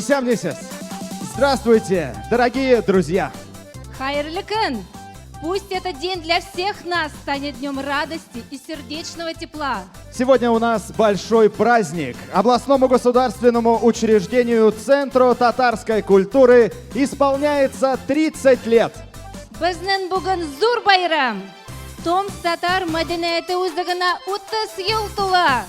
Исәнмесез! Здравствуйте, дорогие друзья! Хәерле көн! Пусть этот день для всех нас станет днем радости и сердечного тепла. Сегодня у нас большой праздник. Областному государственному учреждению Центру татарской культуры исполняется 30 лет. Безнең бүген зур бәйрәм. Томск татар мәдәнияте үзәгенә 30 ел тула.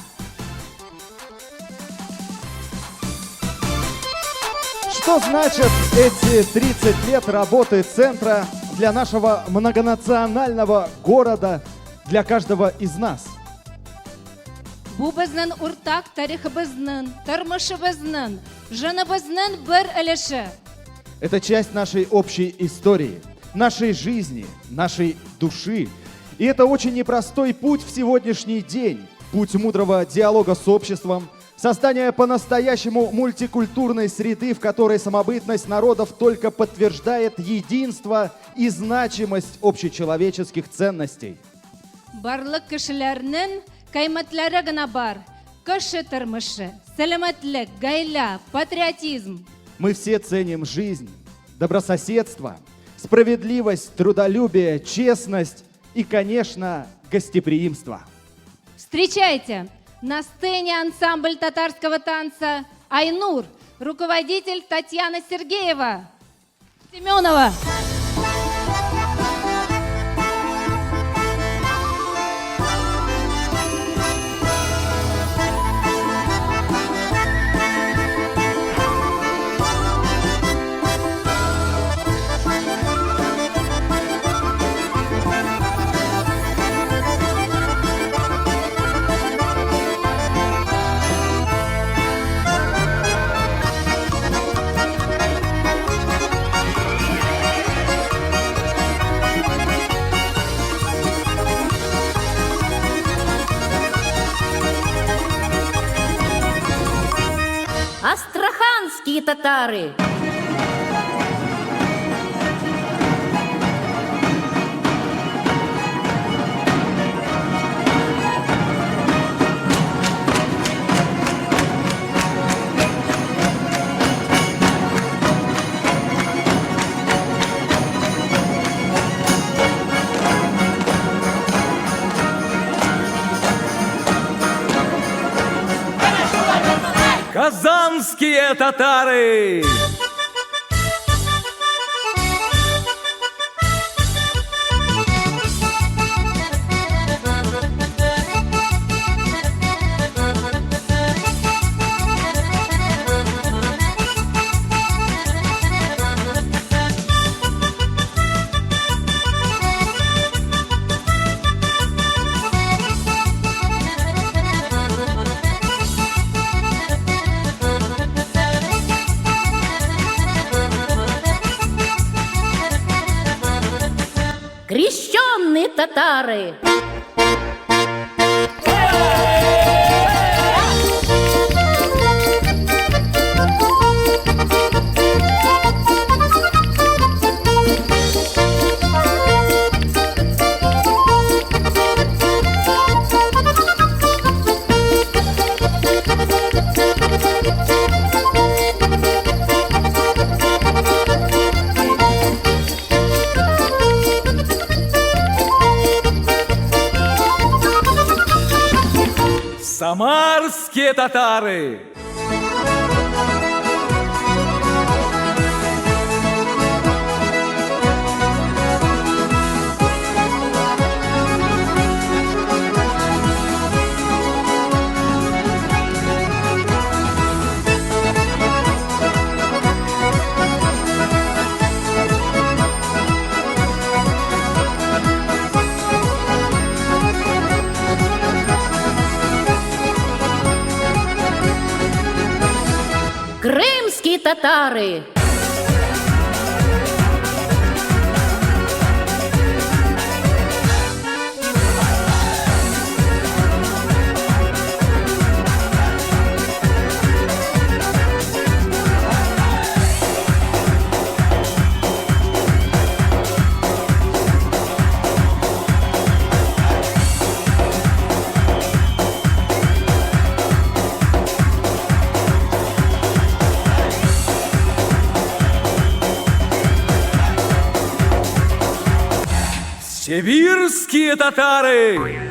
Что значит эти 30 лет работы Центра для нашего многонационального города, для каждого из нас? Бу безнең уртак тарихыбызның, тормышыбызның, җаныбызның бер өлеше. Это часть нашей общей истории, нашей жизни, нашей души. И это очень непростой путь в сегодняшний день. Путь мудрого диалога с обществом, создание по-настоящему мультикультурной среды, в которой самобытность народов только подтверждает единство и значимость общечеловеческих ценностей. Барлык кешеләрнең кыйммәтләре генә бар. Кеше тормышы, сәламәтлек, гаилә, патриотизм. Мы все ценим жизнь, добрососедство, справедливость, трудолюбие, честность и, конечно, гостеприимства. Встречайте! На сцене ансамбль татарского танца «Айнур», руководитель Татьяна Сергеева. Семенова. Астраханские татары. Казанские татары! Крещенные татары. Самарские татары! Крымские татары. Сибирские татары!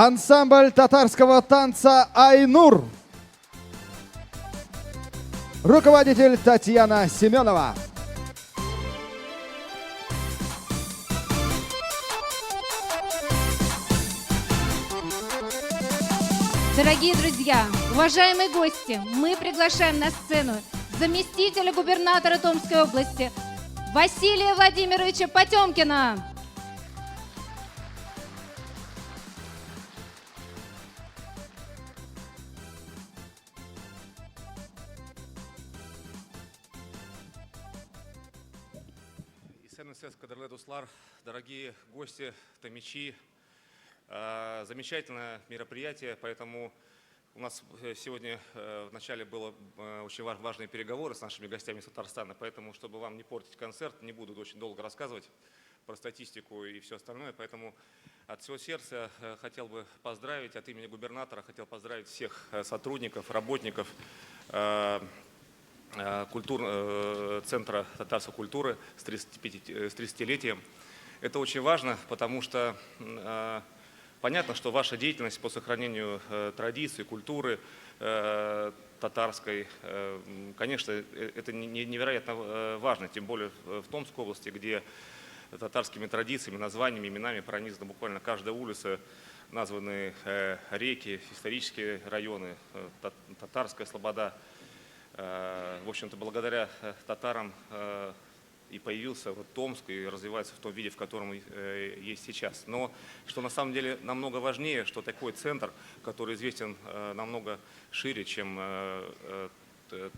Ансамбль татарского танца «Айнур». Руководитель Татьяна Семенова. Дорогие друзья, уважаемые гости, мы приглашаем на сцену заместителя губернатора Томской области Василия Владимировича Потемкина. Исәнмесез, кадерле дуслар, дорогие гости, томичи. Замечательное мероприятие, поэтому у нас сегодня в начале было очень важные переговоры с нашими гостями из Татарстана, поэтому, чтобы вам не портить концерт, не буду очень долго рассказывать про статистику и все остальное, поэтому от всего сердца хотел бы поздравить, от имени губернатора хотел поздравить всех сотрудников, работников Центра татарской культуры с 35, с 30-летием. Это очень важно, потому что понятно, что ваша деятельность по сохранению традиций, культуры татарской, конечно, это невероятно важно, тем более в Томской области, где татарскими традициями, названиями, именами пронизана буквально каждая улица, названы реки, исторические районы, Татарская слобода. В общем-то, благодаря татарам и появился вот Томск и развивается в том виде, в котором есть сейчас. Но что на самом деле намного важнее, что такой центр, который известен намного шире, чем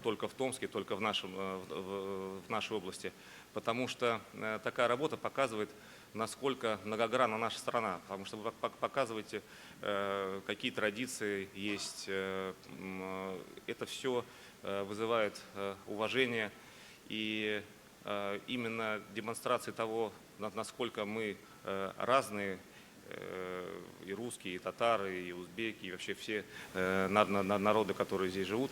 только в Томске, только в нашей области, потому что такая работа показывает, насколько многогранна наша страна, потому что вы показываете, какие традиции есть, это все вызывает уважение, и именно демонстрации того, насколько мы разные, и русские, и татары, и узбеки, и вообще все народы, которые здесь живут,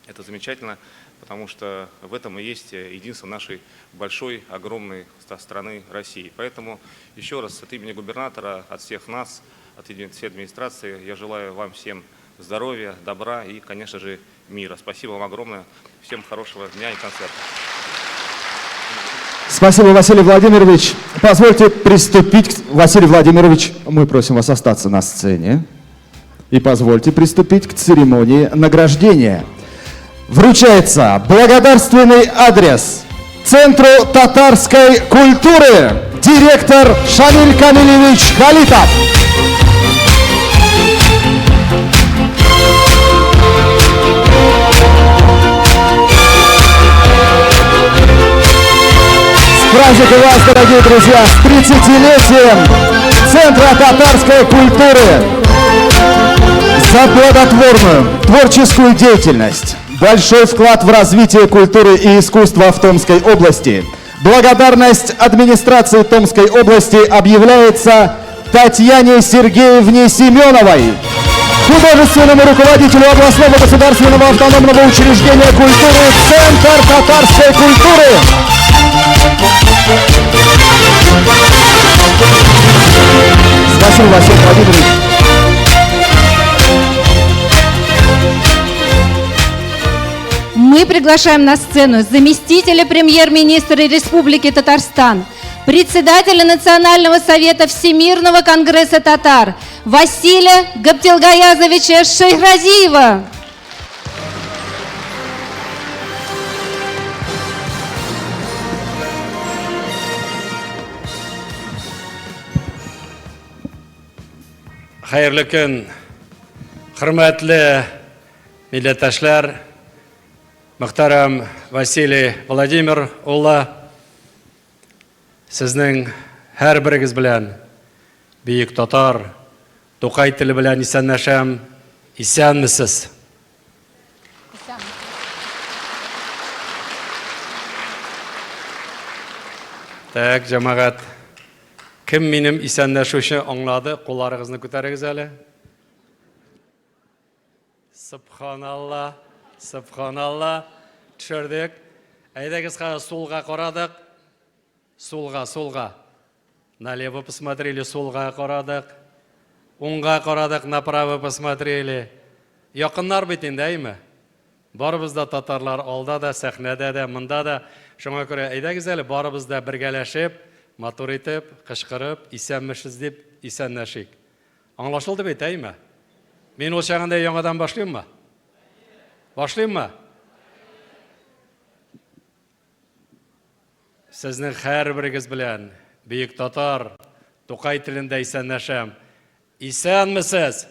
это замечательно, потому что в этом и есть единство нашей большой, огромной страны России. Поэтому еще раз от имени губернатора, от всех нас, от имени всей администрации я желаю вам всем здоровья, добра и, конечно же, мира. Спасибо вам огромное. Всем хорошего дня и концерта. Спасибо, Василий Владимирович. Позвольте приступить. Василий Владимирович, мы просим вас остаться на сцене. И позвольте приступить к церемонии награждения. Вручается благодарственный адрес Центру татарской культуры, директор Шамиль Камилевич Халитов. С праздником вас, дорогие друзья, с 30-летием Центра татарской культуры! За плодотворную творческую деятельность, большой вклад в развитие культуры и искусства в Томской области. Благодарность администрации Томской области объявляется Татьяне Сергеевне Семеновой, художественному руководителю областного государственного автономного учреждения культуры Центр татарской культуры. Спасибо, Василий Владимирович. Мы приглашаем на сцену заместителя премьер-министра Республики Татарстан, председателя Национального совета Всемирного конгресса татар Василия Гаптелгаязовича Шайхразиева. Хәерле көн, хөрмәтле милләттәшләр, мөхтәрәм Василий Владимир улы, сезнең һәрберегез белән бөек татар, Тукай теле белән исәнләшәм. Исәнмесез? Так, җәмәгать, кем минем исәнләшүче аңлады, кулларыгызны күтәрегез әле. Субханалла, субханалла, төшердек. Әйдәгез, хәзер сулга карадык. Сулга, сулга. Налево посмотрели, сулга карадык. Уңга карадык, направо посмотрели. Якыннар бит инде, әйме? Барыбыз да татарлар, алда да, сәхнәдә дә, монда да. Шуңа күрә әйдәгез әле барыбыз да бергәләшеп, матур итеп, кычкырып, исәнмесез дип исәнләшик. Аңлашылды бит, әйме? Мин ул чагында яңадан башлыйммы? Башлыйммы? Сезнең һәрберегез белән бөек татар Тукай телендә исәнләшәм. Исәнмесез!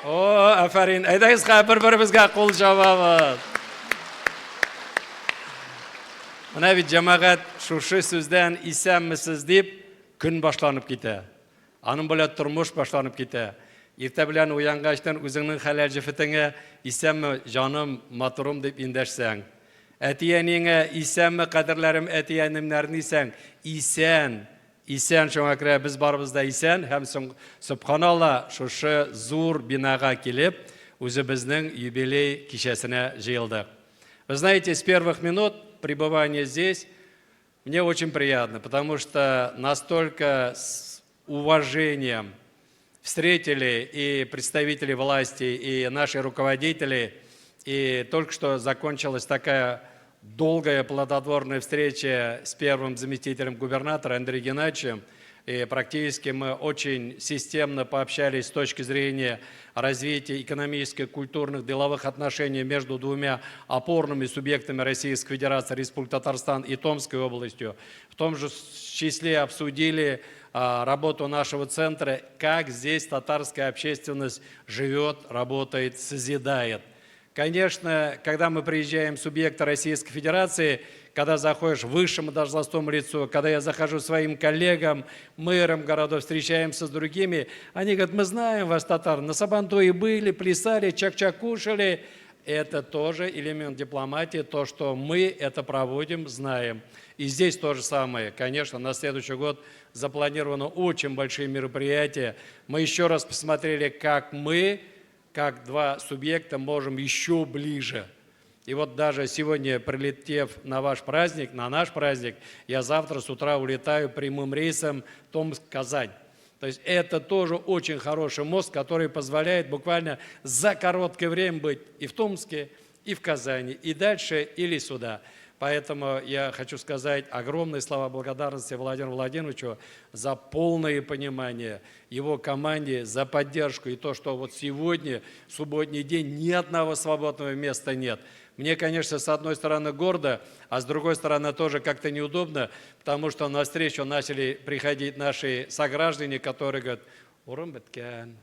О, афәрин! Әйдәгез хәзер бер-беребезгә кул чабабыз. Менә бит җәмәгать шушы сүздән исәнмесез дип көн башланып китә. Аның белән тормыш башланып китә. Иртә белән уянгачтан үзеңнең хәләл җефетеңә исәнме, җаным, матурым дип индәшсәң. Әти-әниеңә исәнме, кадерләрем, әти-әнемнәр дисәң, исән, исән, шуңа күрә без барыбыз да исән һәм соң, сөбханалла, шушы зур бинага килеп, үзебезнең юбилей кичәсенә җыелдык. Вы знаете, с первых минут пребывания здесь мне очень приятно, потому что настолько с уважением встретили и представители власти, и наши руководители. И только что закончилась такая долгая плодотворная встреча с первым заместителем губернатора Андреем Геннадьевичем. И практически мы очень системно пообщались с точки зрения развития экономических, культурных, деловых отношений между двумя опорными субъектами Российской Федерации, Республики Татарстан и Томской областью. В том же числе обсудили работу нашего центра, как здесь татарская общественность живет, работает, созидает. Конечно, когда мы приезжаем в субъекты Российской Федерации, когда заходишь высшему должностному лицу, когда я захожу своим коллегам, мэрам городов, встречаемся с другими, они говорят, мы знаем вас, татар, на Сабантуе были, плясали, чак-чак кушали. Это тоже элемент дипломатии, то, что мы это проводим, знаем. И здесь то же самое. Конечно, на следующий год запланировано очень большие мероприятия. Мы еще раз посмотрели, как мы, как два субъекта, можем еще ближе. И вот даже сегодня, прилетев на ваш праздник, на наш праздник, я завтра с утра улетаю прямым рейсом Томск-Казань. То есть это тоже очень хороший мост, который позволяет буквально за короткое время быть и в Томске, и в Казани, и дальше, или сюда. Поэтому я хочу сказать огромные слова благодарности Владимиру Владимировичу за полное понимание, его команде за поддержку и то, что вот сегодня, субботний день, ни одного свободного места нет. Мне, конечно, с одной стороны гордо, а с другой стороны тоже как-то неудобно, потому что на встречу начали приходить наши сограждане, которые говорят, урын беткән,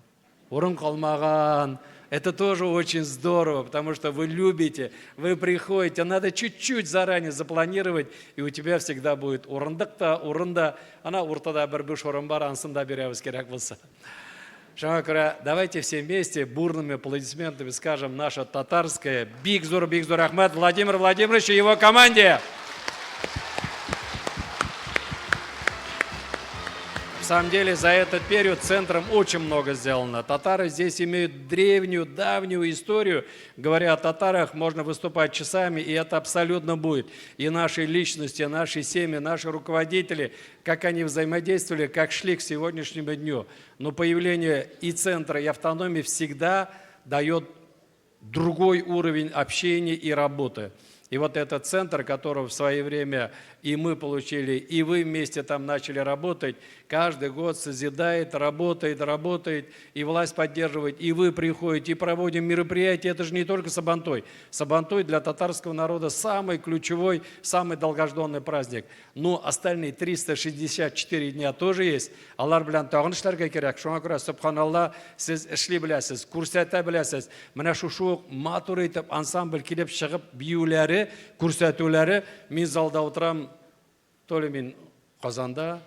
урын калмаган. Это тоже очень здорово, потому что вы любите, вы приходите, надо чуть-чуть заранее запланировать, и у тебя всегда будет урындык та, урын да, ана уртада бер буш урын бар, анысын да бирәбез кирәк булса. Шуңа күрә, давайте все вместе бурными аплодисментами скажем наша татарская бик зур, бик зур рәхмәт Владимир Владимировичу и его команде. В самом деле за этот период центром очень много сделано. Татары здесь имеют древнюю, давнюю историю. Говоря о татарах, можно выступать часами, и это абсолютно будет. И наши личности, наши семьи, наши руководители, как они взаимодействовали, как шли к сегодняшнему дню. Но появление и центра, и автономии всегда дает другой уровень общения и работы. И вот этот центр, которого в свое время и мы получили, и вы вместе там начали работать, каждый год созидает, работает, работает, и власть поддерживает, и вы приходите, и проводим мероприятия. Это же не только Сабантуй. Сабантуй для татарского народа самый ключевой, самый долгожданный праздник. Но остальные 364 дня тоже есть. Алар белән тагын эшләргә кирәк. Шуңа күрә, сөбханалла, сез эшли беләсез, күрсәтә беләсез. Менә шушы ук матур итеп ансамбль килеп чыгып биюләре, күрсәтүләре, мин залда утырам, то ли мин Казанда,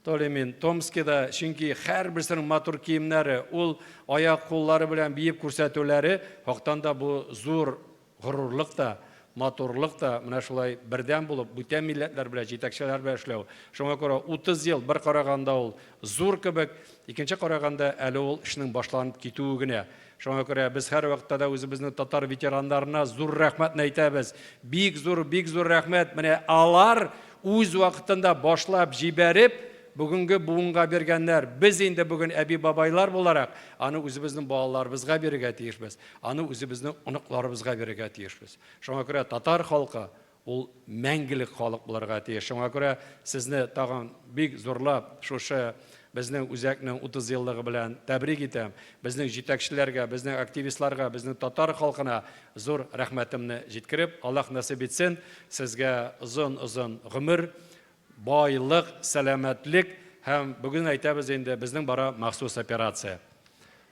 то ли мин Томскида, чөнки һәрберсенең матур киемнәре, ул аяк куллары белән биеп күрсәтүләре, хактан да бу зур горурлык та, матурлык та, менә шулай бердәм булып, бүтән милләтләр белән, җитәкчеләр белән эшләү. Шуңа күрә 30 ел бер караганда ул зур кебек, икенче караганда әле ул эшнең башланып китүе генә. Шуңа күрә без һәрвакытта да үзебезнең татар ветераннарына зур рәхмәтне әйтәбез. Бик зур, бик зур рәхмәт. Менә алар үз вакытында башлап җибәреп, бүгенге буынга биргәннәр. Без инде бүген әби-бабайлар буларак, аны үзебезнең балаларыбызга бирергә тиешбез, аны үзебезнең оныкларыбызга бирергә тиешбез. Шуңа күрә татар халкы ул мәңгелек халык булырга тиеш. Шуңа күрә сезне тагын бик зурлап шушы безнең үзәкнең 30 еллыгы белән тәбрик итәм. Безнең җитәкчеләргә, безнең активистларга, безнең татар халкына зур рәхмәтемне җиткереп, Аллаһ насыйп итсен, сезгә озын-озын гомер, байлык, сәламәтлек һәм бүген әйтәбез инде, безнең бара махсус операция.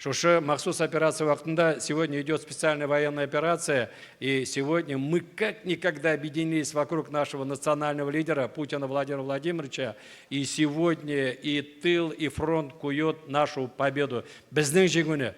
Шушы махсус операция вакытында сегодня идет специальная военная операция, и сегодня мы как никогда объединились вокруг нашего национального лидера Путина Владимира Владимировича, и сегодня и тыл, и фронт кует нашу победу. Безнең җиңүне.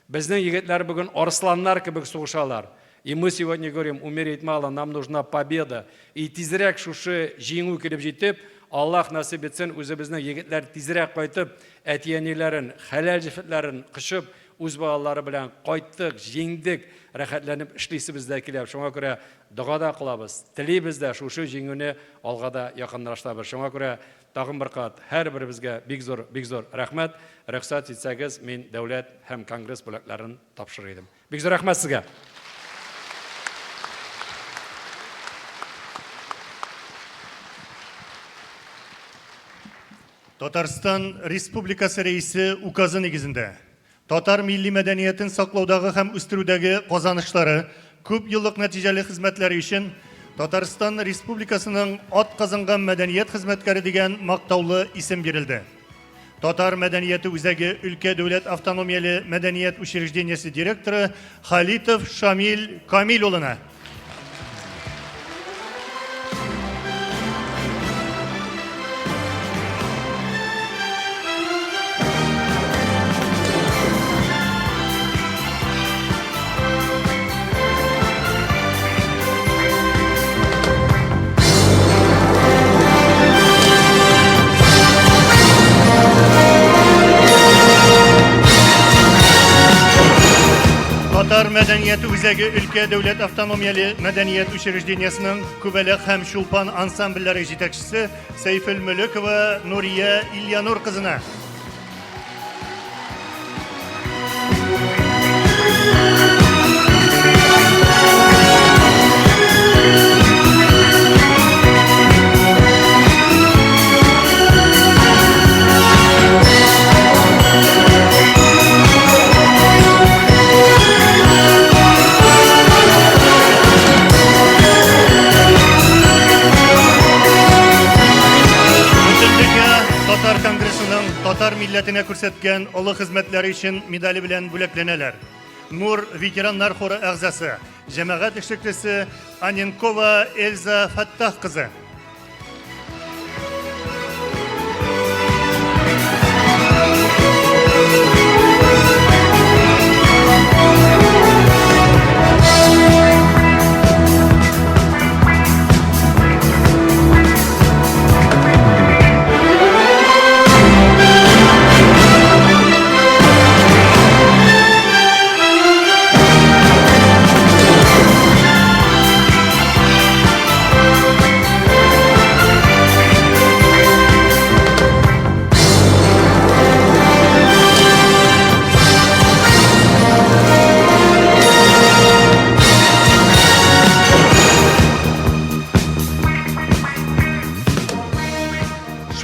Безнең егетләр бүген арысланнар кебек сугышалар. И мы сегодня говорим, умереть мало, нам нужна победа. И тизрәк шушы җиңү килеп җитеп, Аллаһ насыйп итсен, үзебезнең егетләр тизрәк кайтып, әти-әниләрен, хәләл җефетләрен кочып, үз балалары белән кайттык, җиңдек, рәхәтләнеп эшлисебез дә килә. Шуңа күрә дога да кылабыз, телибез дә шушы җиңүне алга да якынлаштырабыз. Шуңа күрә Тагын бер кат һәрберебезгә бик зур, бик зур рәхмәт. Рөхсәт итсәгез, мин дәүләт һәм конгресс бүләкләрен тапшырыр идем. Бик зур рәхмәт сезгә! Татарстан Республикасы Рәисе указы нигезендә татар милли мәдәниятен саклаудагы һәм үстерүдәге казанышлары, күп еллык нәтиҗәле хезмәтләре өчен Татарстан Республикасының атказанган мәдәният хезмәткәре дигән мактаулы исем бирелде. Татар мәдәнияте үзәге өлкә дәүләт автономияле мәдәният учреждениесе директоры Халитов Шамил Камил улына. Татар мәдәнияте үзәге өлкә дәүләт автономияле мәдәният учреждениесенең Күбәләк һәм Чулпан ансамбльләре җитәкчесе Сәйфелмөлекова Нурия Ильянур кызына. Бөтендөнья татар конгрессының татар милләтенә күрсәткән олы хезмәтләре өчен медале белән бүләкләнәләр. Нур ветераннар хоры әгъзасы, җәмәгать эшлеклесе Аненкова Эльза Фәттах кызы.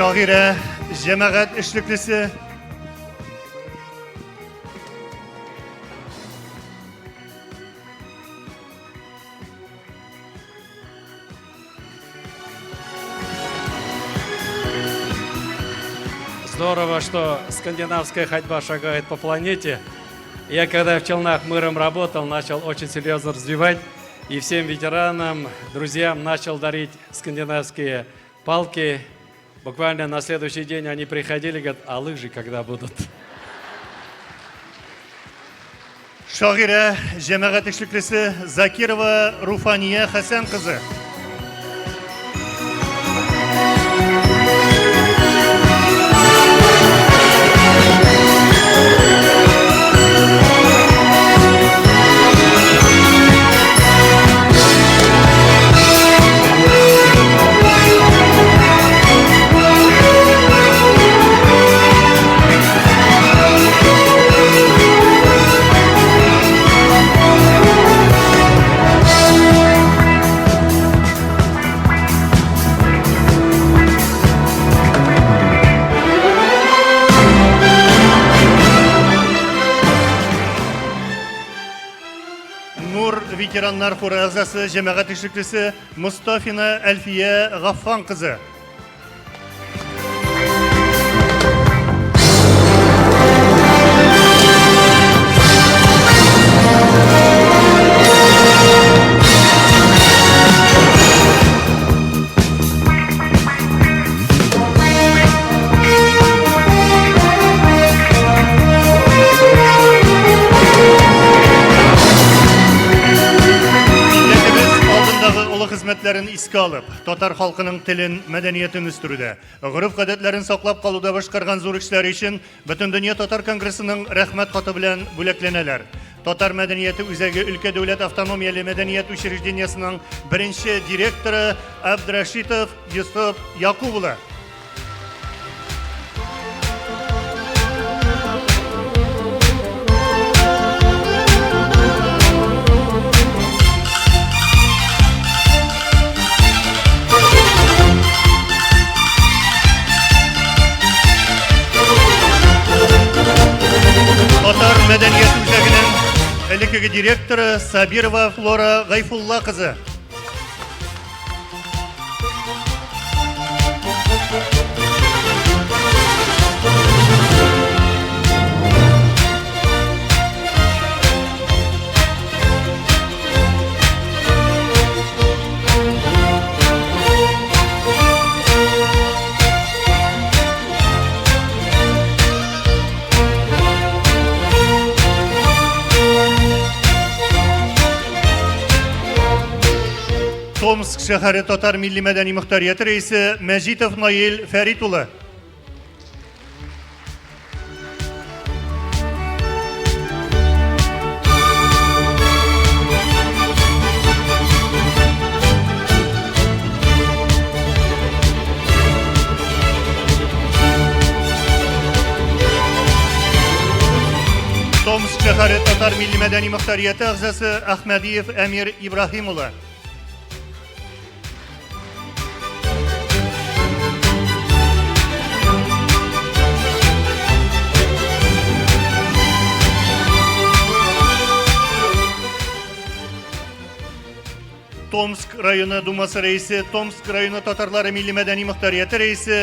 Шагыйрә, җәмәгать эшлеклесе, Здорово, что скандинавская ходьба шагает по планете. Я когда в Челнах мэром работал, начал очень серьезно развивать. И всем ветеранам, друзьям начал дарить скандинавские палки. Буквально на следующий день они приходили, говорят, а лыжи когда будут? Шагыйрә, җәмәгать эшлеклесе Закирова Руфания Хәсән кызы. ветераннар хоры әгъзасы, җәмәгать эшлеклесе Мостафина Әлфия Гаффан кызы. Милләтебез алдындагы олы хезмәтләрен искә алып, татар халкының телен, мәдәниятен үстерүдә, гореф-гадәтләрен саклап калуда башкарган зур эшләре өчен Бөтендөнья татар конгрессының рәхмәт хаты белән бүләкләнәләр. Татар мәдәнияте үзәге өлкә дәүләт автономияле мәдәният учреждениесенең беренче директоры Абдрашитов Йосыф Якуб улы. Татар мәдәният үзәгенең элеккеге директоры Сабирова Флора Гайфулла кызы. Томск шәһәре татар милли мәдәни мөхтәрияте рәисе Мәҗитов Наил Фәрит улы. Томск шәһәре татар милли мәдәни мөхтәрияте әгъзасы Әхмәдиев Әмир Ибраһим улы. Томск районы Думасы рәисе, Томск районы татарлары милли мәдәни мөхтәрияте рәисе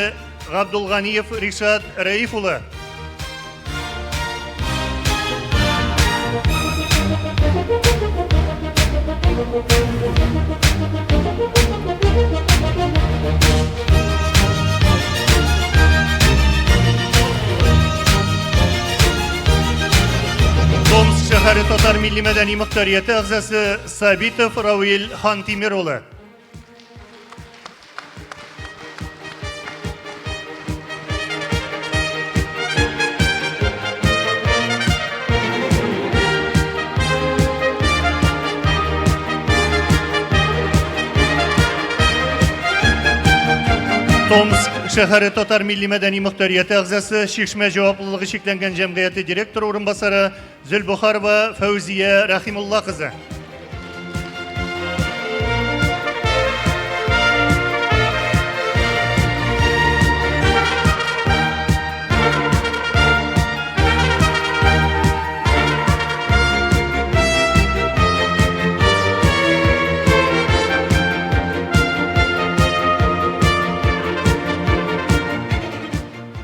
Габдулганиев Ришат Рәиф улы. Томск шәһәре татар милли мәдәни мөхтәрияте әгъзасы Сабитов Равил Хантимир улы. Томск шәһәре татар милли мәдәни мөхтәрияте әгъзасы, Чишмә җаваплылыгы чикләнгән җәмгыяте директоры урынбасары Зөлбохарова Фәүзия Рәхимулла кызы.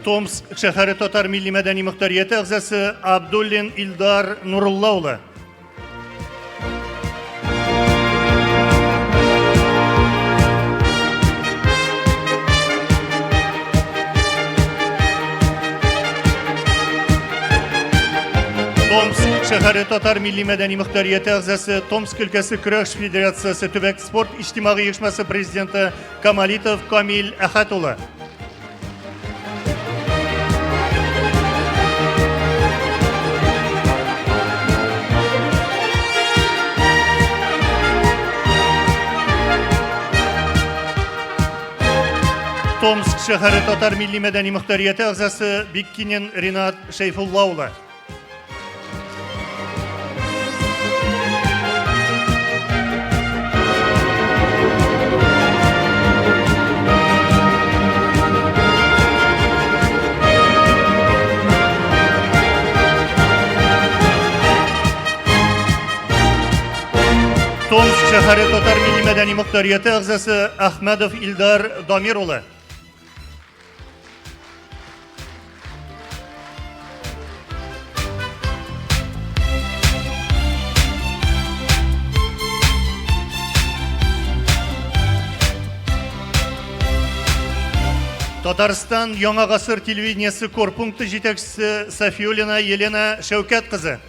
Томск шәһәре татар милли мәдәни мөхтәрияте әгъзасы Абдуллин Илдар Нурулла улы. Томск шәһәре татар милли мәдәни мөхтәрияте әгъзасы, Томск өлкәсе көрәш федерациясе төбәк спорт иҗтимагый оешмасы президенты Камалитов Камил Әхәт улы. Томск шәһәре татар милли мәдәни мөхтәрияте әгъзасы Биккинин Ринат Шәйфулла улы. шәһәре татар милли мәдәни мохтарияте әгъзасы Әхмәдов Илдар Дамир улы. Татарстан Яңа гасыр телевидениесе корпункты җитәкчесе Сафиуллина Елена Шәүкәт кызы.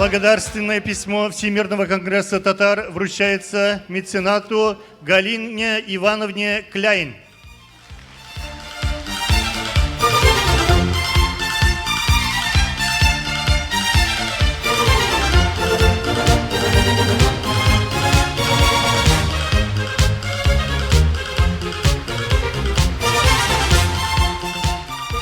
Благодарственное письмо Всемирного конгресса татар вручается меценату Галине Ивановне Кляйн.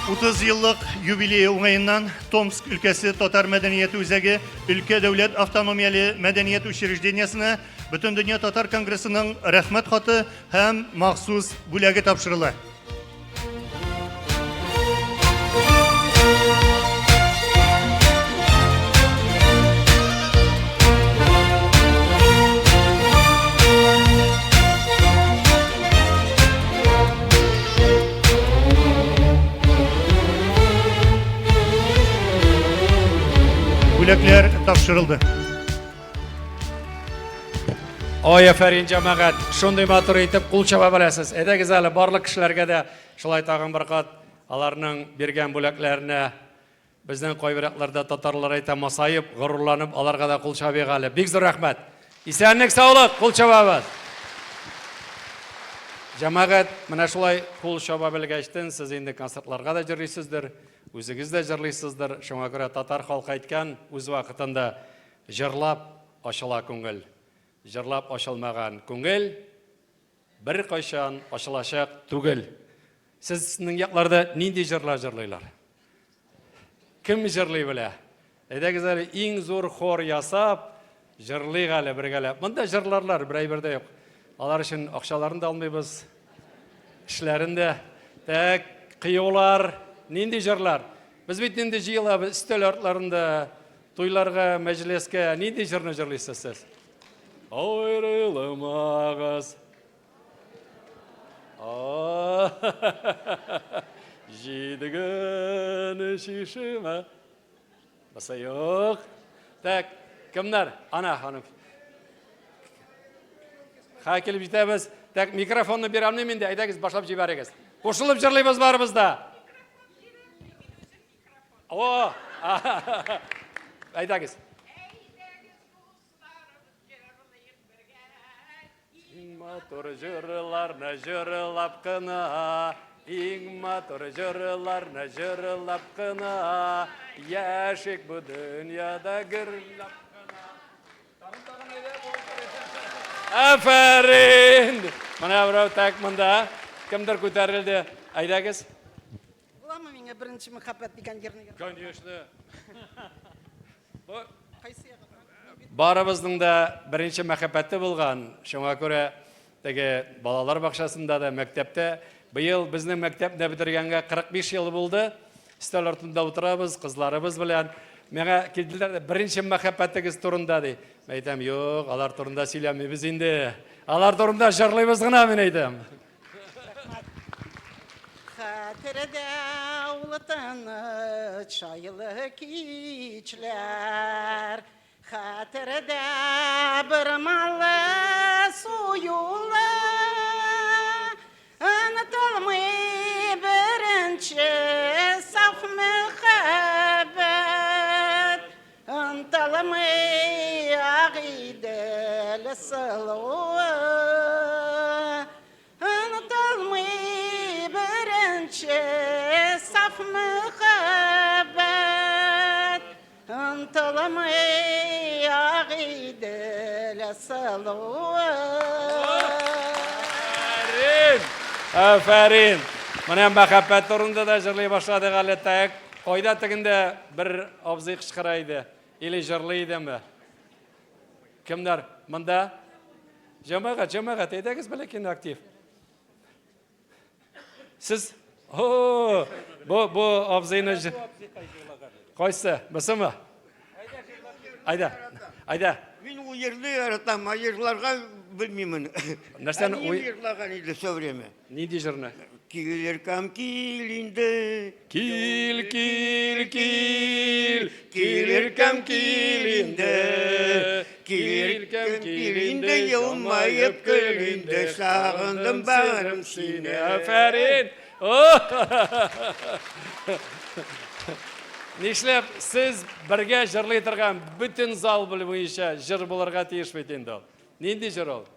30 еллык юбилее уңаеннан Томск өлкәсе татар мәдәнияте үзәге өлкә дәүләт автономияле мәдәният учреждениесенә Бөтендөнья татар конгрессының рәхмәт хаты һәм махсус бүләге тапшырыла. Бүләкләр тапшырылды. Ой, афәрин, җәмәгать! Шундый матур итеп кул чаба беләсез. Әйдәгез әле барлык кешеләргә дә шулай тагын бер кат аларның биргән бүләкләренә безнең кайбер якларда татарлар әйтә масаеп, горурланып аларга да кул чабыйк әле. Бик зур рәхмәт. Исәнлек, саулык, кул чабабыз. Җәмәгать, менә шулай кул чаба белгәчтен сез инде концертларга да җырлыйсыздыр, үзегез дә җырлыйсыздыр. Шуңа күрә татар халкы әйткән үз вакытында Җырлап ачыла күңел. Җырлап ачылмаган күңел беркайчан ачылачак түгел. Сезнең якларда нинди җырлар җырлыйлар? Кем җырлый белә? Әйдәгез әле иң зур хор ясап, җырлыйк әле бергәләп. Монда җырларлар бер әйбер дә юк. Алар өчен акчаларын да алмыйбыз. Эшләрен дә. Так, кыюлар, нинди җырлар? Без бит инде җыелабыз өстәл артларында, Туйларга, мәҗлескә нинди җырны җырлыйсыз сез? Аерылмагыз. Җидегән чишмә. Баса юк. Так, кемнәр? Ана ханым. Хә килеп җитәбез. Так, микрофонны бирәм мин инде. Әйдәгез, башлап җибәрегез. Кушылып җырлыйбыз барыбыз да. О! Әйдәгез. Иң матур җырларны җырлап кына, иң матур җырларны җырлап кына, яшик бу дөньяда гөрләп кына. Афәрин! Менә берәү так монда. Кемдер күтәрелде. Әйдәгез. Буламы миңа беренче мәхәббәт дигән җырны җырлап? Конечно. Бу Кайсы ягы? Барыбызның да беренче мәхәббәте булган. Шуңа күрә теге балалар бакчасында да, мәктәптә быел безнең мәктәпне бетергәнгә 45 ел булды. Өстәл артында утырабыз кызларыбыз белән. Миңа килделәр дә, беренче мәхәббәтегез турында ди. Мин әйтәм, юк, алар турында сөйләмибез инде. Алар турында җырлыйбыз гына, мин әйтәм. Хәтердә ул тыныч айлы кичләр, Хәтердә бер малы су юлы, Онытылмый беренче саф мәхәббәт, Онытылмый Агыйдел сылуы. Онытылмый беренче саф мәхәббәт, Онытылмый Агыйдел сылуы. Афәрин! Афәрин! Менә мәхәббәт турында да җырлый башладык әле. Так. Кайда тегендә бер абзый кычкыра иде? Или җырлый идеме? Кемнәр? Монда? Җәмәгать, җәмәгать, әйдәгез бәләкәй актив. Сез О, бу бу абзыйны Кайсы? Бусымы? Айда. Айда. Мин ул җырны яратам, а җырларга белмимен. Нәрсәне уй җырлаган иде все время. Нинди җырны? Килер кам кил инде. Кил, кил, кил, килер кам кил инде. Килер кем кил инде, елмаеп көл инде, сагындым бәгырем сине. Афәрин! Нишләп сез бергә җырлый торган бөтен зал буенча җыр булырга тиеш бит инде ул. Нинди җыр ул?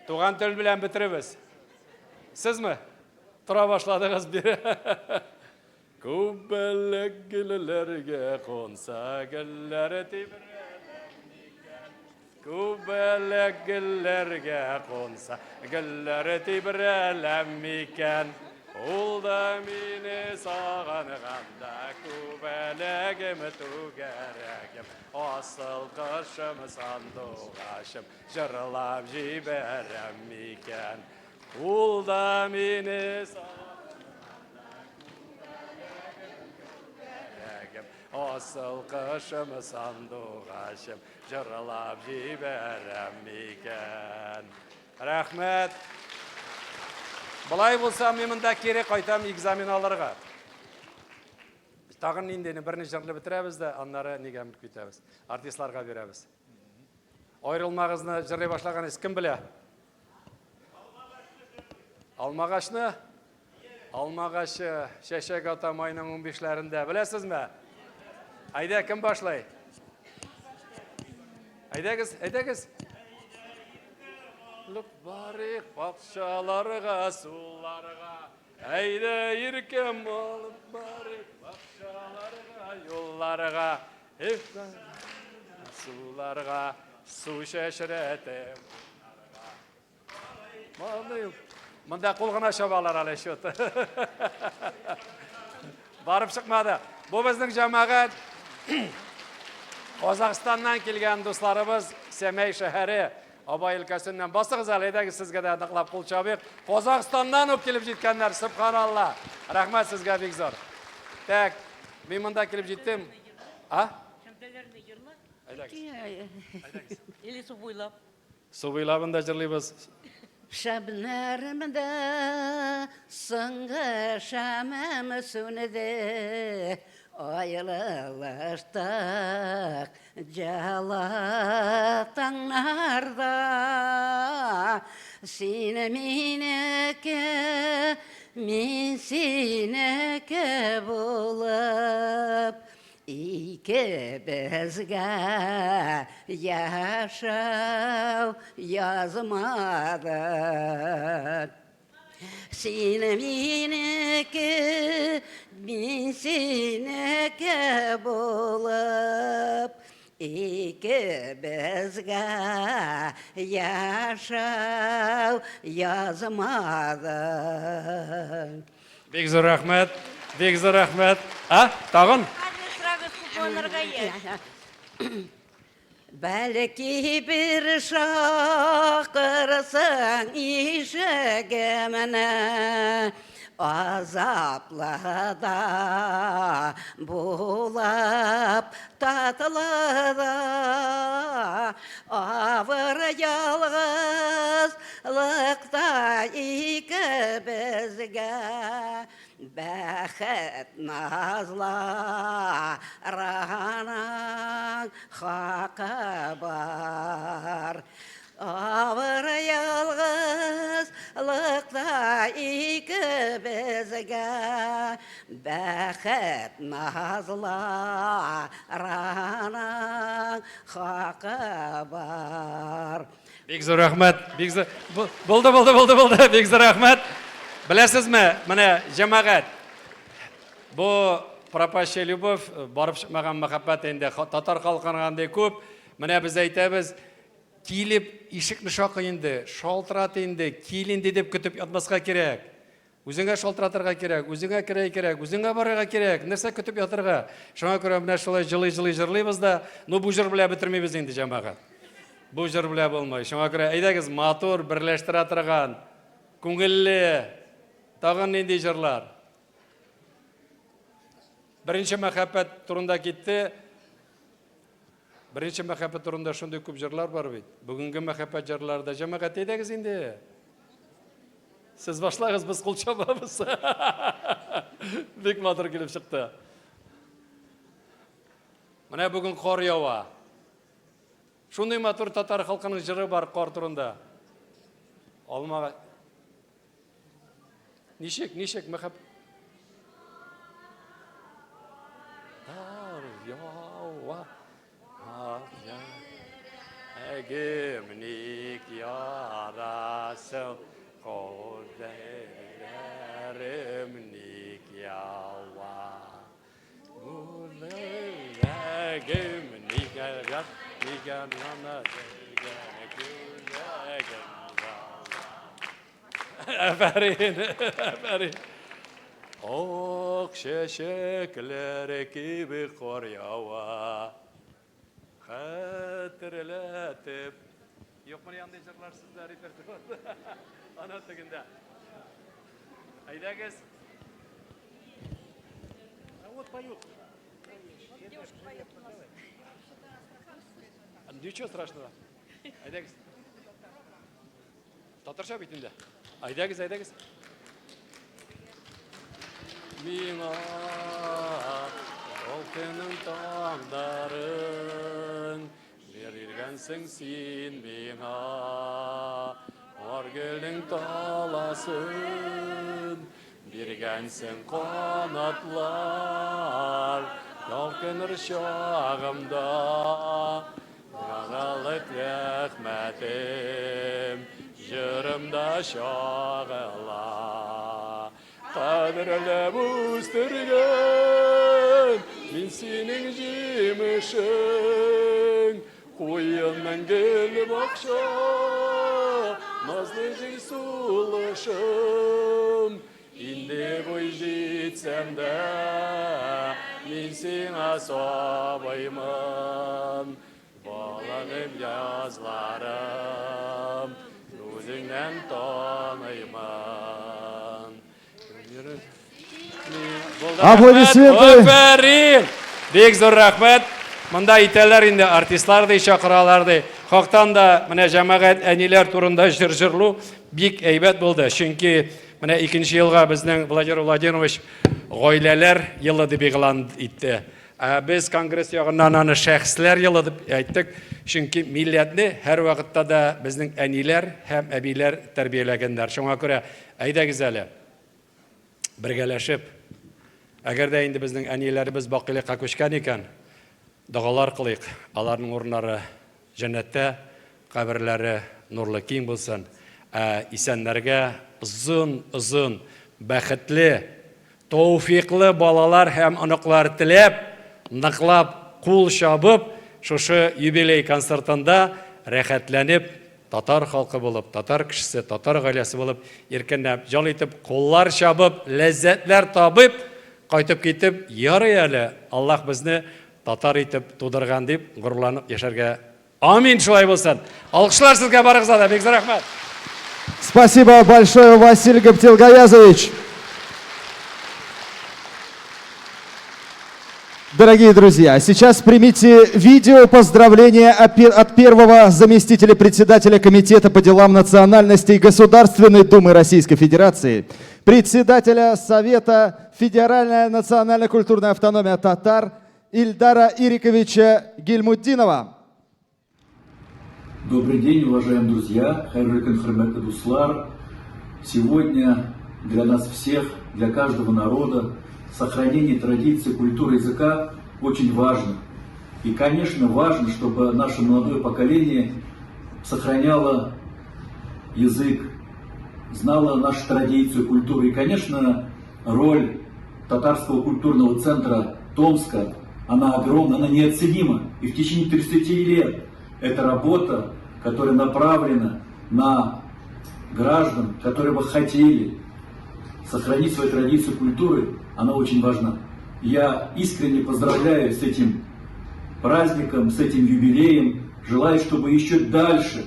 Туган тел белән бетеребез. Сезме? Тора башладыгыз бире. Күбәләк гөлләргә кунса, гөлләр тибрәлә микән? Күбәләк гөлләргә кунса, гөлләр тибрәлә микән? Ул да мине сагынганда, күбәләгем түгәрәгем, асыл кошым, сандугачым, җырлап җибәрәм микән? Ул да мине Асыл кышым, сандугачым, җырлап җибәрәм микән? Рәхмәт. Болай булса, мин монда кире кайтам экзамен алырга. Тагын ниндине берне җырлап бетерәбез дә, аннары нигә менеп китәбез. Артистларга бирәбез. Аерылмагызны җырлый башлаган кем белә? Алмагачны? Алмагачы чәчәк ата майның 15-ләрендә. Беләсезме? Әйдә, кем башлый? Әйдәгез, әйдәгез. Лук барыйк бакчаларга, суларга. Әйдә, иркем алып барыйк бакчаларга, юлларга. Эх, суларга, су чәчрәтеп. Монда кул гына чабалар әле счет. Барып чыкмады. Бу безнең җәмәгать Казахстаннан килгән дусларыбыз Сәмәй шәһәре Абай өлкәсеннән. Басыгыз әле, әйдәгез сезгә дә ныклап кул чабыйк. Казахстаннан ук килеп җиткәннәр, субханалла. Рәхмәт сезгә бик зур. Так, мин монда килеп җиттем. А? Шәмдәләрне җырла. Әйдәгез. Или су буйлап. Су буйлабын да җырлыйбыз. Шәбнәремдә соңгы шәмем сүнде, Аерылыштык җылы таңнарда. Син минеке, мин синеке булып, Икебезгә яшәү язмады. Син минеке, мин синеке булып, икебезгә яшәү язмады. Бик зур рәхмәт, бик зур рәхмәт. А, тагын? Срагыз куанырга яшь. Бәлки бер шакырсың ишегемне, Азаплы да булып, татлы да, Авыр ялгыз Лыкта икебезгә бәхет назларының хакы бар. Авыр ялгызлыкта икебезгә бәхет назларының хакы бар. Бик зур рәхмәт, бик зур. Булды, булды, булды, булды. Бик зур рәхмәт. Беләсезме, менә җәмәгать. Бу пропащая любовь, э, барып чыкмаган мәхәббәт инде татар халкының андый күп. Менә без әйтәбез, килеп ишекне шакый инде, шалтырат инде, кил инде дип көтеп ятмаска кирәк. Үзеңә шалтыратырга кирәк, үзеңә керә кирәк, үзеңә барырга кирәк. Нәрсә көтеп ятырга? Шуңа күрә менә шулай җылый-җылый җырлыйбыз да, ну бу җыр белән бетермибез инде, җәмәгать. Бу җыр белән булмый. Шуңа күрә әйдәгез, матур, берләштерә торган, күңелле, тагын нинди җырлар? Беренче мәхәббәт турында китте. Беренче мәхәббәт турында шундый күп җырлар бар бит. Бүгенге мәхәббәт җырлары да җәмәгать әйдәгез инде. Сез башлагыз, без кул чабабыз. Бик матур килеп чыкты. Менә бүген кар ява. Шундый матур татар халкының җыры бар кар турында. Алмага Ничек, ничек мәхәб... Кар ява, Әгем ник ярасың, Күзләрем ник ява. Күзләрем ник ярас, ник яна, Күзләрем Афәрин, афәрин. Ак чәчәкләр кебек кар ява. Хәтерләтеп. Юкмыни андый җырлар сездә репертуарда? Ана тегендә. Әйдәгез. А вот поют. Девушка поет у нас. Ничего страшного. Әйдәгез. Татарча бит инде. Әйдәгез, әйдәгез. Миңа алтының таңнарын биргәнсең син миңа. Аргөлнең таласын биргәнсең канатлар. Ялкыныр чагымда Яңалык рәхмәтем җырымда чагыла. Кадерләп үстергән мин синең җимешең. Куенның гел бакча, назлы җил сулышым. Инде буй җитсәм дә, мин сиңа сабыймын. Балалык язларым, үзеңнән таныймын. Аплодисменты! Афәрин! Бик зур рәхмәт. Монда итәләр инде артистлар ди, чакыралар ди. Хактан да менә җәмәгать әниләр турында җыр җырлу бик әйбәт булды. Чөнки Менә икенче елга безнең Владимир Владимирович гаиләләр елы дип игълан итте. Ә без конгресс ягыннан аны шәхесләр елы дип әйттек, чөнки милләтне һәрвакытта да безнең әниләр һәм әбиләр тәрбияләгәннәр. Шуңа күрә әйдәгез әле бергәләшеп, әгәр дә инде безнең әниләребез бакыйлыкка күчкән икән, догалар кылыйк, аларның урыннары Җәннәттә каберләре нурлы киң булсын, ә исәннәргә озын-озын, бәхетле, тәүфыйклы балалар һәм оныклар теләп, ныклап кул чабып, шушы юбилей концертында рәхәтләнеп, татар халкы булып, татар кешесе, татар гаиләсе булып, иркенләп ял итеп, куллар чабып, ләззәтләр табып, кайтып китеп, ярый әле, Аллаһ безне Татар итеп тудырган дип горурланып яшәргә. Амин, шулай булсын. Алкышлар сезгә барыгызга да, бик зур рәхмәт. Спасибо большое, Василий Гаптелгаязович. Дорогие друзья, сейчас примите видео поздравления от первого заместителя председателя Комитета по делам национальностей Государственной Думы Российской Федерации, председателя Совета Федеральная национально-культурная автономия татар Ильдара Ириковича Гильмутдинова. Добрый день, уважаемые друзья. Хәерле көн, хөрмәтле дуслар. Сегодня для нас всех, для каждого народа сохранение традиций, культуры, языка очень важно. И, конечно, важно, чтобы наше молодое поколение сохраняло язык, знало нашу традицию, культуру. И, конечно, роль Татарского культурного центра Томска, она огромна, она неоценима. И в течение 30 лет эта работа, которая направлена на граждан, которые бы хотели Сохранить свою традицию культуры, она очень важна. Я искренне поздравляю с этим праздником, с этим юбилеем. Желаю, чтобы еще дальше,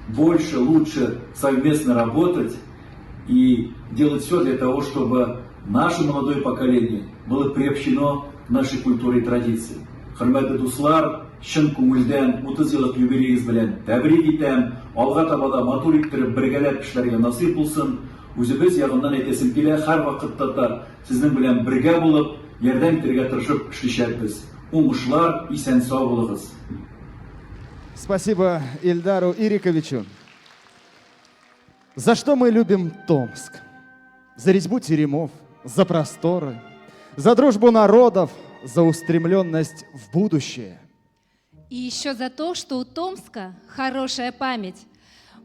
больше, лучше совместно работать и делать все для того, чтобы наше молодое поколение было приобщено к нашей культуре и традиции. Хөрмәтле дуслар, чын күңелдән 30 еллык юбилеегез белән тәбрик итәм. Алга таба да матур иттереп бергәләп эшләргә насыйп булсын. Үзебез ягыннан әйтәсем килә, һәрвакытта да сезнең белән бергә булып, ярдәм итәргә тырышып эшличәкбез. Уңышлар, исән-сау булыгыз. Спасибо Ильдару Ириковичу. За что мы любим Томск? За резьбу теремов, за просторы, за дружбу народов, за устремленность в будущее. И еще за то, что у Томска хорошая память.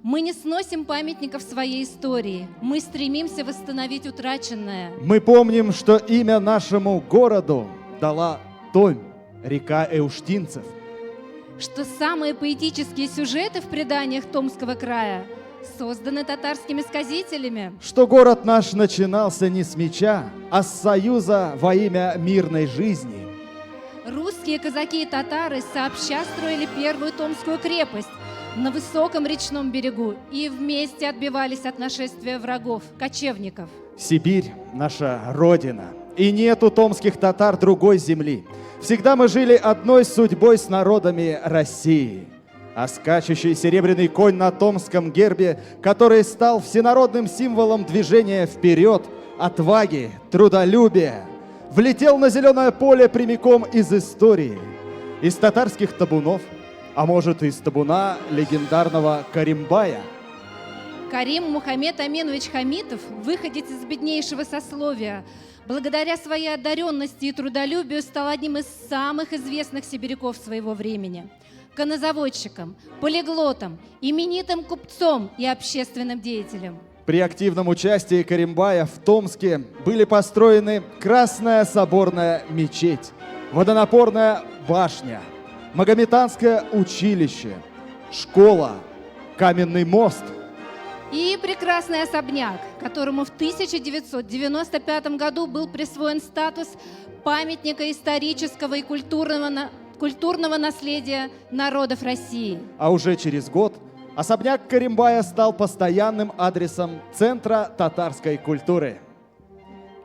Мы не сносим памятников своей истории. Мы стремимся восстановить утраченное. Мы помним, что имя нашему городу дала Томь, река Эуштинцев. Что самые поэтические сюжеты в преданиях Томского края созданы татарскими сказителями. Что город наш начинался не с меча, а с союза во имя мирной жизни. Русские казаки и татары сообща строили первую Томскую крепость на высоком речном берегу и вместе отбивались от нашествия врагов, кочевников. Сибирь – наша родина. И нету томских татар другой земли. Всегда мы жили одной судьбой с народами России. А скачущий серебряный конь на томском гербе, который стал всенародным символом движения вперед, отваги, трудолюбия, влетел на зеленое поле прямиком из истории, из татарских табунов, а может, из табуна легендарного Каримбая. Карим Мухаммед Аминович Хамитов, выходец из беднейшего сословия, благодаря своей одаренности и трудолюбию стал одним из самых известных сибиряков своего времени. Конозаводчиком, полиглотом, именитым купцом и общественным деятелем. При активном участии Каримбая в Томске были построены Красная соборная мечеть, водонапорная башня, Магометанское училище, школа, каменный мост. И прекрасный особняк, которому в 1995 году был присвоен статус памятника исторического и культурного наследия народов России. А уже через год особняк Каримбая стал постоянным адресом Центра татарской культуры.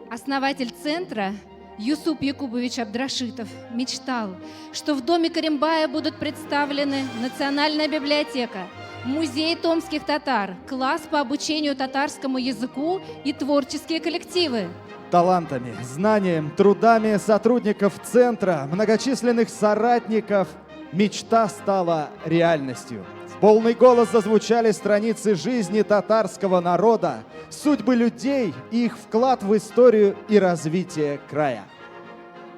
Основатель центра Юсуп Якубович Абдрашитов мечтал, что в доме Каримбая будут представлены Национальная библиотека, музей томских татар, класс по обучению татарскому языку и творческие коллективы. Талантами, знанием, трудами сотрудников центра, многочисленных соратников мечта стала реальностью. В полный голос зазвучали страницы жизни татарского народа, судьбы людей и их вклад в историю и развитие края.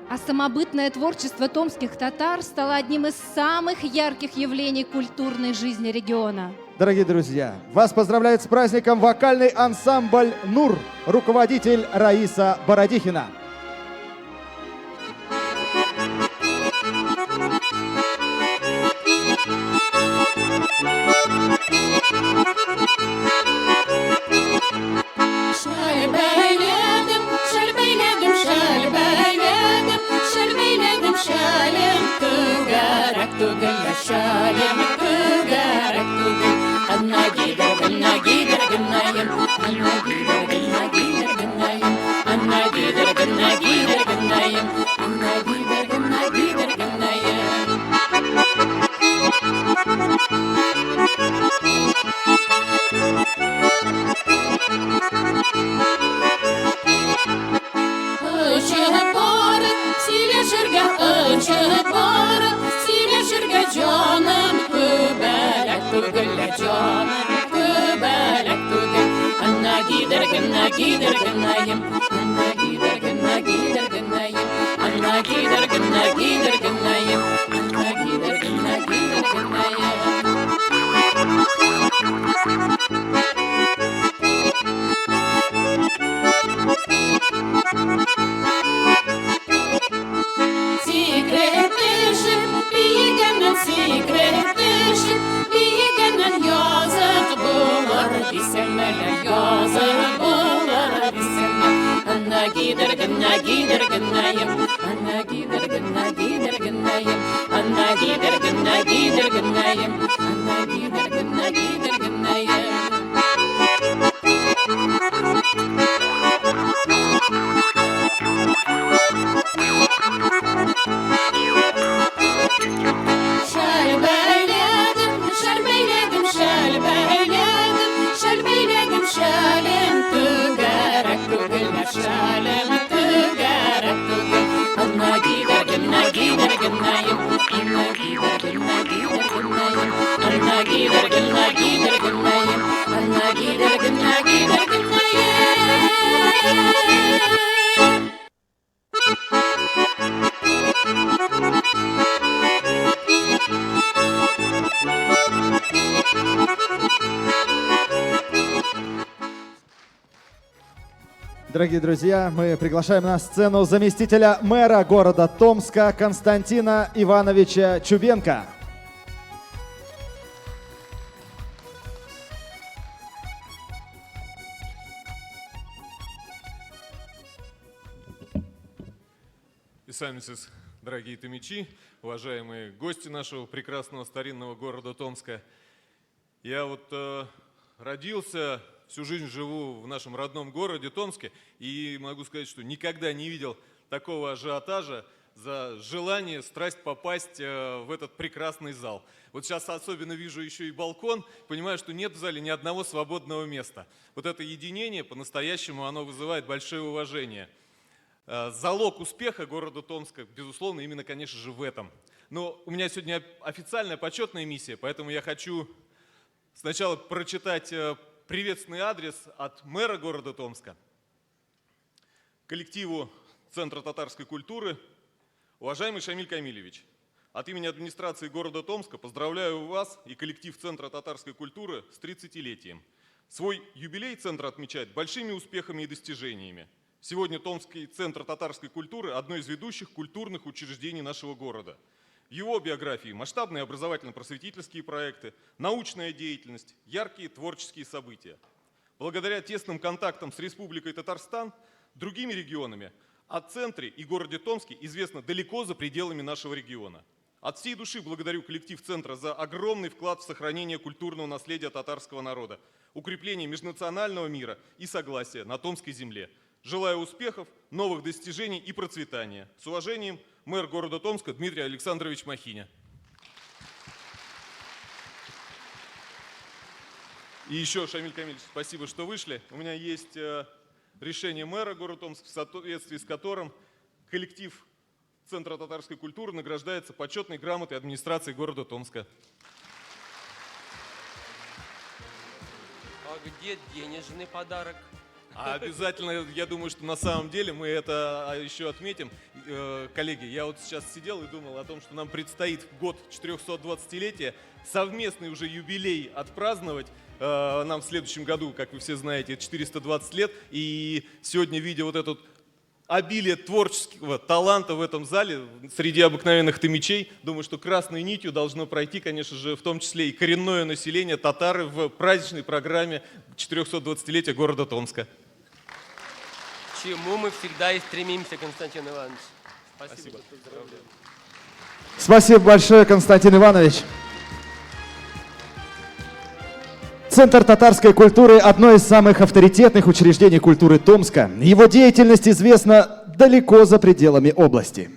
А самобытное творчество томских татар стало одним из самых ярких явлений культурной жизни региона. Дорогие друзья, вас поздравляет с праздником вокальный ансамбль «Нур», руководитель Раиса Бородихина. Шәл бәйләдем, шәл бәйләдем, шәл бәйләдем, шәл бәйләдем, шәлем түгәрәк түгел, шәлем түгәрәк түгел. Анна гидер, гынна гидер, гыннаем, анна гидер, гынна гидер, гыннаем, анна гидер, гынна гидер, гыннаем, анна гидер, гынна гидер, гыннаем. Очып барып, сөйләшергә, очып барып, сөйләшергә җаным күбәләк түгел, җаным күбәләк түгел. Анна гидер, гынна гидер, гыннаем, анна гидер, гынна гидер, гыннаем, анна гидер, гынна гидер, гыннаем, анна гидер, гынна гидер, гыннаем. Сикереп төшеп, биегеннән сикереп төшеп, биегеннән язык булыр дисәм әле, язык булыр дисәм. кидергенә, кидергенәем. Ана кидергенә, кидергенәем. Ана кидергенә, кидергенәем. Ана кидергенә, кидергенәем. Шәл бәйләдем, шәл бәйләдем, шәл бәйләдем, шәл бәйләдем, шәлем түгәрәк түгел, шәлем түгәрәк түгел. Ана кидергенә, кидергенәем, ана кидергенә, кидергенәем, ана кидергенә, кидергенәем, ана кидергенә, кидергенәем. Дорогие друзья, мы приглашаем на сцену заместителя мэра города Томска Константина Ивановича Чубенко. Исәнмесез, дорогие томичи, уважаемые гости нашего прекрасного старинного города Томска. Я вот родился, всю жизнь живу в нашем родном городе Томске, и могу сказать, что никогда не видел такого ажиотажа за желание, страсть попасть в этот прекрасный зал. Вот сейчас особенно вижу еще и балкон, понимаю, что нет в зале ни одного свободного места. Вот это единение по-настоящему, оно вызывает большое уважение. Залог успеха города Томска, безусловно, именно, конечно же, в этом. Но у меня сегодня официальная почетная миссия, поэтому я хочу сначала прочитать приветственный адрес от мэра города Томска коллективу Центра татарской культуры. Уважаемый Шамиль Камилевич, от имени администрации города Томска поздравляю вас и коллектив Центра татарской культуры с 30-летием. Свой юбилей Центр отмечает большими успехами и достижениями. Сегодня Томский центр татарской культуры – одно из ведущих культурных учреждений нашего города. В его биографии масштабные образовательно-просветительские проекты, научная деятельность, яркие творческие события. Благодаря тесным контактам с Республикой Татарстан, другими регионами, о центре и городе Томске известно далеко за пределами нашего региона. От всей души благодарю коллектив центра за огромный вклад в сохранение культурного наследия татарского народа, укрепление межнационального мира и согласия на Томской земле. Желаю успехов, новых достижений и процветания. С уважением, мэр города Томска Дмитрий Александрович Махиня. И еще, Шамиль Камильевич, спасибо, что вышли. У меня есть решение мэра города Томска, в соответствии с которым коллектив Центра татарской культуры награждается почетной грамотой администрации города Томска. А где денежный подарок? А обязательно, я думаю, что на самом деле мы это еще отметим. Коллеги, я вот сейчас сидел и думал о том, что нам предстоит год 420-летия, совместный уже юбилей отпраздновать. Нам в следующем году, как вы все знаете, 420 лет. И сегодня, видя вот этот обилие творческого таланта в этом зале, среди обыкновенных томичей, думаю, что красной нитью должно пройти, конечно же, в том числе и коренное население, татары в праздничной программе 420-летия города Томска. К чему мы всегда и стремимся, Константин Иванович. Спасибо. Спасибо. Спасибо большое, Константин Иванович. Центр татарской культуры – одно из самых авторитетных учреждений культуры Томска. Его деятельность известна далеко за пределами области.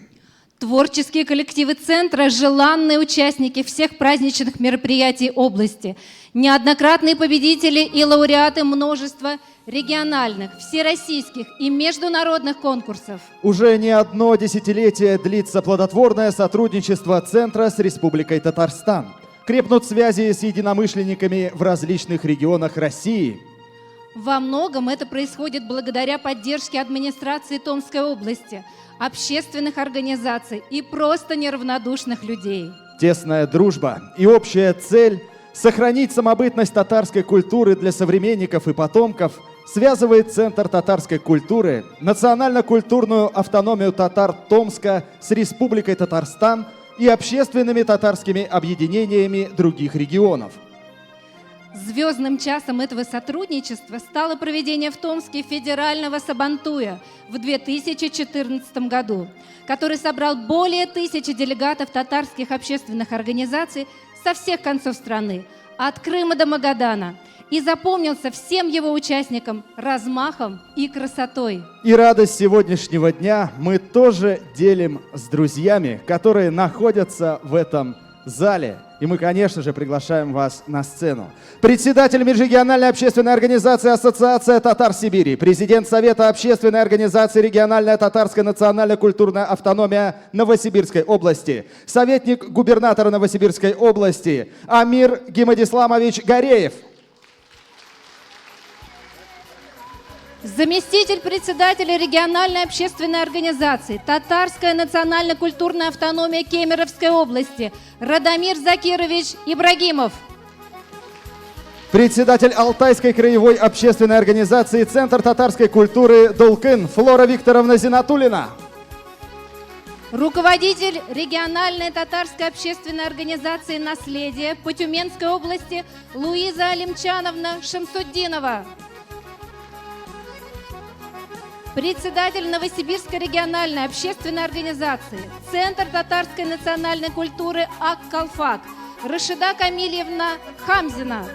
Творческие коллективы центра – желанные участники всех праздничных мероприятий области, неоднократные победители и лауреаты множества региональных, всероссийских и международных конкурсов. Уже не одно десятилетие длится плодотворное сотрудничество центра с Республикой Татарстан. Крепнут связи с единомышленниками в различных регионах России. Во многом это происходит благодаря поддержке администрации Томской области, общественных организаций и просто неравнодушных людей. Тесная дружба и общая цель – сохранить самобытность татарской культуры для современников и потомков – связывает Центр татарской культуры, национально-культурную автономию татар Томска с Республикой Татарстан и общественными татарскими объединениями других регионов. Звездным часом этого сотрудничества стало проведение в Томске федерального Сабантуя в 2014 году, который собрал более 1000 делегатов татарских общественных организаций со всех концов страны, от Крыма до Магадана, и запомнился всем его участникам размахом и красотой. И радость сегодняшнего дня мы тоже делим с друзьями, которые находятся в этом зале. И мы, конечно же, приглашаем вас на сцену. Председатель Межрегиональной общественной организации Ассоциация татар Сибири, президент Совета общественной организации Региональная татарская национально-культурная автономия Новосибирской области, советник губернатора Новосибирской области Амир Гимадисламович Гареев. Заместитель председателя региональной общественной организации Татарская национально-культурная автономия Кемеровской области Радомир Закирович Ибрагимов. Председатель Алтайской краевой общественной организации Центр татарской культуры Дулкын Флора Викторовна Зинатуллина. Руководитель региональной татарской общественной организации «Наследие» по Тюменской области Луиза Алимчановна Шамсутдинова. Председатель Новосибирской региональной общественной организации Центр татарской национальной культуры «Ак-Калфак» Рашида Камильевна Хамзина.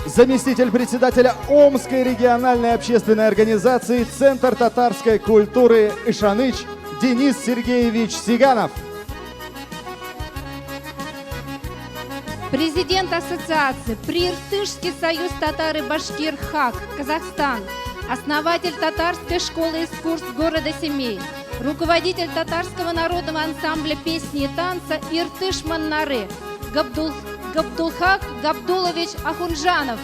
Заместитель председателя Омской региональной общественной организации Центр татарской культуры «Ишаныч» Денис Сергеевич Сиганов. Президент ассоциации Прииртышский союз татар и башкир ХАК, Казахстан. Основатель татарской школы искусств города Семей, руководитель татарского народного ансамбля песни и танца Иртыш Маннары Габдулхак Габдулович Ахунжанов.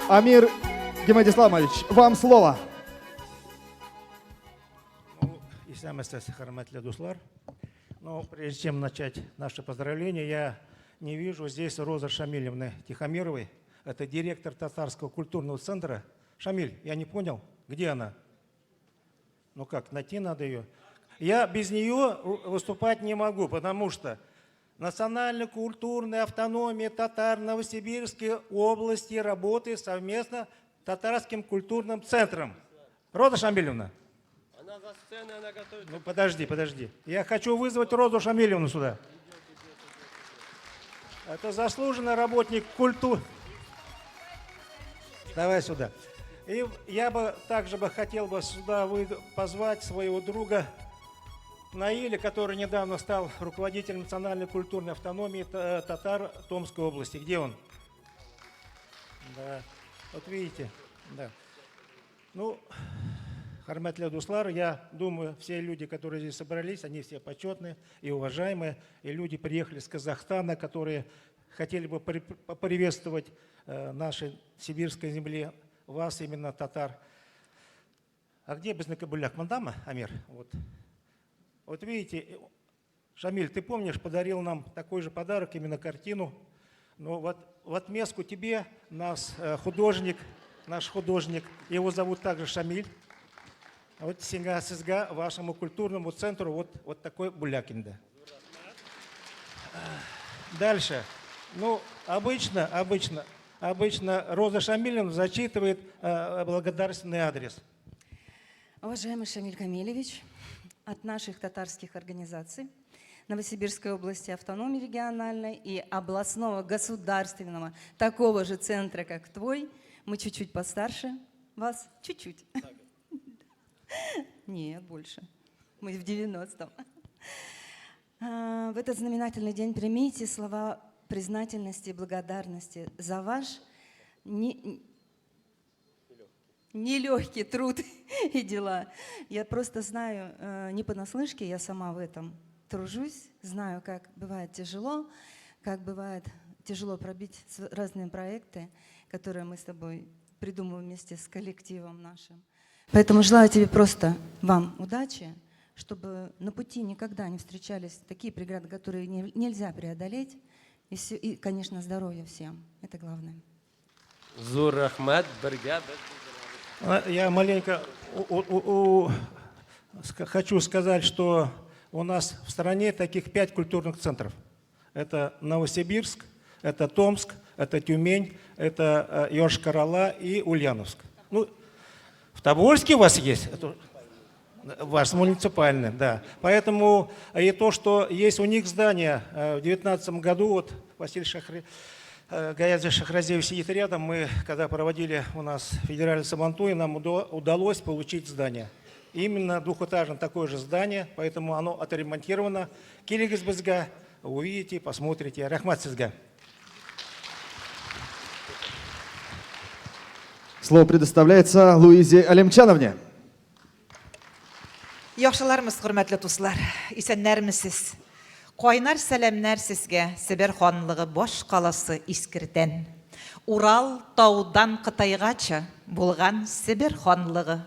Амир Гимадисламович, вам слово. Исәнмесез, хөрмәтле дуслар. Но прежде чем начать наше поздравление, я не вижу здесь Розы Шамилевны Тихомировой. Это директор Татарского культурного центра. Шамиль, я не понял, где она? Ну как, найти надо ее. Я без нее выступать не могу, потому что национально-культурная автономия татар Новосибирской области работает совместно с Татарским культурным центром. Роза Шамилевна. Она за сценой, она готовит. Ну подожди, подожди. Я хочу вызвать Розу Шамилевну сюда. Это заслуженный работник культуры. Давай сюда. И я бы также бы хотел бы сюда позвать своего друга Наиля, который недавно стал руководителем национальной культурной автономии татар Томской области. Где он? Да. Вот видите. Да. Ну, хөрмәтле дуслар, я думаю, все люди, которые здесь собрались, они все почетные и уважаемые. И люди приехали с Казахстана, которые хотели бы поприветствовать нашей сибирской земле вас, именно татар. А где безнең бүләк? Мондамы, Амир? Вот. Вот видите, Шамиль, ты помнишь, подарил нам такой же подарок, именно картину. Но вот в отместку тебе нас художник, наш художник, его зовут также Шамиль. Вот сиңа, сезгә, вашему культурному центру вот такой бүләк инде. Дальше. Ну, обычно Роза Шамилевна зачитывает благодарственный адрес. Уважаемый Шамиль Камилевич, от наших татарских организаций Новосибирской области автономии региональной и областного государственного такого же центра, как твой, мы чуть-чуть постарше вас, чуть-чуть. Нет, больше. Мы в 90-м. В этот знаменательный день примите слова признательности и благодарности за ваш нелегкий труд и дела. Я просто знаю, не понаслышке, я сама в этом тружусь, знаю, как бывает тяжело, как бывает тяжело пробить разные проекты, которые мы с тобой придумываем вместе с коллективом нашим. Поэтому желаю тебе просто вам удачи, чтобы на пути никогда не встречались такие преграды, которые нельзя преодолеть. И, конечно, здоровья всем. Это главное. Зур рәхмәт, бергә Я маленько хочу сказать, что У нас в стране таких пять культурных центров. Это Новосибирск, это Томск, это Тюмень, это Йошкар-Ола и Ульяновск. Ну, в Тобольске у вас есть? Это ваш муниципальный, да. Поэтому и то, что есть у них здание, в 2019 году, вот Василий Гаязович Шахразеев сидит рядом, мы, когда проводили у нас федеральный Сабантуй, нам удалось получить здание. Именно двухэтажное такое же здание, поэтому оно отремонтировано. Килегез безгә, увидите, посмотрите. Рәхмәт сезгә. Слово предоставляется Луизе Алимчановне. Яхшылармыз, хөрмәтле дуслар, исәннәрмесез? Кайнар сәламнәр сезгә Себер ханлыгы баш каласы Искердән. Урал таудан Кытайгача булган Себер ханлыгы.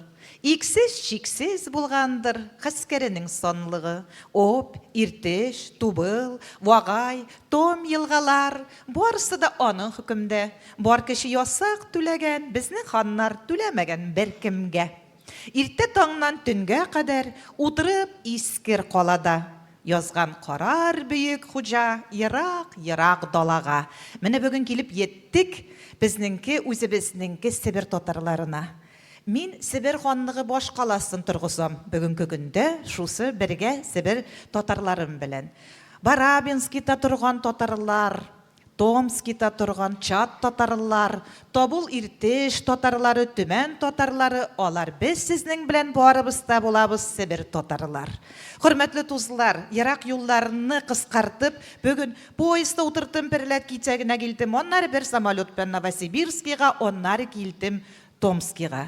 Иксез-чиксез булгандыр гаскәренең санлыгы. Обь, Иртеш, Тубыл, Вагай, Том елгалар, барысы да аның хөкемдә. Бар кеше ясак түләгән, безнең ханнар түләмәгән беркемгә. Иртә таңнан төнгә кадәр утырып Искер калада. Язган карар бөек хуҗа ерак-ерак далага. Менә бүген килеп еттек безнеңке, үзебезнеңке Себер татарларына. Мин Себер ханлыгы башкаласын торгызам бүгенге көндә шусы бергә Себер татарларым белән. Барабинскита торган татарлар, Томскита торган чат татарлар, Тобол Иртеш татарлары, Төмән татарлары, алар без сезнең белән барыбыз та булабыз Себер татарлар. Хөрмәтле тузлар, ерак юлларны кыскартып, бүген поездда утыртым берләт кичә генә килдем, аннары бер самолет белән Новосибирскига, аннары килдем Томскига.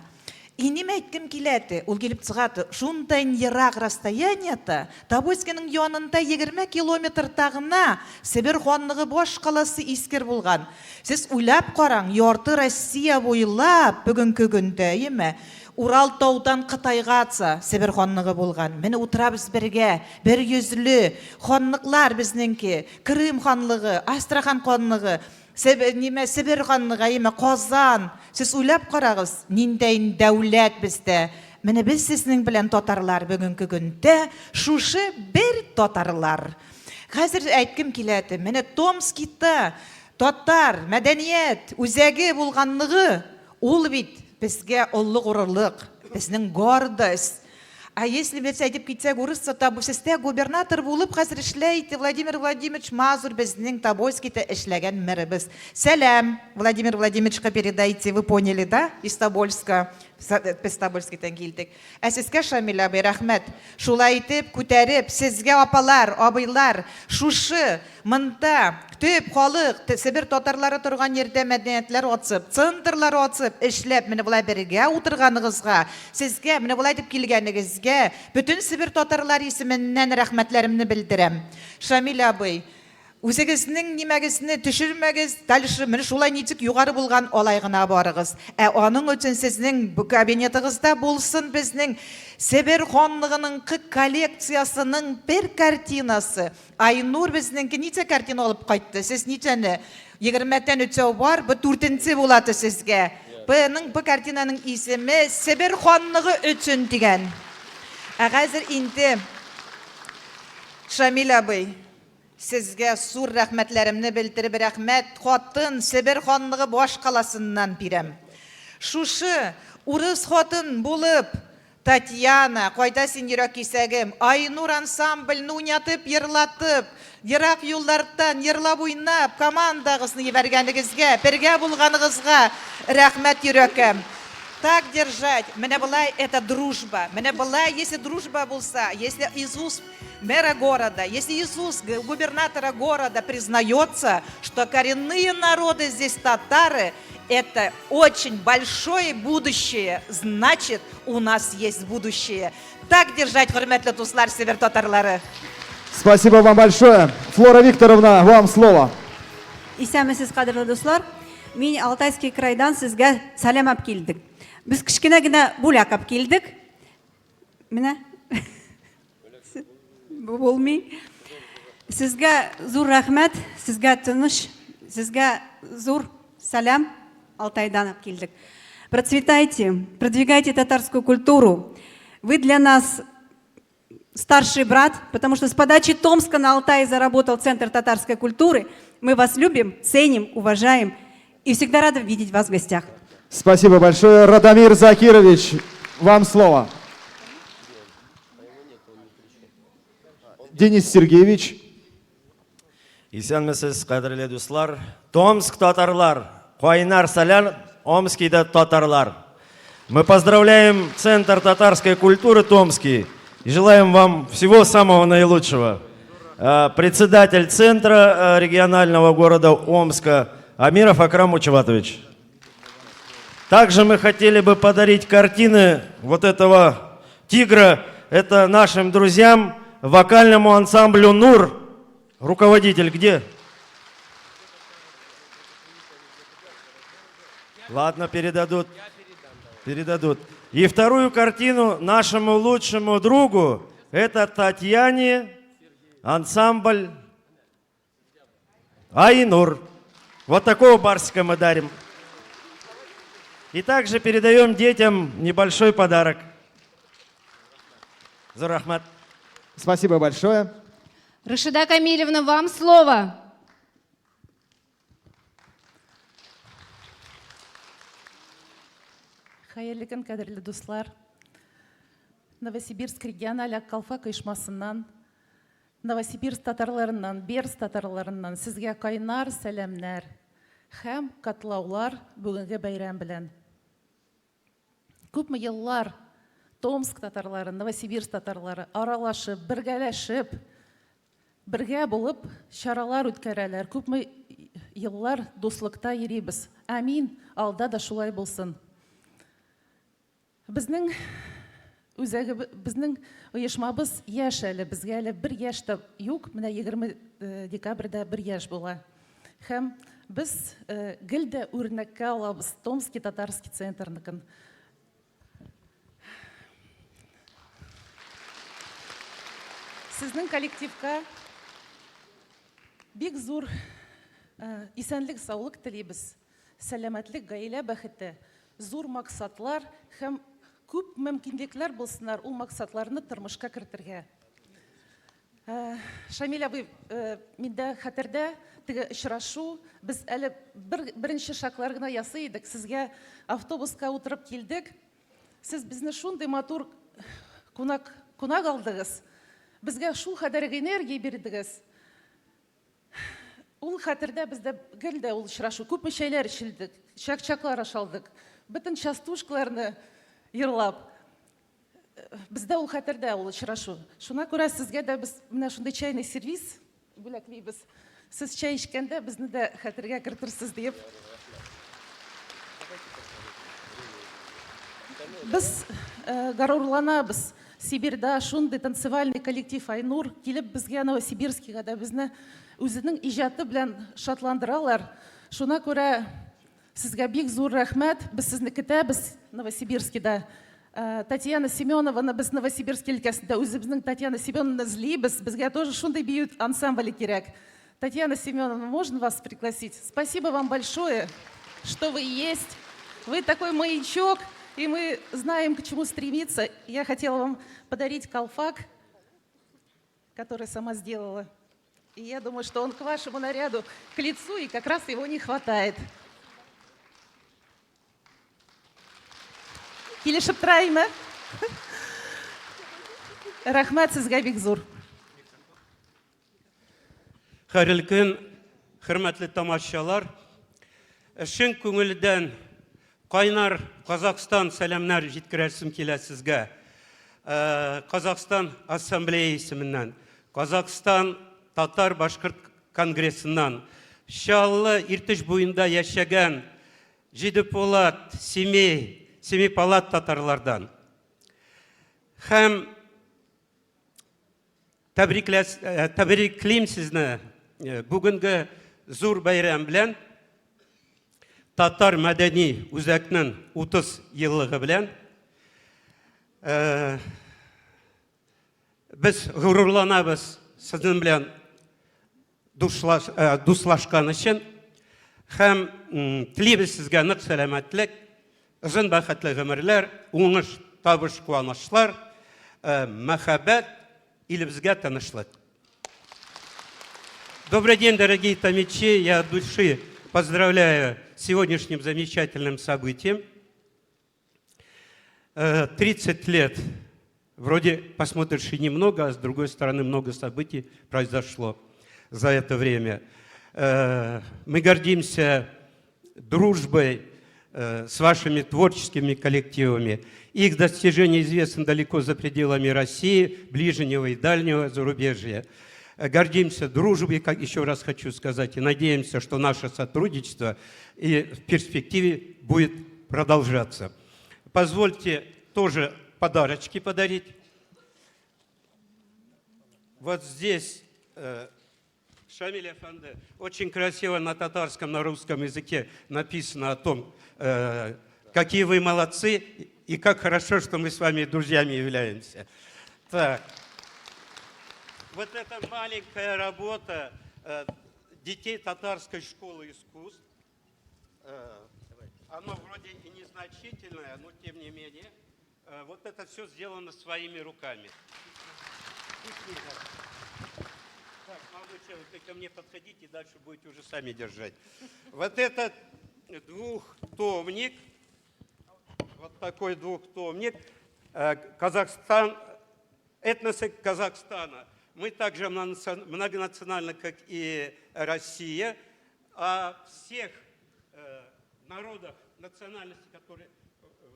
И нимә әйткем килә те, ул килеп чыга те, шундый ерак расстояниета, Тобольскиның янында 20 километрда гына Себер ханлыгы баш каласы Искер булган. Сез уйлап караң, ярты Россия буйлап бүгенге көндә, әйеме, Урал таудан Кытайгача Себер ханлыгы булган. Менә утырабыз бергә, бер йөзле ханлыклар безнеңке, Крым ханлыгы, Астрахан ханлыгы, Себ, нимә, Себер ханлыгы, әйеме, Казан. Сез уйлап карагыз, ниндәен дәүләт бездә. Менә без сезнең белән татарлар бүгенге көндә шушы бер татарлар. Хәзер әйткем килә, менә Томскита татар мәдәният үзәге булганлыгы, ул бит безгә олы горурлык, безнең гордость. А если без әйтеп китсәк, урысча Табусестә губернатор булып хәзер эшләй Владимир Владимирович Мазур, безнең Тобольскийда эшләгән мэрыбыз. Сәлам, Владимир Владимировичка передайте, вы поняли, да, из Тобольска. Без Тобольскийдан килдек. Ә сезгә, Шамил абый, рәхмәт. Шулай итеп, күтәреп, сезгә апалар, абыйлар, шушы Монда төп халык, Себер татарлары торган йирдә мәдәниятләр ачып, центрлар ачып, эшләп, менә болай бергә утырганыгызга, сезгә, менә болай итеп килгәнегезгә, бөтен Себер татарлары исеменнән рәхмәтләремне белдерәм. Шамил абый, үзегезнең нимәгезне төшермәгез, дальше менә шулай ничек югары булган, алай гына барыгыз. Ә аның өчен сезнең кабинетыгызда булсын безнең Себер ханлыгыныңкы коллекциясенең бер картинасы. Айнур безнеңке ничә картина алып кайтты? Сез ничәне? Егермәтән өчәү бар, бу дүртенче булаты сезгә. Бының бу картинаның исеме Себер ханлыгы өчен дигән. Ә хәзер инде Шамил абый, сезгә зур рәхмәтләремне белдереп, рәхмәт хатын Себер ханлыгы башкаласыннан бирәм. Шушы урыс хатын булып Татьяна, кайда син, йөрәк кисәгем? Айнур ансамбльне уйнатып, ерлатып, ерак юллардан ерлап уйнап, командагызны ебәргәнегезгә, бергә булганыгызга рәхмәт, йөрәкем. Так держать! Менә болай это дружба. Менә болай, если дружба булса, если из уст мэра города, если из уст губернатора города признается, что коренные народы здесь татары, это очень большое будущее. Значит, у нас есть будущее. Так держать, хөрмәтле дуслар, Себер татарлары. Спасибо вам большое. Флора Викторовна, вам слово. Исәнмесез, кадерле дуслар. Мин Алтайский крайдан сезгә сәлам алып килдек. Без кечкенә генә бүләк алып килдек. Менә. Бу булмый. Сезгә зур рәхмәт, сезгә тыныч, сезгә зур сәлам Алтайдан алып килдек. Процветайте, продвигайте татарскую культуру. Вы для нас старший брат, потому что с подачи Томска на Алтае заработал Центр татарской культуры. Мы вас любим, ценим, уважаем и всегда рады видеть вас в гостях. Спасибо большое. Радомир Закирович, вам слово. Денис Сергеевич. Исәнмесез, кадерле дуслар. Томск татарлар, кайнар сәлам Омскийда татарлар. Мы поздравляем Центр татарской культуры Томский и желаем вам всего самого наилучшего. Э, председатель Центра э, регионального города Омска Амиров Акрам Учеватович. Также мы хотели бы подарить картины вот этого тигра. Это нашим друзьям, вокальному ансамблю «Нур». Руководитель где? Ладно, передадут. Передадут. И вторую картину нашему лучшему другу, это Татьяне, ансамбль Айнур. Вот такого барсика мы дарим. И также передаем детям небольшой подарок. Зур рәхмәт. Спасибо большое. Рашида Камилевна, вам слово. Хәерле көн, кадерле дуслар. Новосибирск региональ Ак калфак оешмасыннан, Новосибирск татарларыннан, Берс татарларыннан сезгә кайнар сәламнәр һәм котлаулар бүгенге бәйрәм белән. Күпме еллар Томск татарлары, Новосибирск татарлары аралашып, бергәләшеп, бергә булып чаралар үткәрәләр. Күпме еллар дуслыкта йөрибез. Амин, алда да шулай булсын. Безнең үзәге, безнең оешмабыз яшь әле, безгә әле бер яшь тә юк, менә 20 э, декабрьдә бер яшь була. Һәм без э, гел дә үрнәккә алабыз Томский татарский центрныкын. Сезнең коллективка бик зур э, исәнлек, саулык телибез. Сәламәтлек, гаилә бәхете, зур максатлар һәм күп мөмкинлекләр булсыннар ул максатларны тормышка кертергә. Э, Шамил абый, э, миндә хәтердә теге очрашу, без әле бер, беренче шаглар гына ясый идек, сезгә автобуска утырып килдек. Сез безне шундый матур кунак, кунак алдыгыз. Безгә шул кадәр энергия бирдегез. Ул хәтердә бездә гел дә ул очрашу. Күпме чәйләр эчелдек, чак-чаклар ашалдык. Бөтен частушкаларны йырлап. Бездә ул хәтердә ул очрашу. Шуна күрә сезгә дә без менә шундый чайный сервиз бүләклибез. Сез чәй эчкәндә безне дә хәтергә кертерсез диеп. Без э, горурланабыз. Сибирьда шундый танцевальный коллектив Айнур килеп безгә Новосибирскига да безне үзенең иҗаты белән шатландыралар. Шуна күрә сезгә бик зур рәхмәт. Без сезне көтәбез Новосибирскида. Э, Татьяна Семенованы без Новосибирск өлкәсендә үзебезнең Татьяна Семенованы эзлибез. Безгә тоже шундый бию ансамбле кирәк. Татьяна Семеновна, можно вас пригласить? Спасибо вам большое, что вы есть. Вы такой маячок, и мы знаем, к чему стремиться. Я хотела вам подарить калфак, который сама сделала. И я думаю, что он к вашему наряду, к лицу, и как раз его не хватает. Килешеп тора име? Рәхмәт сезгә бик зур. Хәерле көн, хөрмәтле тамашачылар. Чын күңелдән кайнар Казахстан сәламнәр җиткерәсем килә сезгә. Э, Казахстан Ассамблея исеменнән, Казахстан Татар Башкорт Конгрессыннан, Чаллы Иртыш буенда яшәгән Җидепулат, Семей, Семипалат татарлардан. Һәм Э, тәбриклим сезне э, бүгенге зур бәйрәм белән. Татар мәдәни үзәкнең 30 еллыгы белән. Э, без горурланабыз сезнең белән дуслашкан өчен һәм телибез сезгә нык сәламәтлек, озын бәхетле гомерләр, уңыш, табыш, куанычлар, мәхәббәт. Илебезгә тынычлык. Добрый день, дорогие томичи. Я от души поздравляю с сегодняшним замечательным событием. 30 лет. Вроде посмотришь и немного, а с другой стороны много событий произошло за это время. Мы гордимся дружбой с вашими творческими коллективами. Их достижения известны далеко за пределами России, ближнего и дальнего зарубежья. Гордимся дружбой, как еще раз хочу сказать, и надеемся, что наше сотрудничество и в перспективе будет продолжаться. Позвольте тоже подарочки подарить. Вот здесь, Шамиль әфәнде, очень красиво на татарском, на русском языке написано о том, какие вы молодцы и как хорошо, что мы с вами друзьями являемся. Так. Вот эта маленькая работа детей татарской школы искусств. Оно вроде и незначительное, но тем не менее, вот это все сделано своими руками. Так, молодой человек, вы ко мне подходите, дальше будете уже сами держать. Вот этот двухтомник, вот такой двухтомник, Казахстан, этносы Казахстана. Мы также многонациональны, как и Россия. А всех народах, национальностей, которые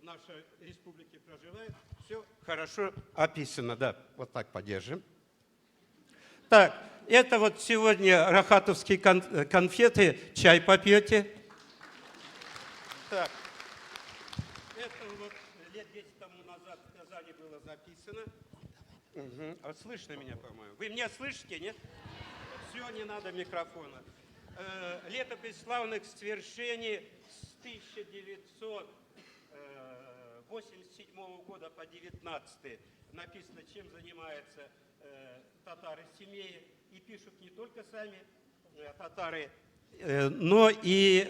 в нашей республике проживают, все хорошо описано. Да, вот так подержим. Так, это вот сегодня рахатовские конфеты, чай попьете. Так, это вот лет 10 тому назад в Казани было записано. Угу. А слышно меня, по-моему? Вы меня слышите, нет? Все, не надо микрофона. Летопись славных свершений с 1987 года по 19 написано, чем занимаются татары семьи. И пишут не только сами татары, но и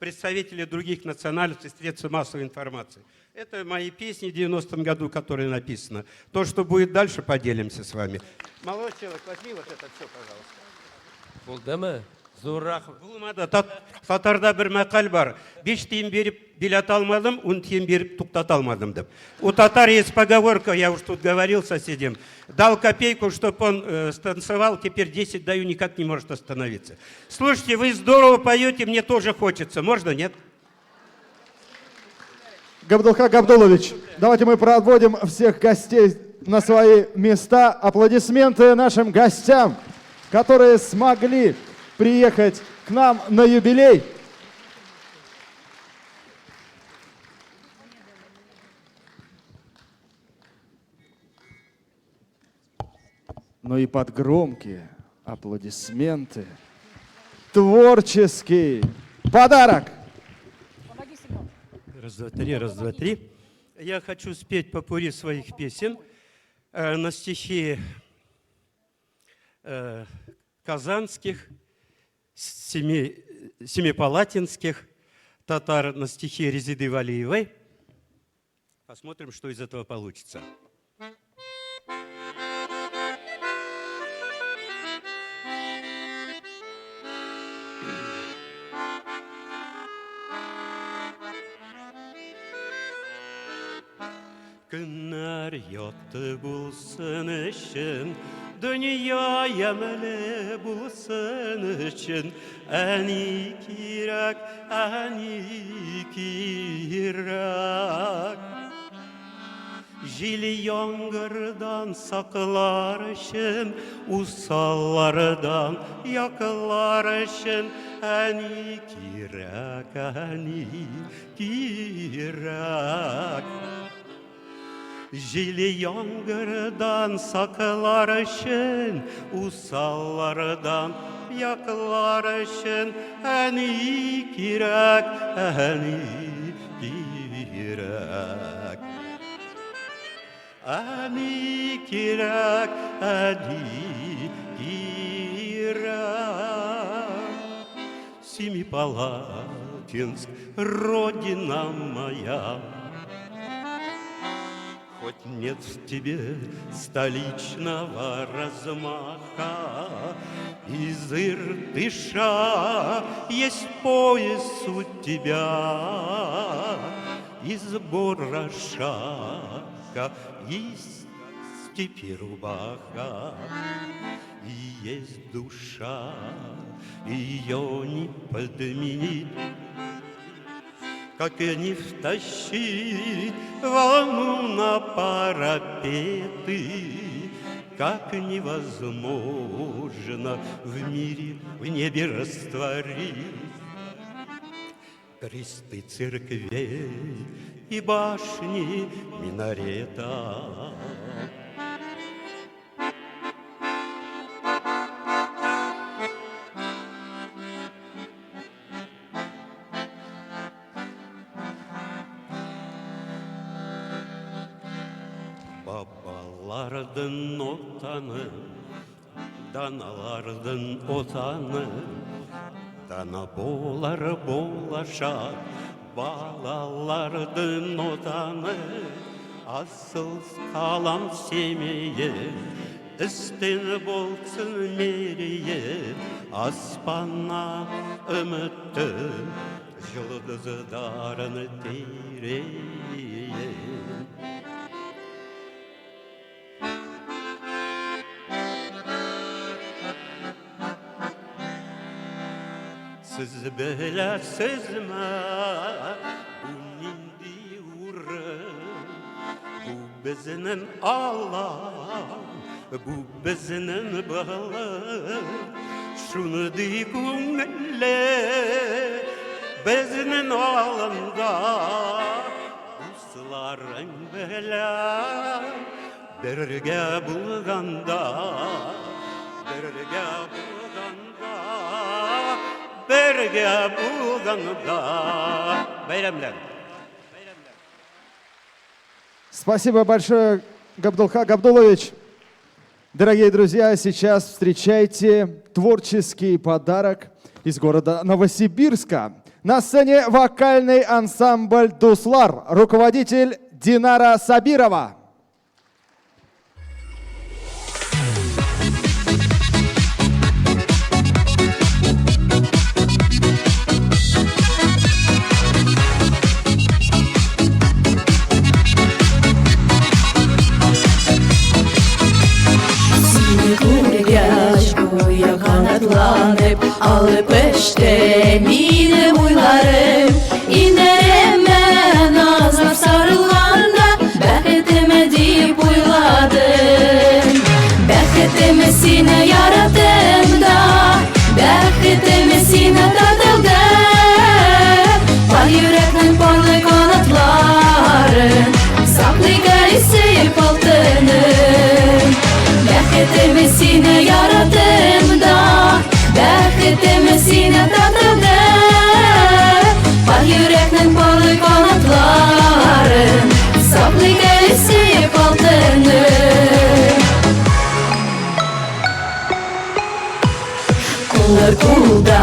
представители других национальностей, средств массовой информации. Это мои песни в 90-м году, которые написаны. То, что будет дальше, поделимся с вами. Молодой человек, возьми вот это все, пожалуйста. Булдымы? Зур рәхмәт. Булмады. Татарда бер мәкаль бар. 5 тиен биреп билет алмадым, 10 тиен биреп туктата алмадым дип. У татар есть поговорка, я уж тут говорил соседям. Дал копейку, чтоб он станцевал, теперь 10 даю, никак не может остановиться. Слушайте, вы здорово поете, мне тоже хочется. Можно, нет? Габдулхак Габдулович, давайте мы проводим всех гостей на свои места. Аплодисменты нашим гостям, которые смогли приехать к нам на юбилей. Ну и под громкие аплодисменты творческий подарок. Раз, два, три, раз, два, три. Я хочу спеть попурри своих песен на стихи казанских, семипалатинских татар, на стихи Резиды Валиевой. Посмотрим, что из этого получится. Көннәр якты булсын өчен, дөнья ямьле булсын өчен, әни кирәк, әни кирәк. Җил яңгырдан саклар өчен, усаллардан яклар өчен, әни кирәк, әни кирәк. Җил яңгырдан саклар өчен, усаллардан яклар өчен, әни кирәк, әни кирәк. Әни кирәк, әни кирәк. Семипалатинск, родина моя. Хоть нет в тебе столичного размаха, Из Иртыша есть пояс у тебя, Из бора шапка, из степи рубаха, И есть душа, ее не подменить, как не втащить волну на парапеты, как невозможно в мире, в небе растворить кресты церквей и башни минарета. Бабалардың отаны, даналардың отаны, дана болар болашақ, балалардың отаны, асыл қалам Семейі, істен болсын мерейі, аспанна үмітті жұлдыздарын терейін. Сез беләсезме, бу нинди урын? Бу безнең алан, бу безнең болын. Шундый күңелле безнең аланда дусларың белән бергә булганда, бергә булганда, бергә булганда. Бәйрәм белән! Спасибо большое, Габдулха Габдулович. Дорогие друзья, сейчас встречайте творческий подарок из города Новосибирска. На сцене вокальный ансамбль «Дуслар», руководитель Динара Сабирова. Сине күргәч, гүя канатланып, алып очты минем уйларым. Иңнәремә назлап сарылганда, бәхетеме дип уйладым. Бәхетеме сине яраттым да, бәхетеме сине татылдым. Пар йөрәкнең парлы канатларын, саклыйк әле сөеп алтыным. Бәхетеме сине яраттым да, бәхетеме сине татылдым. Пар йөрәкнең парлы канатларын, саклыйк әле сөеп алтыным. Куллар кулда,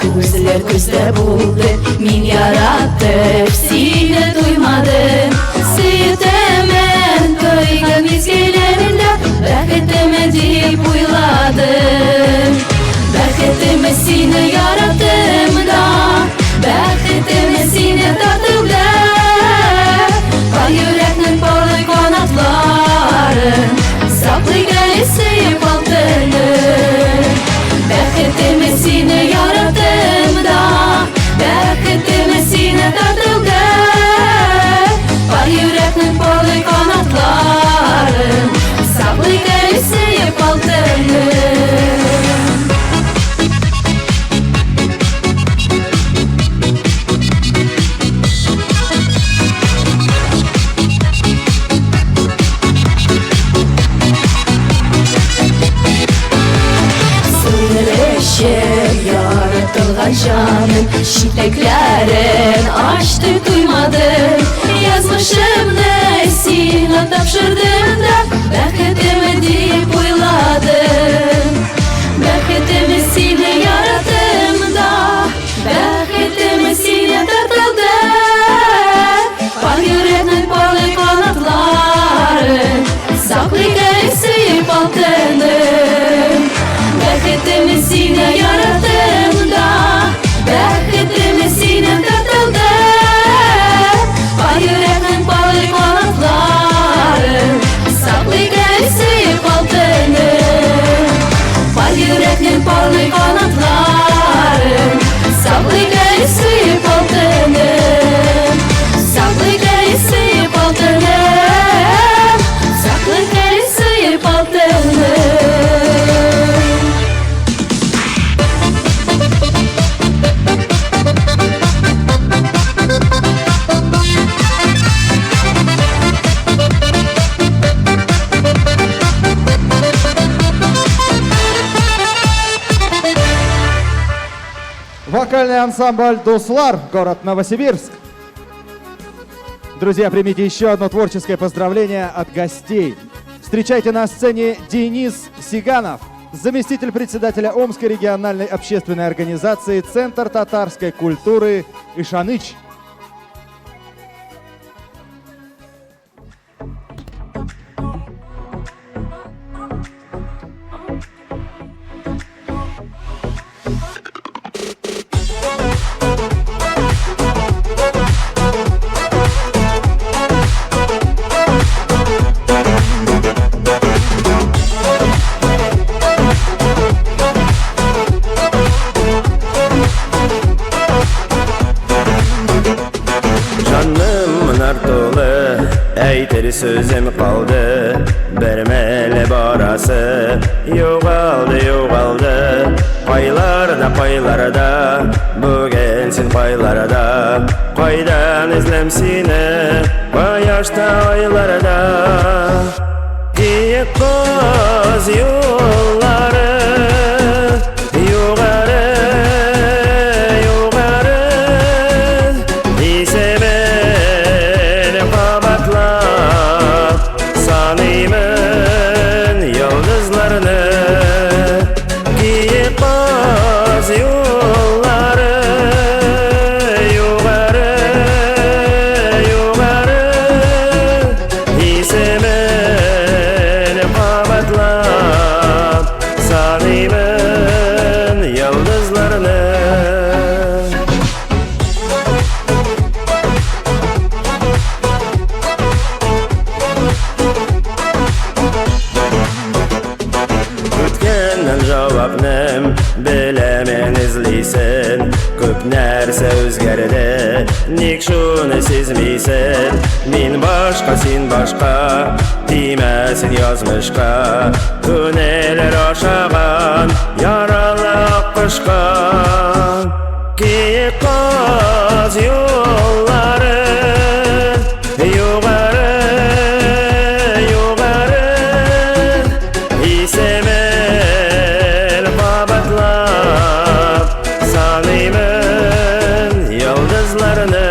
күзләр күздә булды, мин яратып сине туймадым. Сөетәмен тойган мизгелләрендә, бәхетеме дип уйладым. Бәхетеме сине яраттым да, бәхетеме сине татылдым. Пар йөрәкнең парлы канатларын, саклыйк әле сөеп алтыным. Бәхетеме сине яраттым да, бәхетеме сине татылдым. Пар йөрәкнең парлы канатларын, саклыйк әле сөеп алтыным. Сыйыр яратылган җаным, читәкләрен ачты туймадым. Язмышымны сиңа тапшырдым да, бәхетеме дип уйладым. Бәхетеме сине яраттым да, бәхетеме сине тартылдым. Пар йөрәкнең парлы канатларын, Вокальный ансамбль «Дуслар», город Новосибирск. Друзья, примите еще одно творческое поздравление от гостей. Встречайте на сцене Денис Сиганов, заместитель председателя Омской региональной общественной организации «Центр татарской культуры» Ишаныч. Җаным нар тулы, әйтер сүзем калды. Бер мәле барасы, югалды, югалды. Кайларда, кайларда, бүген син кайларда? Кайдан эзлим сине, кояшта, айларда? Киек каз юллары, югары, югары, исемен кабатлап саныймын йолдызларны. Киек каз юллары, югары, югары, исемен кабатлап саныймын йолдызларны. Үткәннән җавапным беләмен эзлисең. Күп нәрсә үзгәрде, ник шуны сизмисең? Мин башка, син башка, тимәсен язмышка. Күңелләр ашаган яралы аккошка. Киек каз юллары, югары, югары, исемен кабатлап саныймын йолдызларны.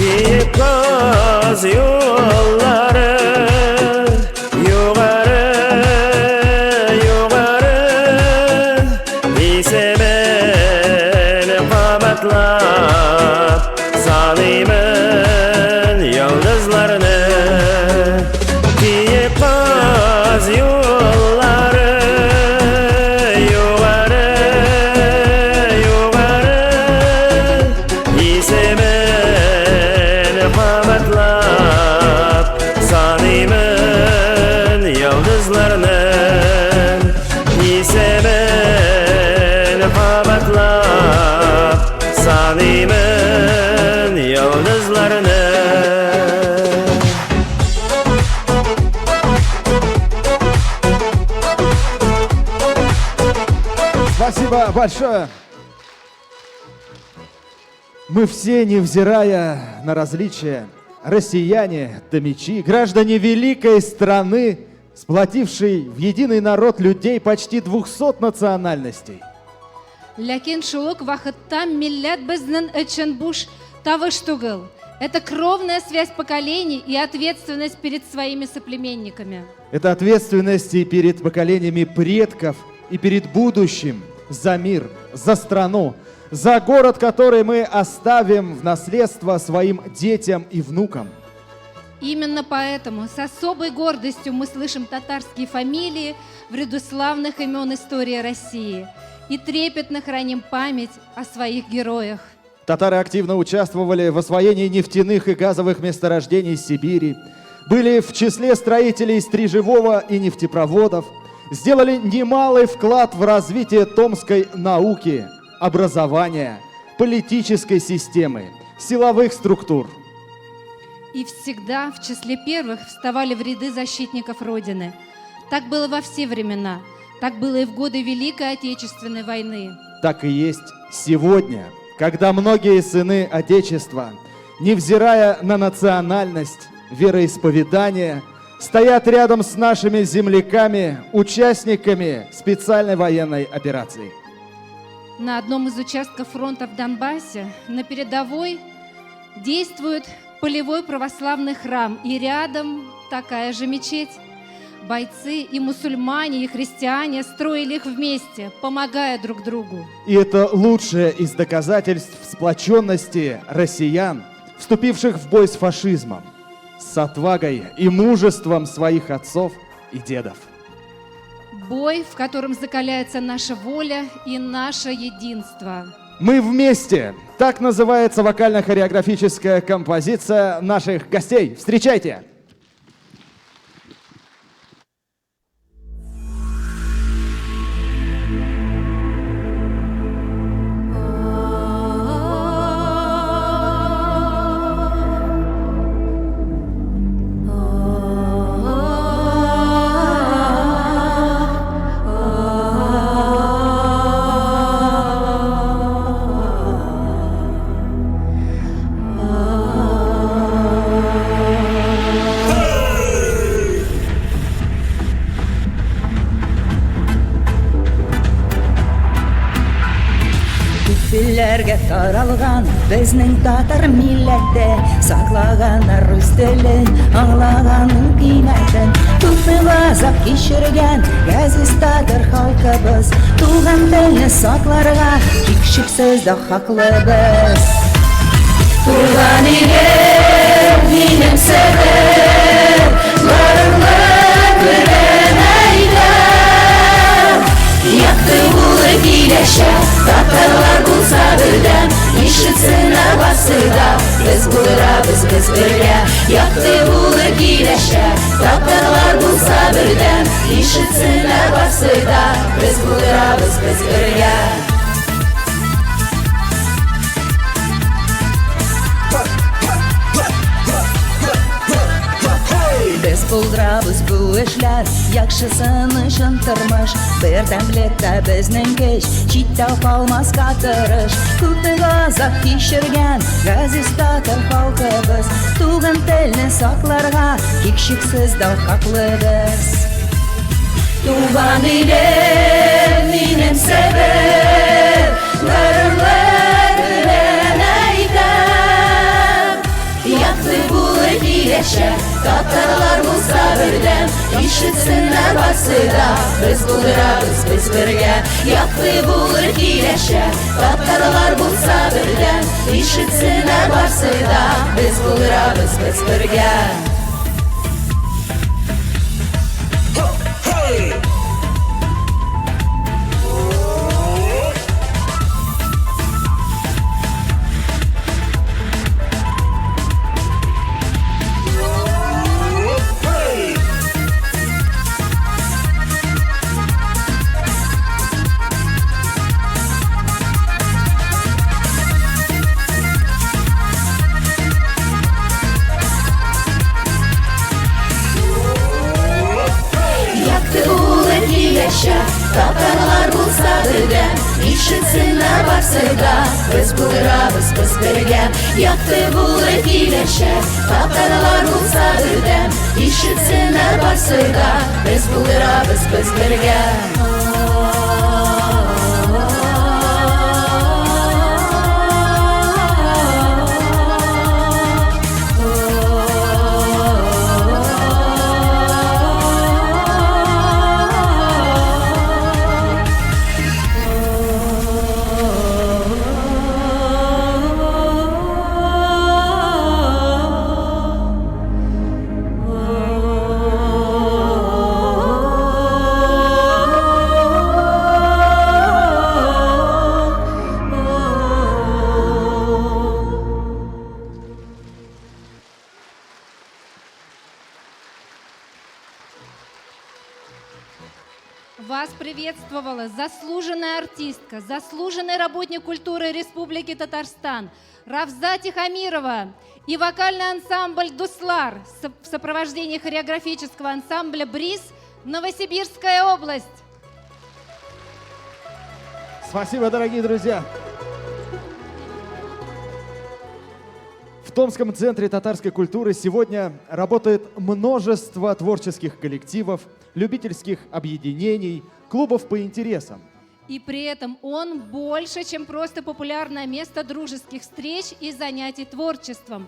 Киек каз юллары, югары, югары, исемен кабатлап саныймын йолдызларны. Киек каз юллары, югары, югары, исемен кабатлап саныймын йолдызларны. Исемен кабатлап саныймын йолдызларны. Спасибо большое. Мы все, невзирая на различия, россияне, томичи, граждане великой страны, сплотившей в единый народ людей почти 200 национальностей. Ләкин шул ук вакытта милләт безнең өчен буш тавыш түгел. Это кровная связь поколений и ответственность перед своими соплеменниками. Это ответственность и перед поколениями предков, и перед будущим, за мир, за страну, за город, который мы оставим в наследство своим детям и внукам. Именно поэтому с особой гордостью мы слышим татарские фамилии в ряду славных имен истории России и трепетно храним память о своих героях. Татары активно участвовали в освоении нефтяных и газовых месторождений Сибири, были в числе строителей стрижевого и нефтепроводов, сделали немалый вклад в развитие томской науки, образования, политической системы, силовых структур. И всегда в числе первых вставали в ряды защитников Родины. Так было во все времена. Так было и в годы Великой Отечественной войны. Так и есть сегодня, когда многие сыны Отечества, невзирая на национальность, вероисповедание, стоят рядом с нашими земляками, участниками специальной военной операции. На одном из участков фронта в Донбассе на передовой действует полевой православный храм, и рядом такая же мечеть. Бойцы и мусульмане, и христиане строили их вместе, помогая друг другу. И это лучшее из доказательств сплоченности россиян, вступивших в бой с фашизмом, с отвагой и мужеством своих отцов и дедов. Бой, в котором закаляется наша воля и наше единство. Мы вместе! Так называется вокально-хореографическая композиция наших гостей. Встречайте! Күп таралган безнең татар милләте Саклаганнар рус телен, аңлаганның кыйммәтен. Күпме газап кичергән газиз татар халкыбыз, Туган телне сакларга һичшиксез дә хаклыбыз. Туган илем, минем Себер, горурлык белән әйтәм. Якты булыр киләчәк, татарлар булса бердәм, ишетсеннәр барсы да, без булдырабыз без бергә. Якты булыр киләчәк, татарлар булса бердәм, ишетсеннәр барсы да, без булдырабыз без бергә. Без булдырабыз бу эшләр, яхшысын өчен тормыш. Бердәмлектә безнең көч, читтә калмаска тырыш. Күпме газап кичергән газиз татар халкыбыз, Туган телне сакларга һичшиксез дә хаклыбыз. Туган илем, минем Себер, горурлык белән әйтәм. Якты булыр киләчәк, татарлар булса бердәм, ишетсеннәр барсы да, без булдырабыз без бергә. Якты булыр киләчәк, татарлар булса бердәм, ишетсеннәр барсы да, без булдырабыз без бергә. Якты булыр киләчәк, татарлар булса бердәм, ишетсеннәр барсы да, без булдырабыз без бергә. Якты булыр киләчәк, татарлар булса бердәм, ишетсеннәр барсы да, без булдырабыз без бергә. Вас приветствовала заслуженная артистка, заслуженный работник культуры Республики Татарстан Равза Тихомирова и вокальный ансамбль «Дуслар» в сопровождении хореографического ансамбля «Бриз» Новосибирская область. Спасибо, дорогие друзья. В Томском центре татарской культуры сегодня работает множество творческих коллективов, любительских объединений, клубов по интересам. И при этом он больше, чем просто популярное место дружеских встреч и занятий творчеством.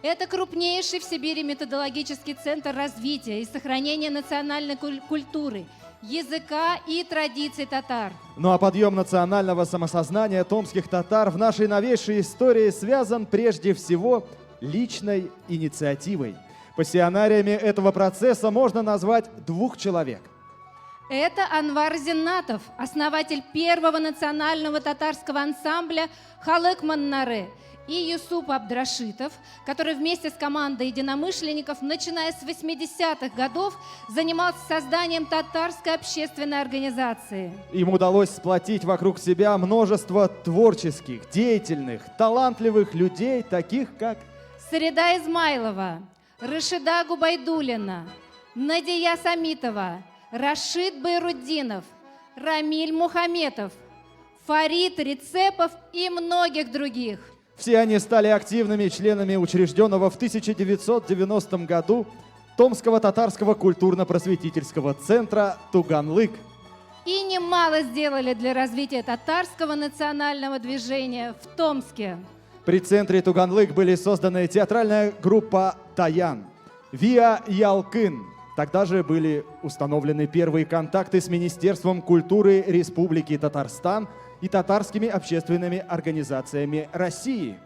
Это крупнейший в Сибири методологический центр развития и сохранения национальной культуры, языка и традиций татар. Ну а подъем национального самосознания томских татар в нашей новейшей истории связан прежде всего личной инициативой. Пассионариями этого процесса можно назвать двух человек. Это Анвар Зиннатов, основатель первого национального татарского ансамбля «Халык Маннары», и Юсуп Абдрашитов, который вместе с командой единомышленников, начиная с 80-х годов, занимался созданием татарской общественной организации. Им удалось сплотить вокруг себя множество творческих, деятельных, талантливых людей, таких как Среда Измайлова, Рашида Губайдулина, Надия Самитова, Рашид Байруддинов, Рамиль Мухаметов, Фарид Рецепов и многих других. Все они стали активными членами учрежденного в 1990 году Томского татарского культурно-просветительского центра «Туганлык». И немало сделали для развития татарского национального движения в Томске. При центре «Туганлык» были созданы театральная группа «Таян», «Виа Ялкын». Тогда же были установлены первые контакты с Министерством культуры Республики Татарстан и татарскими общественными организациями России.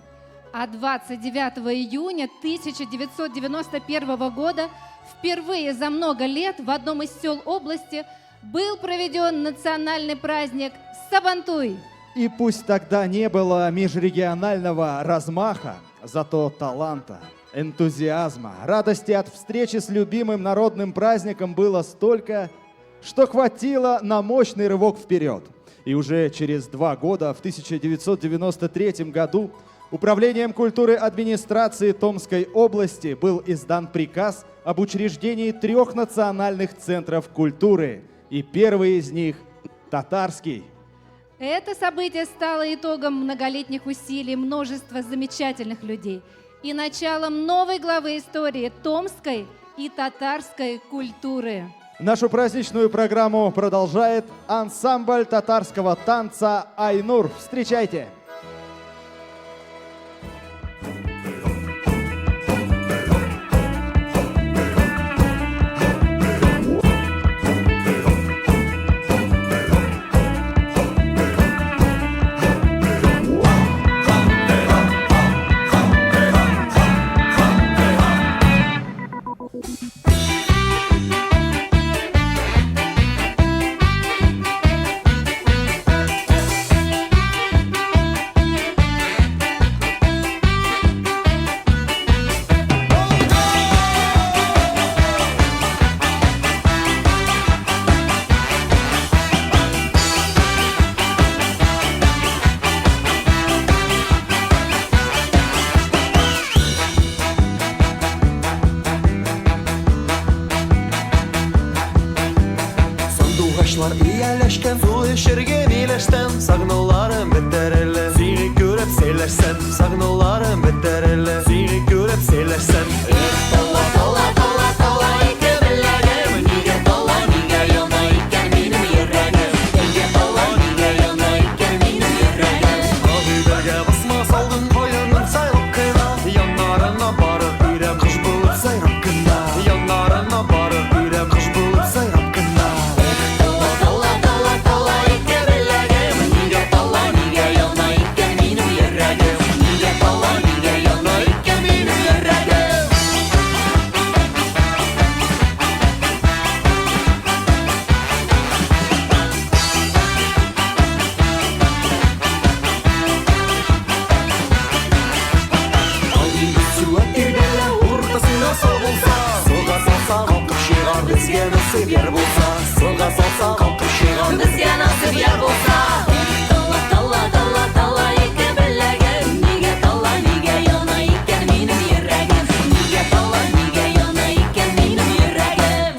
А 29 июня 1991 года впервые за много лет в одном из сел области был проведен национальный праздник Сабантуй. И пусть тогда не было межрегионального размаха, зато таланта, энтузиазма, радости от встречи с любимым народным праздником было столько, что хватило на мощный рывок вперед. И уже через 2 года, в 1993 году, Управлением культуры администрации Томской области был издан приказ об учреждении 3 национальных центров культуры. И первый из них – татарский. Это событие стало итогом многолетних усилий множества замечательных людей и началом новой главы истории томской и татарской культуры. Нашу праздничную программу продолжает ансамбль татарского танца «Айнур». Встречайте! Ияләшкән су эчәргә миләштән, сагынуларым бетәр әле, сине күреп сөйләшсәм, сагынуларым бетәр әле, сине күреп сөйләшсәм. Эх, тала, тала, тала, тала ике беләгем, нигә тала, нигә яна икән минем йөрәгем, нигә тала, нигә яна икән минем йөрәгем. Агыйдәгә басма салдым, каенын сайлап кына, яннарына барып өйрәм, кош булып сайрап кына, яннарына барып өйрәм, кош булып сайрап кына. Насыйп булса, суга салсаң калкып чыгар, безгә насыйп яр булса. Тала, тала, тала, тала ике беләгем, нигә тала, нигә яна икән минем йөрәгем, нигә тала, нигә яна икән минем йөрәгем.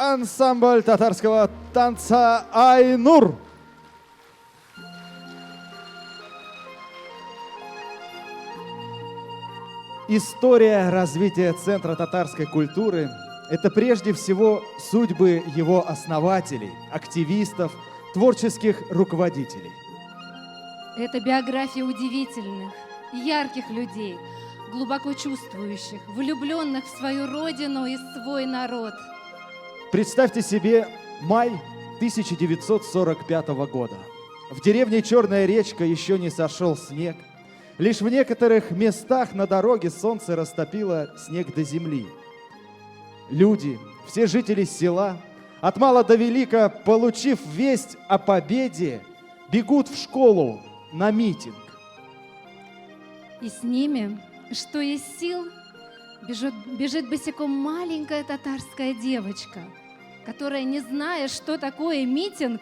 Ансамбль татарского танца «Айнур». История развития Центра татарской культуры – это прежде всего судьбы его основателей, активистов, творческих руководителей. Это биография удивительных, ярких людей, глубоко чувствующих, влюбленных в свою родину и свой народ. Представьте себе май 1945 года. В деревне Черная речка еще не сошел снег. Лишь в некоторых местах на дороге солнце растопило снег до земли. Люди, все жители села, от мала до велика, получив весть о победе, бегут в школу на митинг. И с ними, что есть сил, бежит босиком маленькая татарская девочка, которая, не зная, что такое митинг,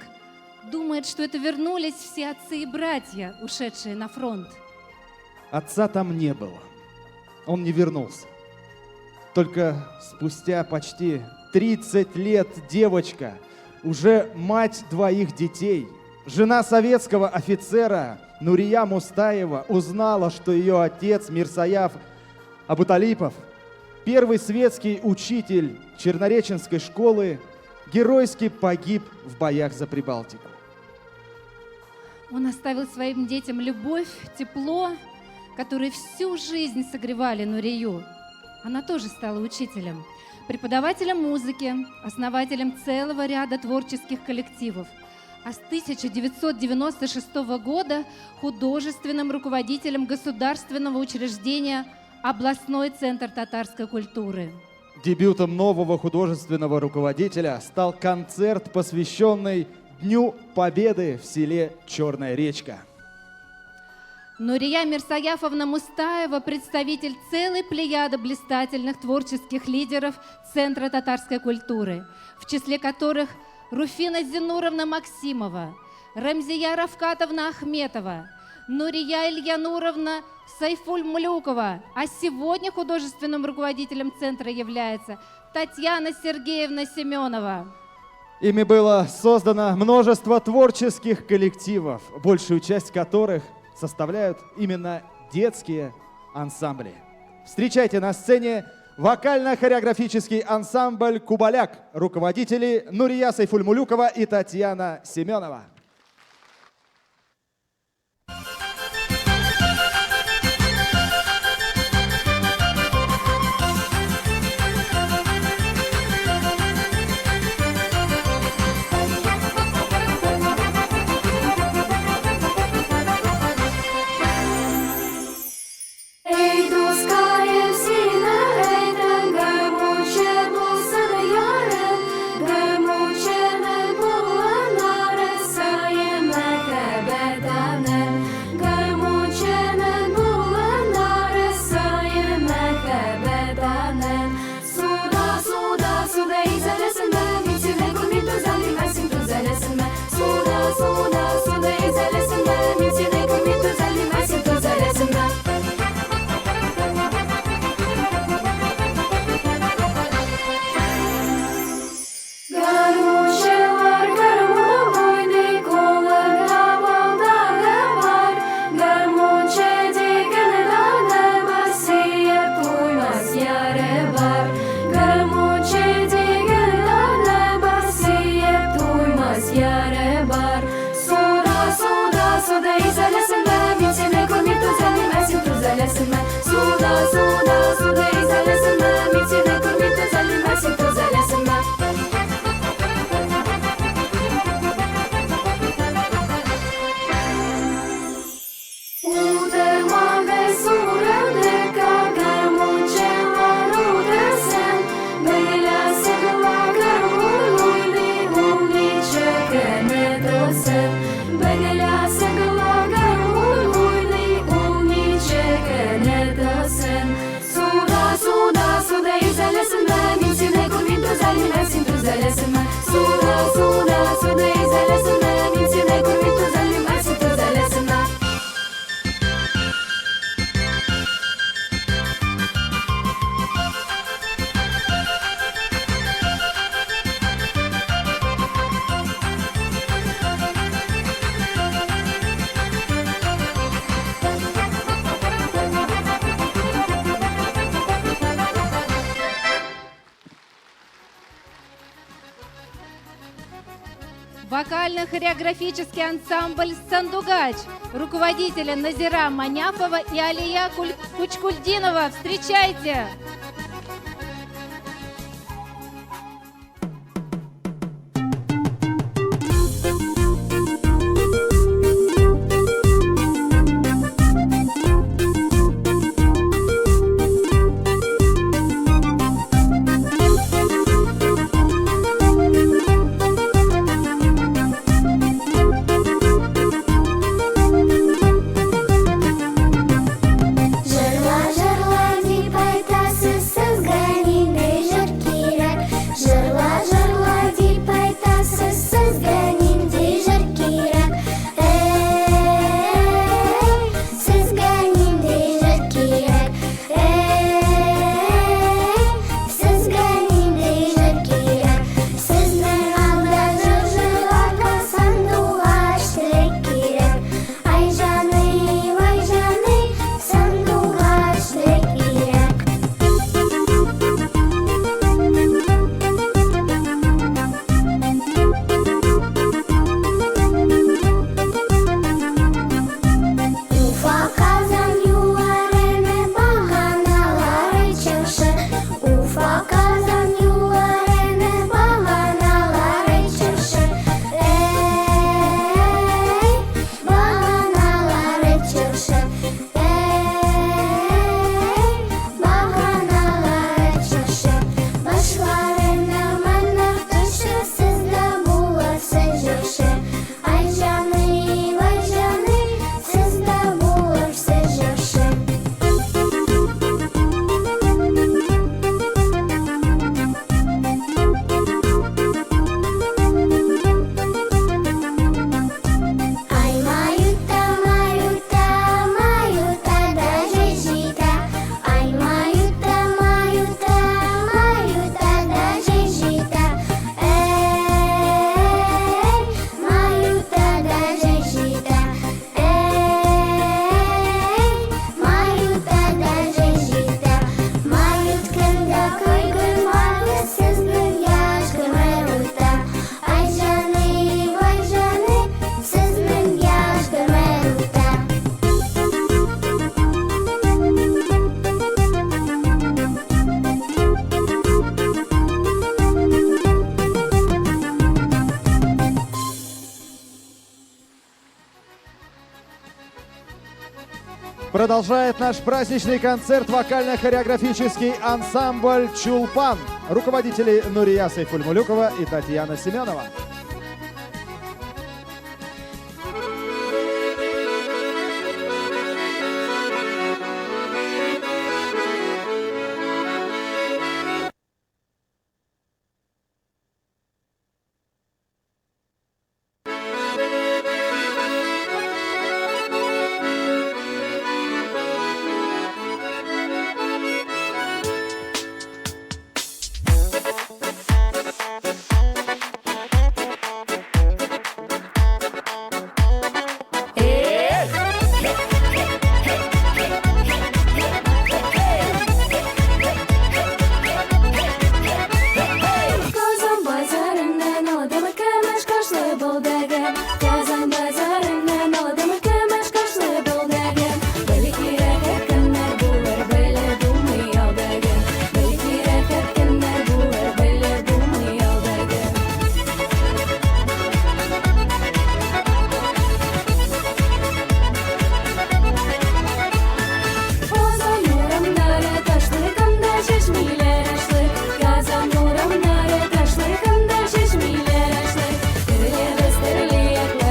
думает, что это вернулись все отцы и братья, ушедшие на фронт. Отца там не было. Он не вернулся. Только спустя почти 30 лет девочка, уже мать двоих детей, жена советского офицера Нурия Мустаева узнала, что ее отец Мирсаяф Абуталипов, первый светский учитель Чернореченской школы, геройски погиб в боях за Прибалтику. Он оставил своим детям любовь, тепло, которые всю жизнь согревали Нурию. Она тоже стала учителем, преподавателем музыки, основателем целого ряда творческих коллективов. А с 1996 года художественным руководителем государственного учреждения «Областной центр татарской культуры». Дебютом нового художественного руководителя стал концерт, посвященный Дню Победы в селе Черная речка. Нурия Мирсаяфовна Мустаева – представитель целой плеяды блистательных творческих лидеров Центра татарской культуры, в числе которых Руфина Зинуровна Максимова, Рамзия Рафкатовна Ахметова, Нурия Ильянуровна Сайфуль-Мулюкова, а сегодня художественным руководителем центра является Татьяна Сергеевна Семенова. Ими было создано множество творческих коллективов, большую часть которых составляют именно детские ансамбли. Встречайте на сцене вокально-хореографический ансамбль «Кубаляк», руководители Нурия Сайфуль-Мулюкова и Татьяна Семенова. Вокально-хореографический ансамбль «Сандугач», руководителя Назира Маняфова и Алия Кучкульдинова. Встречайте! Җырла, җырла дип әйтәсез, сезгә нинди җыр кирәк? Җырла, җырла дип әйтәсез, сезгә нинди җыр кирәк? Эй, сезгә нинди җыр кирәк? Эй, сезгә нинди җыр кирәк? Сезнең алда җыр җырларга сандугач теле кирәк. Ай җаным, ай җаным, сандугач теле кирәк. Уфа, Казан юлларына баганалары чыршы. Уфа, Казан юлларына баганалары чыршы. Эй, баганалары чыршы. Эй, баганалары чыршы. Башларына маннар төшер, сездә булырсыз җырчы. Ай җаным, ай җаным, сездә булырсыз җырчы. Ай, маюта, маюта, маюта, даже жита. Ай, маюта, маюта, маюта, даже жита. Эй, маюта, даже жита. Эй, маюта, даже жита. Мают кемдә көйгөлмәде, сезнең яшь гомер үтә. Ай җаным, ай җаным, сезнең яшь гомер үтә. Продолжает наш праздничный концерт вокально-хореографический ансамбль «Чулпан». Руководители Нурия Сайфульмулюкова и Татьяна Семенова. Казан базарыннан алдым көмеш кашлы булдыгым. Казан базарыннан алдым көмеш кашлы булдыгым. Бәлки рәхәт көннәр булыр, белеп булмый алдыгым. Бәлки рәхәт көннәр булыр, белеп булмый алдыгым. Казан урамнары ташлы, кымда чәчмиләр ашлы. Казан урамнары ташлы, кымда чәчмиләр ашлы. Төрлебез төрле яклар.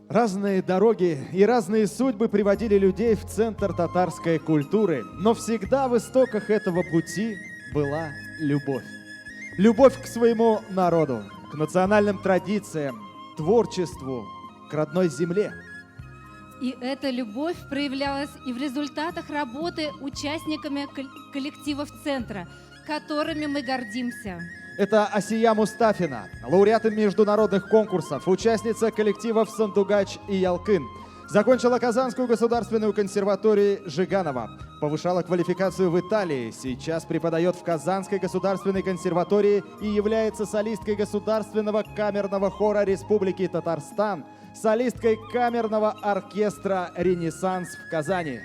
Разные дороги и разные судьбы приводили людей в центр татарской культуры, но всегда в истоках этого пути была любовь. Любовь к своему народу, к национальным традициям, творчеству, к родной земле. И эта любовь проявлялась и в результатах работы участниками коллективов центра, которыми мы гордимся. Это Асия Мустафина, лауреат международных конкурсов, участница коллективов «Сандугач» и «Ялкын». Закончила Казанскую государственную консерваторию Жиганова. Повышала квалификацию в Италии. Сейчас преподает в Казанской государственной консерватории и является солисткой Государственного камерного хора Республики Татарстан, солисткой камерного оркестра «Ренессанс» в Казани.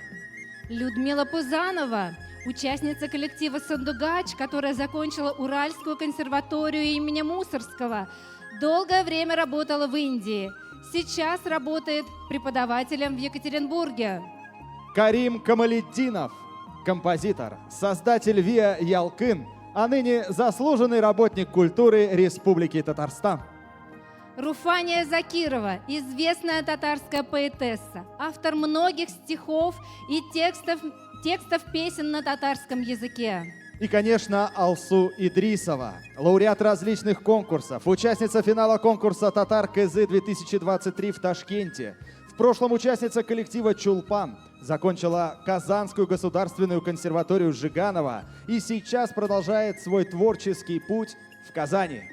Людмила Пузанова, участница коллектива «Сандугач», которая закончила Уральскую консерваторию имени Мусоргского, долгое время работала в Индии. Сейчас работает преподавателем в Екатеринбурге. Карим Камалетдинов, композитор, создатель ВИА «Ялкын», а ныне заслуженный работник культуры Республики Татарстан. Руфания Закирова, известная татарская поэтесса, автор многих стихов и текстов песен на татарском языке. И, конечно, Алсу Идрисова, лауреат различных конкурсов, участница финала конкурса «Татар КЗ-2023» в Ташкенте. В прошлом участница коллектива «Чулпан», закончила Казанскую государственную консерваторию Жиганова и сейчас продолжает свой творческий путь в Казани.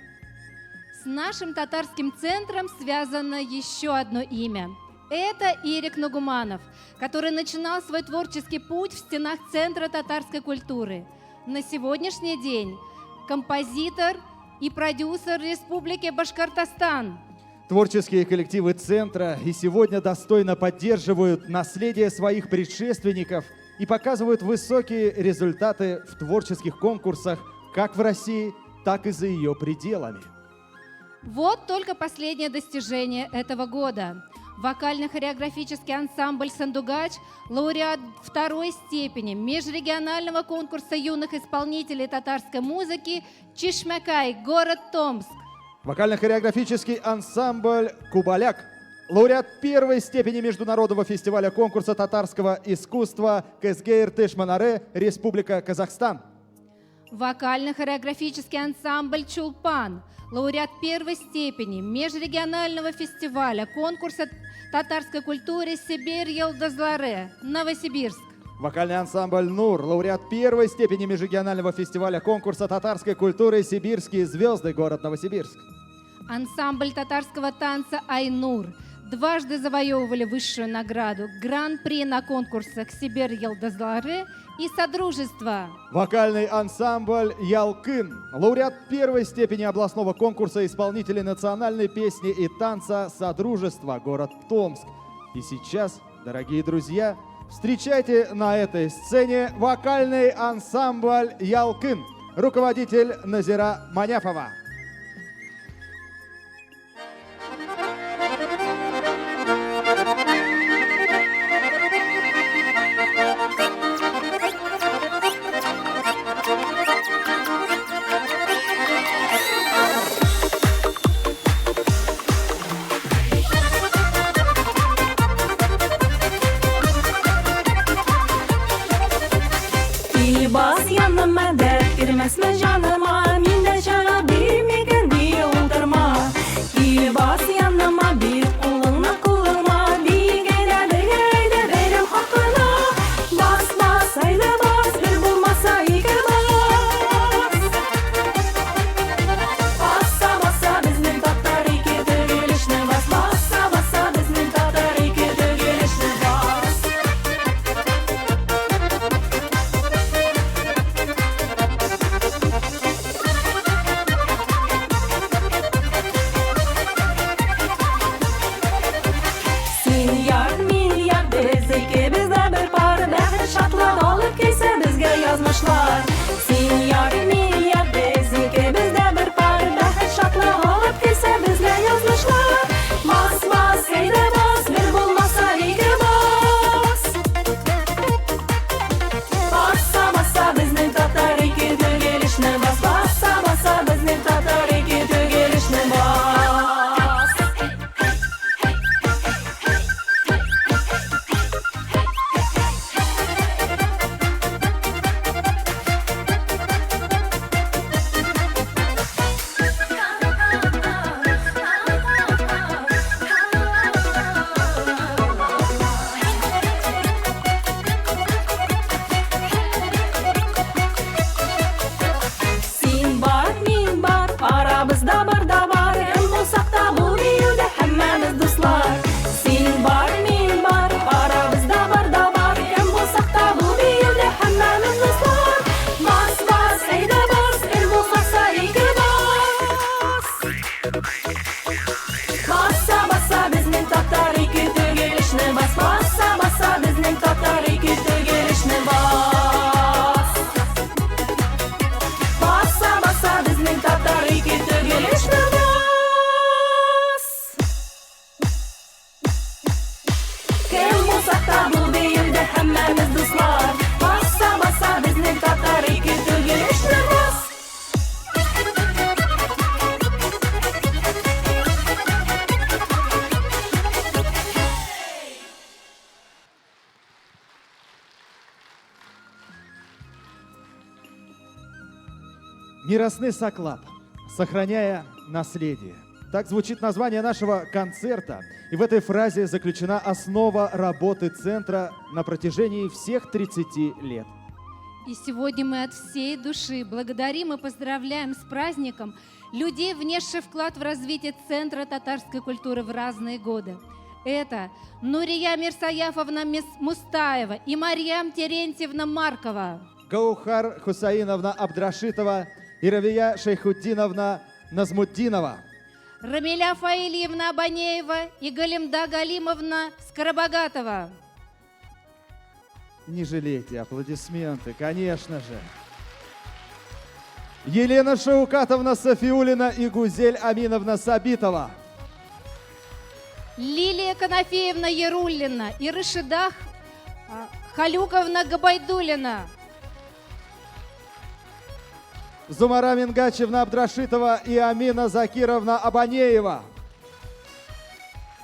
С нашим татарским центром связано еще одно имя. Это Ирек Нугуманов, который начинал свой творческий путь в стенах Центра татарской культуры. На сегодняшний день композитор и продюсер Республики Башкортостан. Творческие коллективы Центра и сегодня достойно поддерживают наследие своих предшественников и показывают высокие результаты в творческих конкурсах как в России, так и за ее пределами. Вот только последнее достижение этого года. Вокально-хореографический ансамбль «Сандугач», лауреат второй степени межрегионального конкурса юных исполнителей татарской музыки «Чишмякай», город Томск. Вокально-хореографический ансамбль «Кубаляк», лауреат первой степени международного фестиваля конкурса татарского искусства «Кызгейр Тышманаре», Республика Казахстан. Вокально-хореографический ансамбль «Чулпан», лауреат первой степени межрегионального фестиваля конкурса татарской культуры «Сибирь Йолдызлары», Новосибирск. Вокальный ансамбль «Нур», лауреат первой степени межрегионального фестиваля конкурса татарской культуры «Сибирские звезды», город Новосибирск. Ансамбль татарского танца «Айнур» дважды завоевывали высшую награду Гран-при на конкурсах «Сибирь Йолдызлары» и «Содружество». Вокальный ансамбль «Ялкын», лауреат первой степени областного конкурса исполнителей национальной песни и танца «Содружество», город Томск. И сейчас, дорогие друзья, встречайте на этой сцене вокальный ансамбль «Ялкын», руководитель Назира Маняфова. Бас яныма дәрт кермәсме җаныма, мин дә чыга бирмикән ди утырма. Кил бас яныма, бир кулыңны кулыма, бигәйдә бергәйдә бәйрәм хакына. Бас, бас, әйдә бас, бер булмаса ике бас. Баса, баса, безнең татар ике тегелешне бас, баса, баса, безнең татар ике тегелешне бас. Мирасны саклап, сохраняя наследие. Так звучит название нашего концерта. И в этой фразе заключена основа работы центра на протяжении всех 30 лет. И сегодня мы от всей души благодарим и поздравляем с праздником людей, внесших вклад в развитие Центра татарской культуры в разные годы. Это Нурия Мирсаяфовна Мустаева и Марьям Терентьевна Маркова. Гаухар Хусаиновна Абдрашитова и Равия Шейхутдиновна Назмутдинова. Рамиля Фаильевна Абанеева и Галимда Галимовна Скоробогатова. Не жалейте аплодисменты, конечно же. Елена Шаукатовна Софиулина и Гузель Аминовна Сабитова. Лилия Конофеевна Яруллина и Рашида Халюковна Габайдулина. Зумара Мингачевна Абдрашитова и Амина Закировна Абанеева.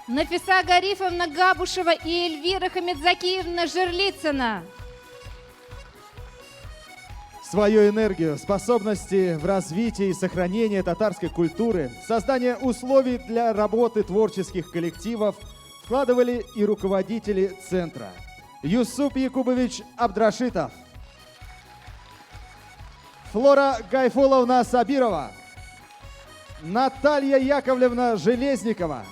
Нафиса Гарифовна Габушева и Эльвира Хамидзакиевна Жерлицына. Свою энергию, способности в развитии и сохранении татарской культуры, создание условий для работы творческих коллективов вкладывали и руководители центра. Юсуп Якубович Абдрашитов, Флора Гайфуловна Сабирова, Наталья Яковлевна Железникова.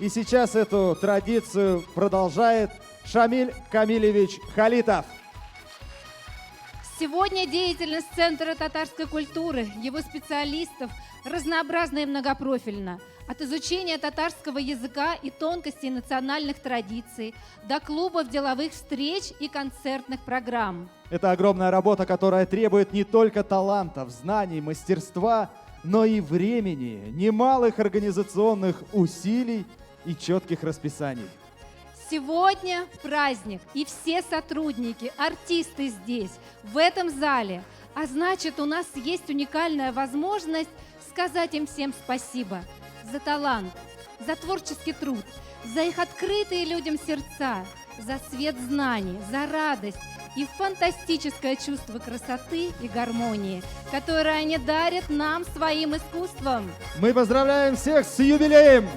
И сейчас эту традицию продолжает Шамиль Камилевич Халитов. Сегодня деятельность Центра татарской культуры, его специалистов разнообразна и многопрофильна. От изучения татарского языка и тонкостей национальных традиций до клубов деловых встреч и концертных программ. Это огромная работа, которая требует не только талантов, знаний, мастерства, но и времени, немалых организационных усилий и четких расписаний. Сегодня праздник, и все сотрудники, артисты здесь, в этом зале. А значит, у нас есть уникальная возможность сказать им всем спасибо за талант, за творческий труд, за их открытые людям сердца, за свет знаний, за радость и фантастическое чувство красоты и гармонии, которое они дарят нам своим искусством. Мы поздравляем всех с юбилеем!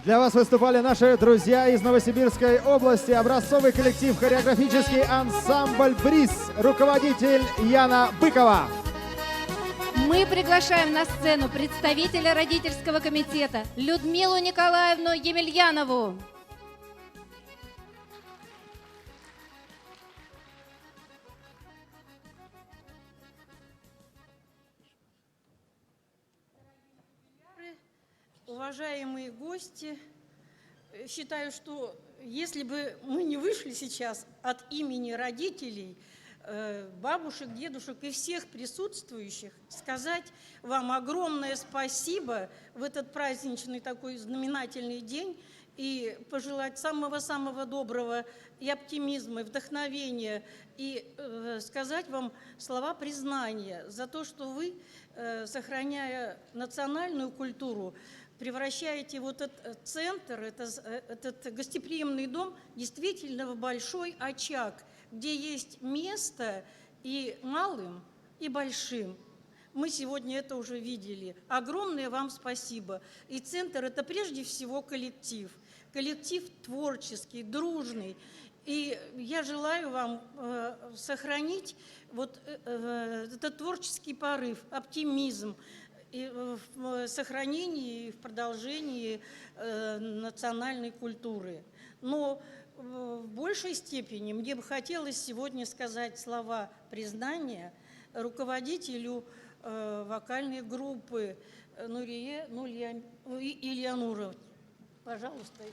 Для вас выступали наши друзья из Новосибирской области, образцовый коллектив, хореографический ансамбль «Бриз», руководитель Яна Быкова. Мы приглашаем на сцену представителя родительского комитета Людмилу Николаевну Емельянову. Уважаемые гости, считаю, что если бы мы не вышли сейчас от имени родителей, бабушек, дедушек и всех присутствующих, сказать вам огромное спасибо в этот праздничный такой знаменательный день и пожелать самого-самого доброго и оптимизма, и вдохновения, и сказать вам слова признания за то, что вы, сохраняя национальную культуру, превращаете вот этот центр, этот гостеприимный дом действительно в большой очаг, где есть место и малым, и большим. Мы сегодня это уже видели. Огромное вам спасибо. И центр – это прежде всего коллектив. Коллектив творческий, дружный. И я желаю вам сохранить вот этот творческий порыв, оптимизм, и в сохранении и в продолжении национальной культуры. Но в большей степени мне бы хотелось сегодня сказать слова признания руководителю вокальной группы Нурие Ильянуровне. Пожалуйста.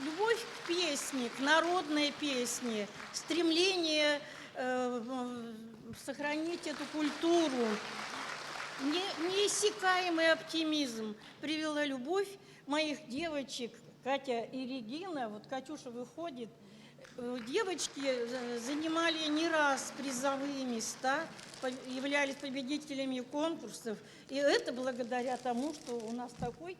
Любовь к песне, к народной песне, стремление сохранить эту культуру, неиссякаемый оптимизм привела любовь моих девочек, Катя и Регина. Вот Катюша выходит. Девочки занимали не раз призовые места, являлись победителями конкурсов. И это благодаря тому, что у нас такой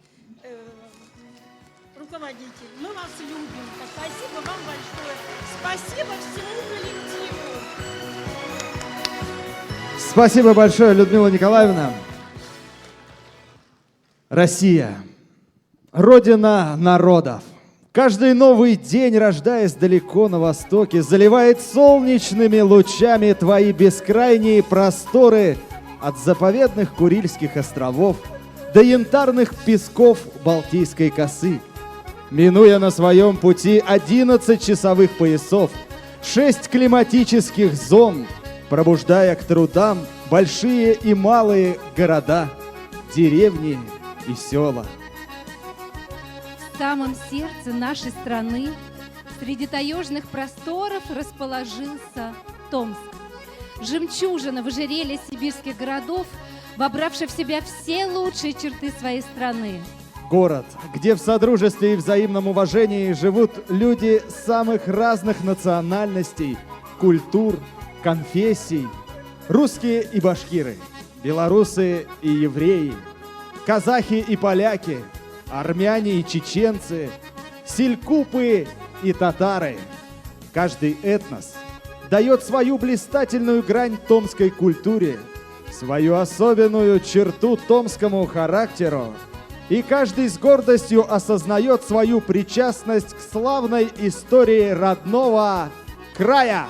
руководитель. Мы вас любим. Спасибо вам большое. Спасибо всему коллективу. Спасибо большое, Людмила Николаевна. Россия, родина народов. Каждый новый день, рождаясь далеко на востоке, заливает солнечными лучами твои бескрайние просторы от заповедных Курильских островов до янтарных песков Балтийской косы. Минуя на своем пути 11 часовых поясов, 6 климатических зон, пробуждая к трудам большие и малые города, деревни и села. В самом сердце нашей страны, среди таежных просторов, расположился Томск. Жемчужина в ожерелье сибирских городов, вобравшая в себя все лучшие черты своей страны. Город, где в содружестве и взаимном уважении живут люди самых разных национальностей, культур, конфессий. Русские и башкиры, белорусы и евреи, казахи и поляки, армяне и чеченцы, селькупы и татары. Каждый этнос дает свою блистательную грань томской культуре, свою особенную черту томскому характеру, и каждый с гордостью осознает свою причастность к славной истории родного края.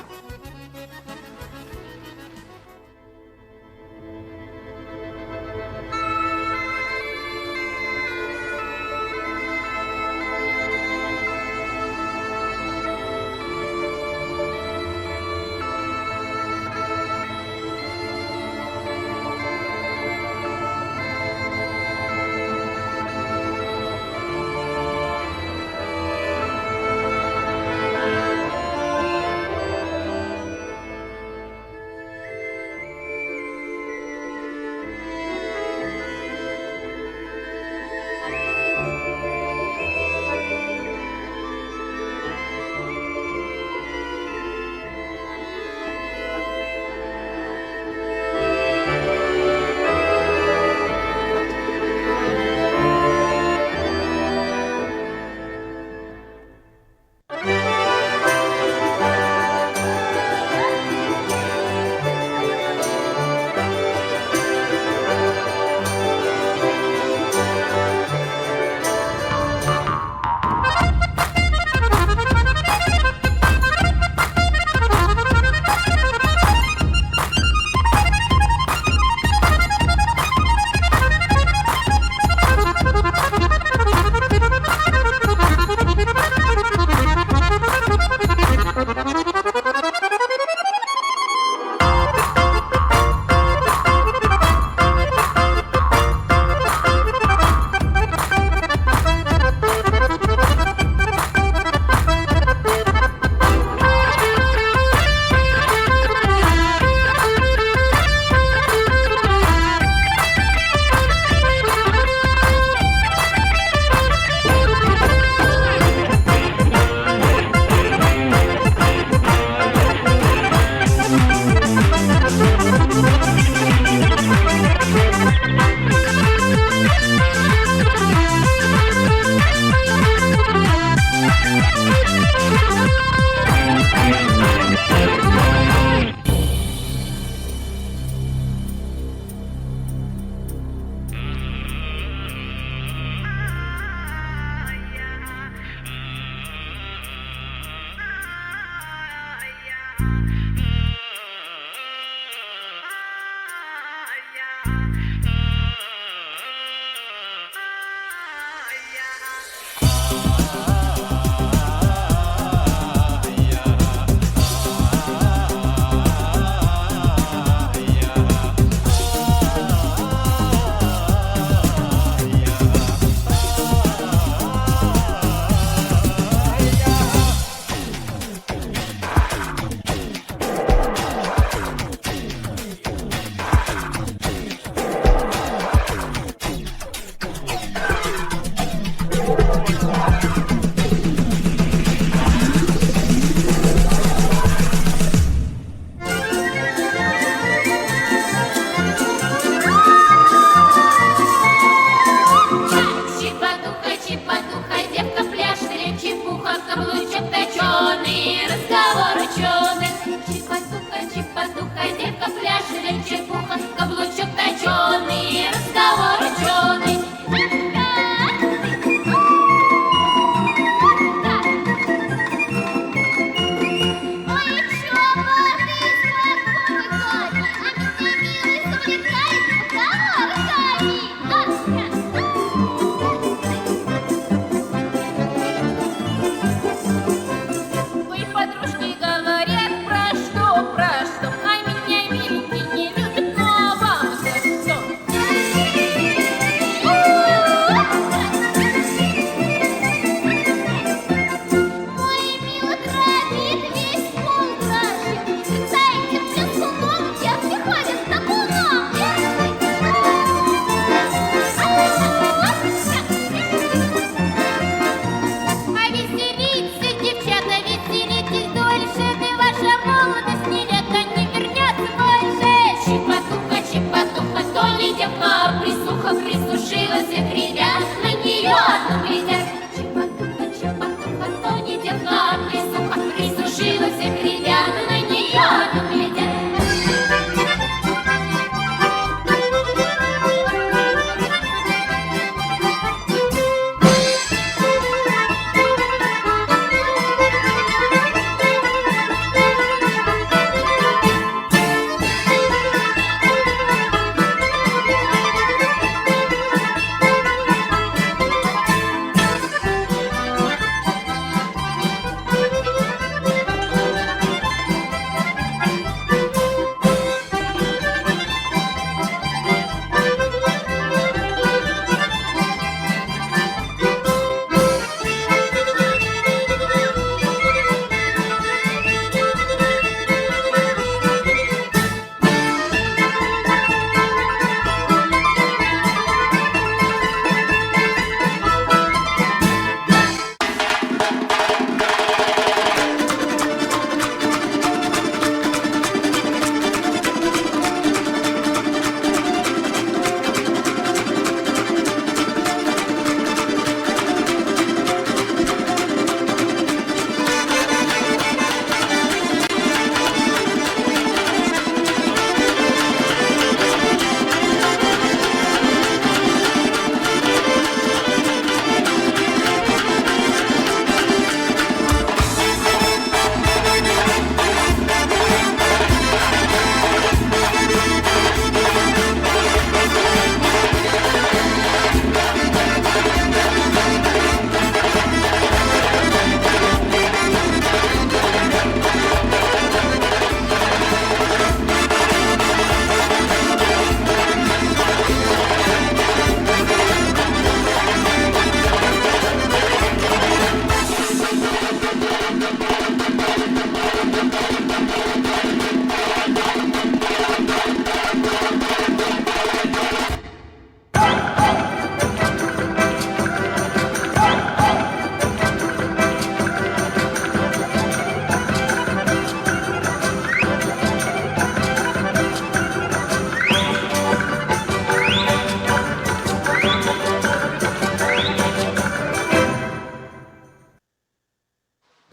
Присушила всех ребят, на нее глядят.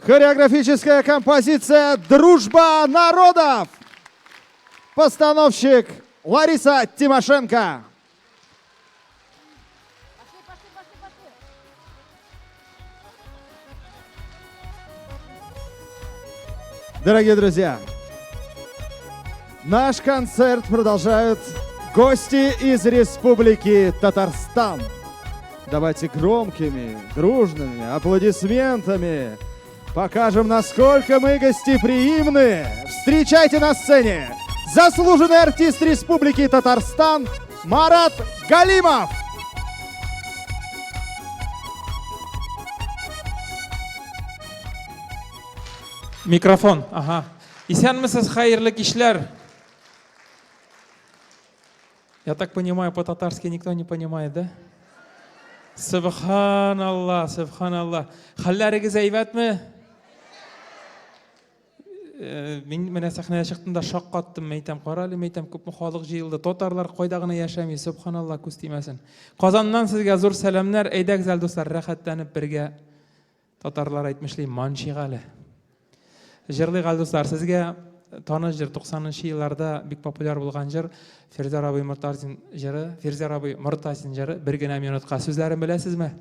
Хореографическая композиция «Дружба народов». Постановщик Лариса Тимошенко. Дорогие друзья, наш концерт продолжают гости из Республики Татарстан. Давайте громкими, дружными аплодисментами покажем, насколько мы гостеприимны. Встречайте на сцене заслуженный артист Республики Татарстан Марат Галимов. Микрофон, ага. Исәнмесез, хәерле кичләр. Я так понимаю, по-татарски никто не понимает, да? Сөбханалла, сөбханалла. Хәлләрегез әйбәтме? Мин менә сәхнәгә чыктым да шаккаттым, мәйтәм, кара әле, мәйтәм, күпме халык җыелды. Татарлар кайда гына яшәми, сөбханалла, күз тимәсен. Казаннан сезгә зур сәламнәр. Әйдәгез әле, дуслар, рәхәтләнеп бергә татарлар әйтмешли, манчыйк әле. Җырлыйк әле, дуслар, сезгә таныш җыр, 90 елларда бик популяр булган җыр, Фирзәр абый Мортазин җыры, Фирзәр абый Мортазин җыры, бер генә минутка. Сүзләрен беләсезме?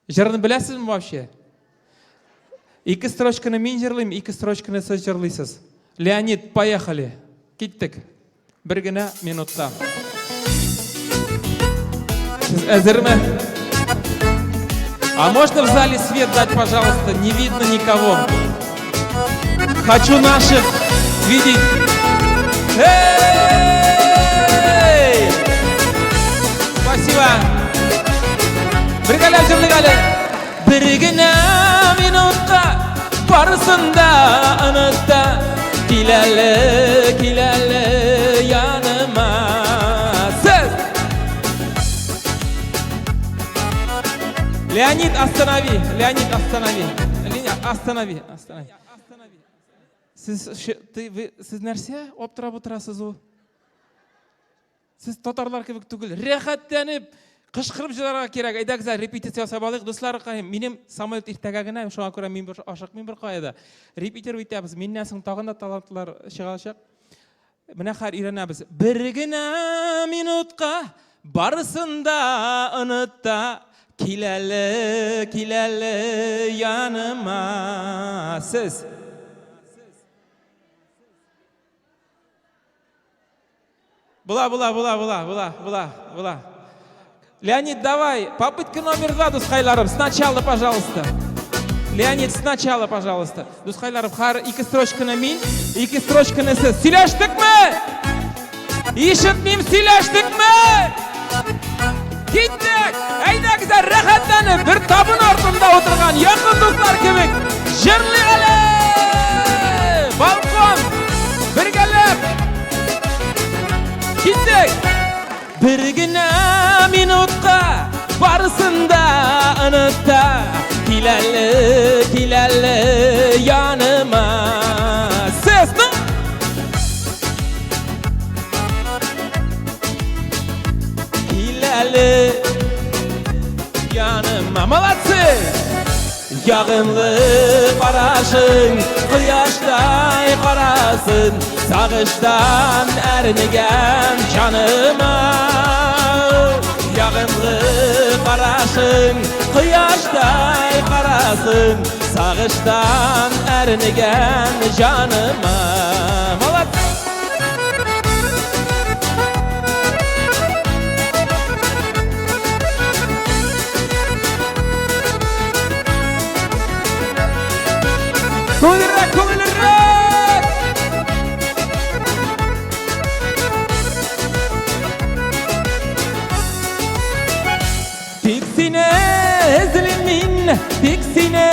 Җырны беләсезме вообще? Ике строчканы мин җырлыйм, ике строчканы сез җырлыйсыз. Леонид, поехали. Киттек. Бер генә минутта. Сез әзерме? А можно в зале свет дать, пожалуйста? Не видно никого. Хочу наших видеть. Эй! Спасибо. Бергәләп җырлыйк әле. Бер генә минутка барысын да оныт та кил әле, кил әле яныма. Сез! Леонид, останови! Леонид, останови! Останови, останови. Сез, ты, вы, сез нәрсә аптырап утырасыз ул? Сез татарлар кебек түгел. Рәхәтләнеп, кычкырып җырларга кирәк. Әйдәгез әле репетиция ясап алыйк. Дуслар, минем самолет иртәгә генә, шуңа күрә мин бер ашыкмыйм бер кая да. Репетировать итәбез. Миннән соң тагын да талантлар чыгачак. Менә хәзер өйрәнәбез. Бер генә минутка барысын да оныт та кил әле, кил әле яныма. Сез. Була, була, була, була, була, була, була. Леонид, давай, попытка номер 2, дускайларым. Сначала, пожалуйста. Леонид, сначала, пожалуйста. Дускайларым, хәзер ике строчканы мин, ике строчканы сез. Сөйләштекме? Ишетмим, сөйләштекме? Киттек! Әйдәгез, рәхәтләнеп, бер табын артында утырган якын дуслар кебек җырлыйк әле! Балкон! Бергәләп! Киттек! Бер генә минутка барысын да оныт та кил әле, кил әле яныма. Сез, ну! Кил әле яныма. Молодцы! Ягымлы карашың, кояштай карасын, сагыштан әрнегән җаныма. Ягымлы карашың, кояштай карасын, сагыштан әрнегән җаныма. Молодцы! Күңелрәк, күңелрәк! Тик сине эзлим мин, тик сине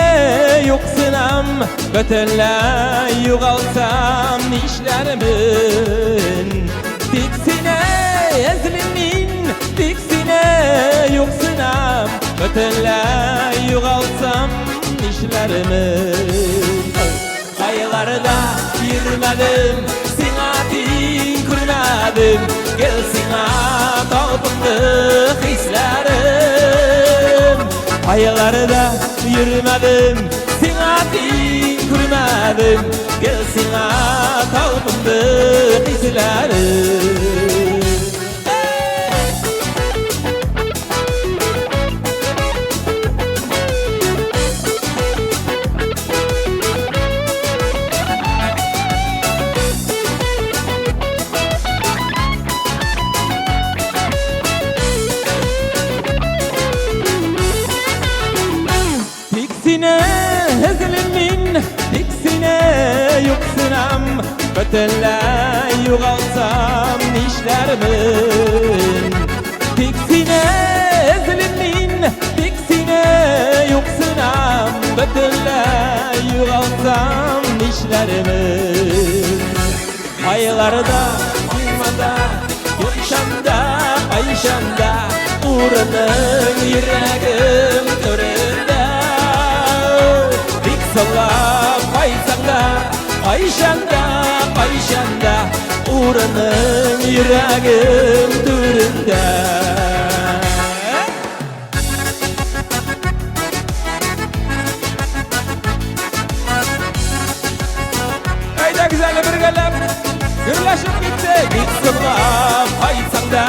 юксынам, бөтенләй югалсам нишләрмен? Тик сине эзлим мин, тик сине юксынам, бөтенләй югалсам нишләрмен? Кайларда йөрмәдем, сиңа тиң күрмәдем, гел сиңа талпынды хисләрем. Кайларда Йөрмәдем, сиңа тиң күрмәдем, гел сиңа талпынды хисләрем. Тик сине эзлим мин, тик сине юксынам, бөтенләй югалсам нишләрмен? Тик сине эзлим мин, тик сине юксынам, бөтенләй югалсам нишләрмен? Айларда, алмада, юкшанда, кайчанда, урының йөрәгем түрендә. Бик соңлап кайтсаң да, кайчанда, кайчанда, урының йөрәгем түрендә. Әйдәгез әле бергәләп, гөрләшеп киттек. Бик соңлап кайтсаң да,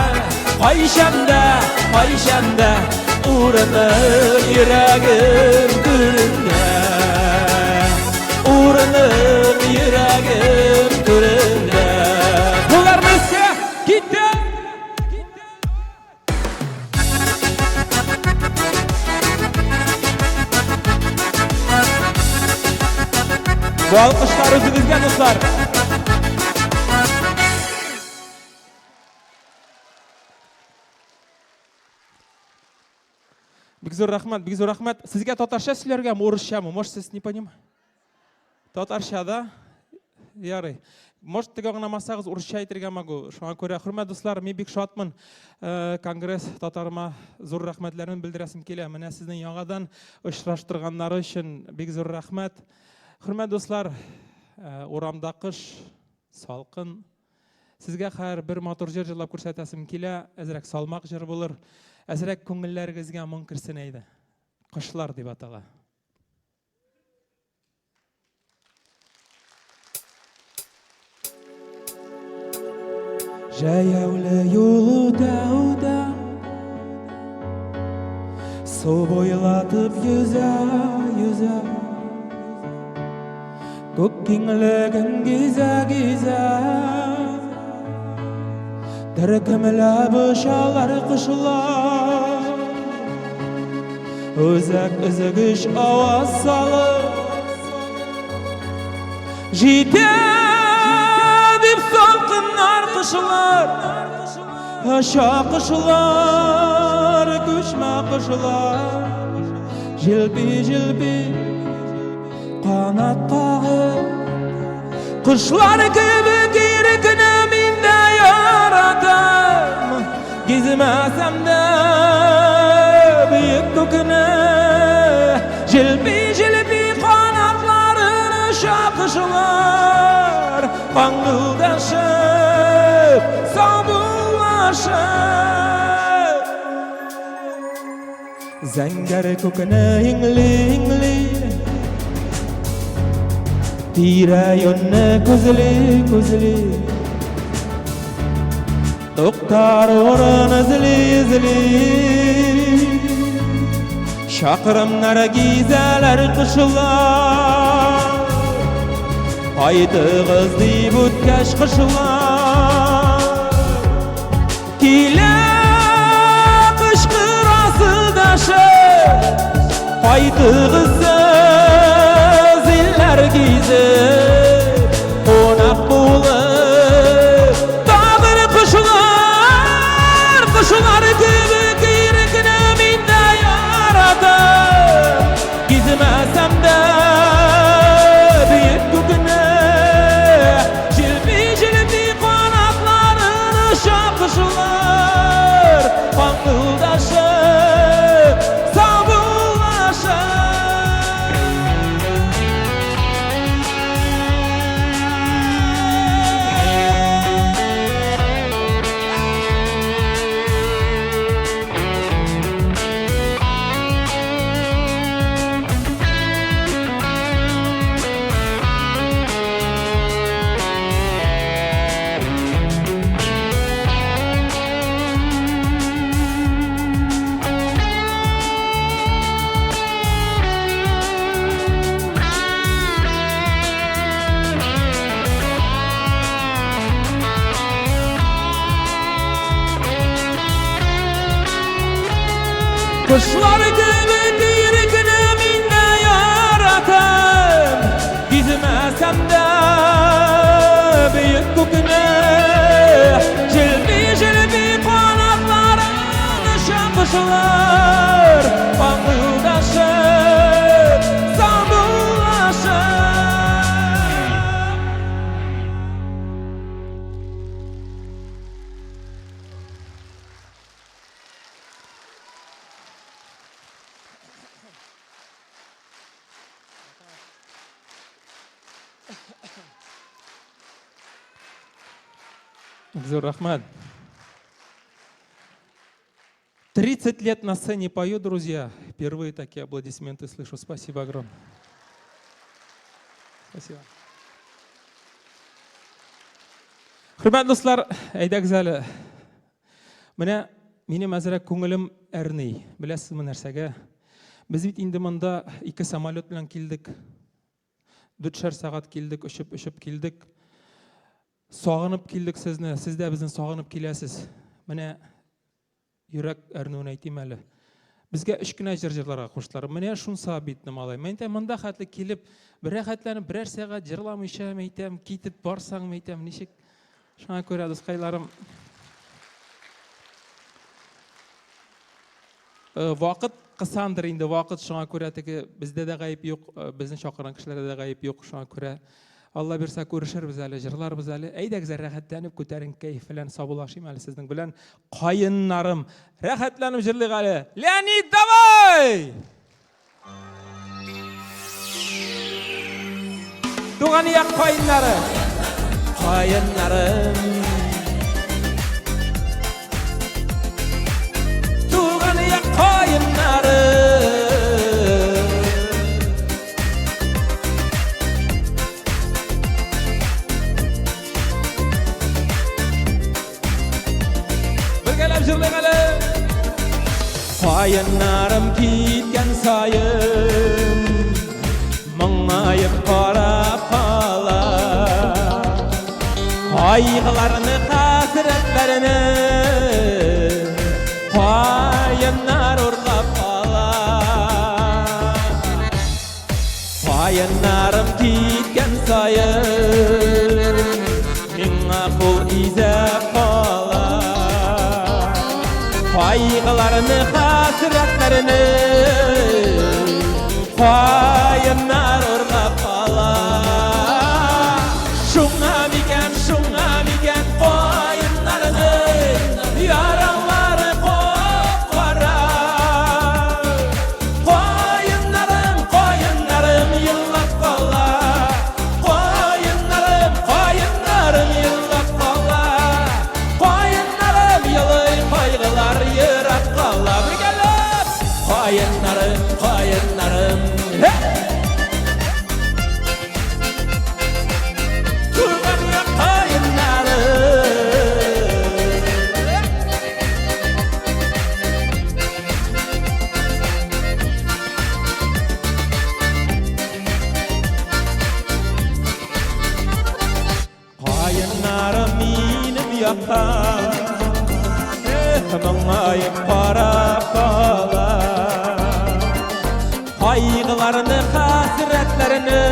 кайчанда, кайчанда, урының йөрәгем түрендә. Урының йөрәгем түрендә. Кулларны өскә, киттек! Бу алкышлар үзегезгә, дуслар. Бик зур рәхмәт, бик зур рәхмәт. Сезгә татарча сөйләргәме, урысчамы? Может, сез не понимаете? Татарча да? Ярый. Может, теге аңламасагыз, урысча әйтергә могу. Шуңа күрә, хөрмәтле дуслар, мин бик шатмын. Конгресс татарыма зур рәхмәтләрен белдерәсем килә. Менә сезне яңадан очраштырганнары өчен бик зур рәхмәт. Хөрмәтле дуслар, урамда кыш, салкын. Сезгә хәер бер матур җыр җырлап күрсәтәсем килә. Әзрәк салмак җыр булыр. Әзрәк күңелләрегезгә моң керсен әйдә. Кошлар дип атала. Җәяүле юл үтә үтә, су буйлатып йөзә йөзә, күк киңлеген гизә гизә, төркемләп очалар кошлар, үзәк өзгеч аваз салып, җитә дип салкыннар кышлар, оча кошлар, күчмә кошлар, җилпи-җилпи канат кагып, кошлар кебек ирекне мин дә яратам, гизмәсәм дә бөек күкне, җилпи-җилпи канатларын оча кошлар, каңгылдашып, саубуллашып. Зәңгәр күкне иңли-иңли, тирә-юньне күзли-күзли, туктар урын эзли-эзли, чакрымнар гизәләр кошлар, кайтыгыз дип үткәч кышлар, килә кычкырасы дәшеп, кайтыгыз сез илләр гизеп, кунак булып, тагын кошлар, кошлар кебек ирекне мин дә яратам, гизмәсәм дә бөек күкне, җилпи-җилпи канатларын оча кошлар, каңгылдашып, саубуллашып. Кошлар кебек ирекне мин дә яратам, Гизмәсәм дә бөек күкне. Җилпи-җилпи канатларын оча кошлар, Аңылдашып, саубуллашып. Зур рәхмәт. 30 лет на сцене пою, друзья. Впервые такие аплодисменты слышу. Спасибо огромное. Спасибо. Хөрмәтле дуслар, әйдәгез әле. Менә минем әзрәк күңелем әрни. Беләсезме нәрсәгә? Без бит инде монда ике самолет белән килдек. Дүртшәр сәгать килдек, очып-очып килдек. Сагынып килдек сезне, сез дә безне сагынып киләсез. Менә Йөрәк әрнүен әйтим әле. Безгә өч кенә җыр җырларга куштылар. Менә шунсы обидно, малай. Мин әйтәм, монда хәтле килеп, бер рәхәтләнеп, берәр сәгать җырламыйча, мин әйтәм, китеп барсаң, мин әйтәм, ничек? Шуңа күрә, дускайларым, э, вакыт кысандыр инде, вакыт шуңа күрә теге бездә дә гаеп юк, э, безне чакырган кешеләрдә дә гаеп юк, шуңа күрә Алла бирсә, күрешербез әле, җырларбыз әле. Әйдәгез, рәхәтләнеп, күтәренке кәеф белән саубуллашыйм әле сезнең белән. Каеннарым, рәхәтләнеп җырлыйк әле. Леонид, давай! Туган як каеннары. Каеннарым. Туган як каеннары. Бергәләп җырлыйк әле. Каеннарым киткән саен моңаеп карап кала. Кайгыларны, хәсрәтләрне каеннар урлап ала. Каеннарым киткән саен миңа кул изәп кала. Кайгыларны, хәсрәтләрне каеннар урлап ала. Шуңа микән, шуңа микән каеннарны яралары кап-кара. Каеннарым, каеннарым еллап кала. Каеннарым, каеннарым еллап кала. Каеннарым елый, кайгылар ерак кала. Бергәләп! Каеннарым, каеннарым. Һе! Туган як каеннарым. Каеннарым минем якка, Эх, моңаеп карап кала. Кайгыларны, хәсрәтләрне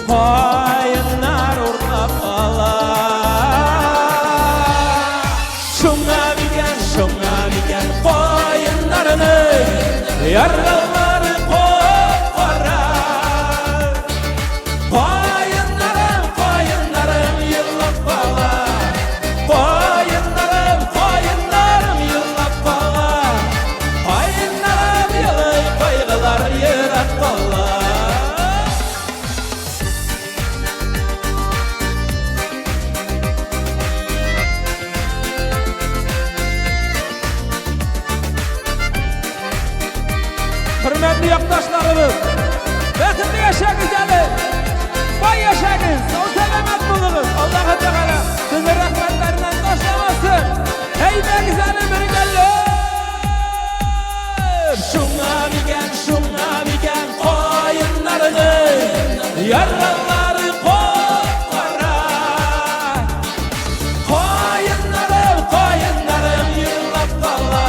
каеннар урлап ала. Шуңа микән, шуңа микән каеннарны яралары кап-кара. Каеннарым, каеннарым еллап кала. Каеннарым, каеннарым еллап кала. Каеннарым елый, кайгылар ерак кала. Хөрмәтле якташларыбыз, бәхетле яшәгез әле! Бай яшәгез, сау-сәламәт булыгыз! Аллаһы Тәгалә сезне рәхмәтләреннән ташламасын! Әйдәгез әле бергәләп! Шуңа микән, шуңа микән каеннарны яралары кап-кара. Каеннарым, каеннарым еллап кала.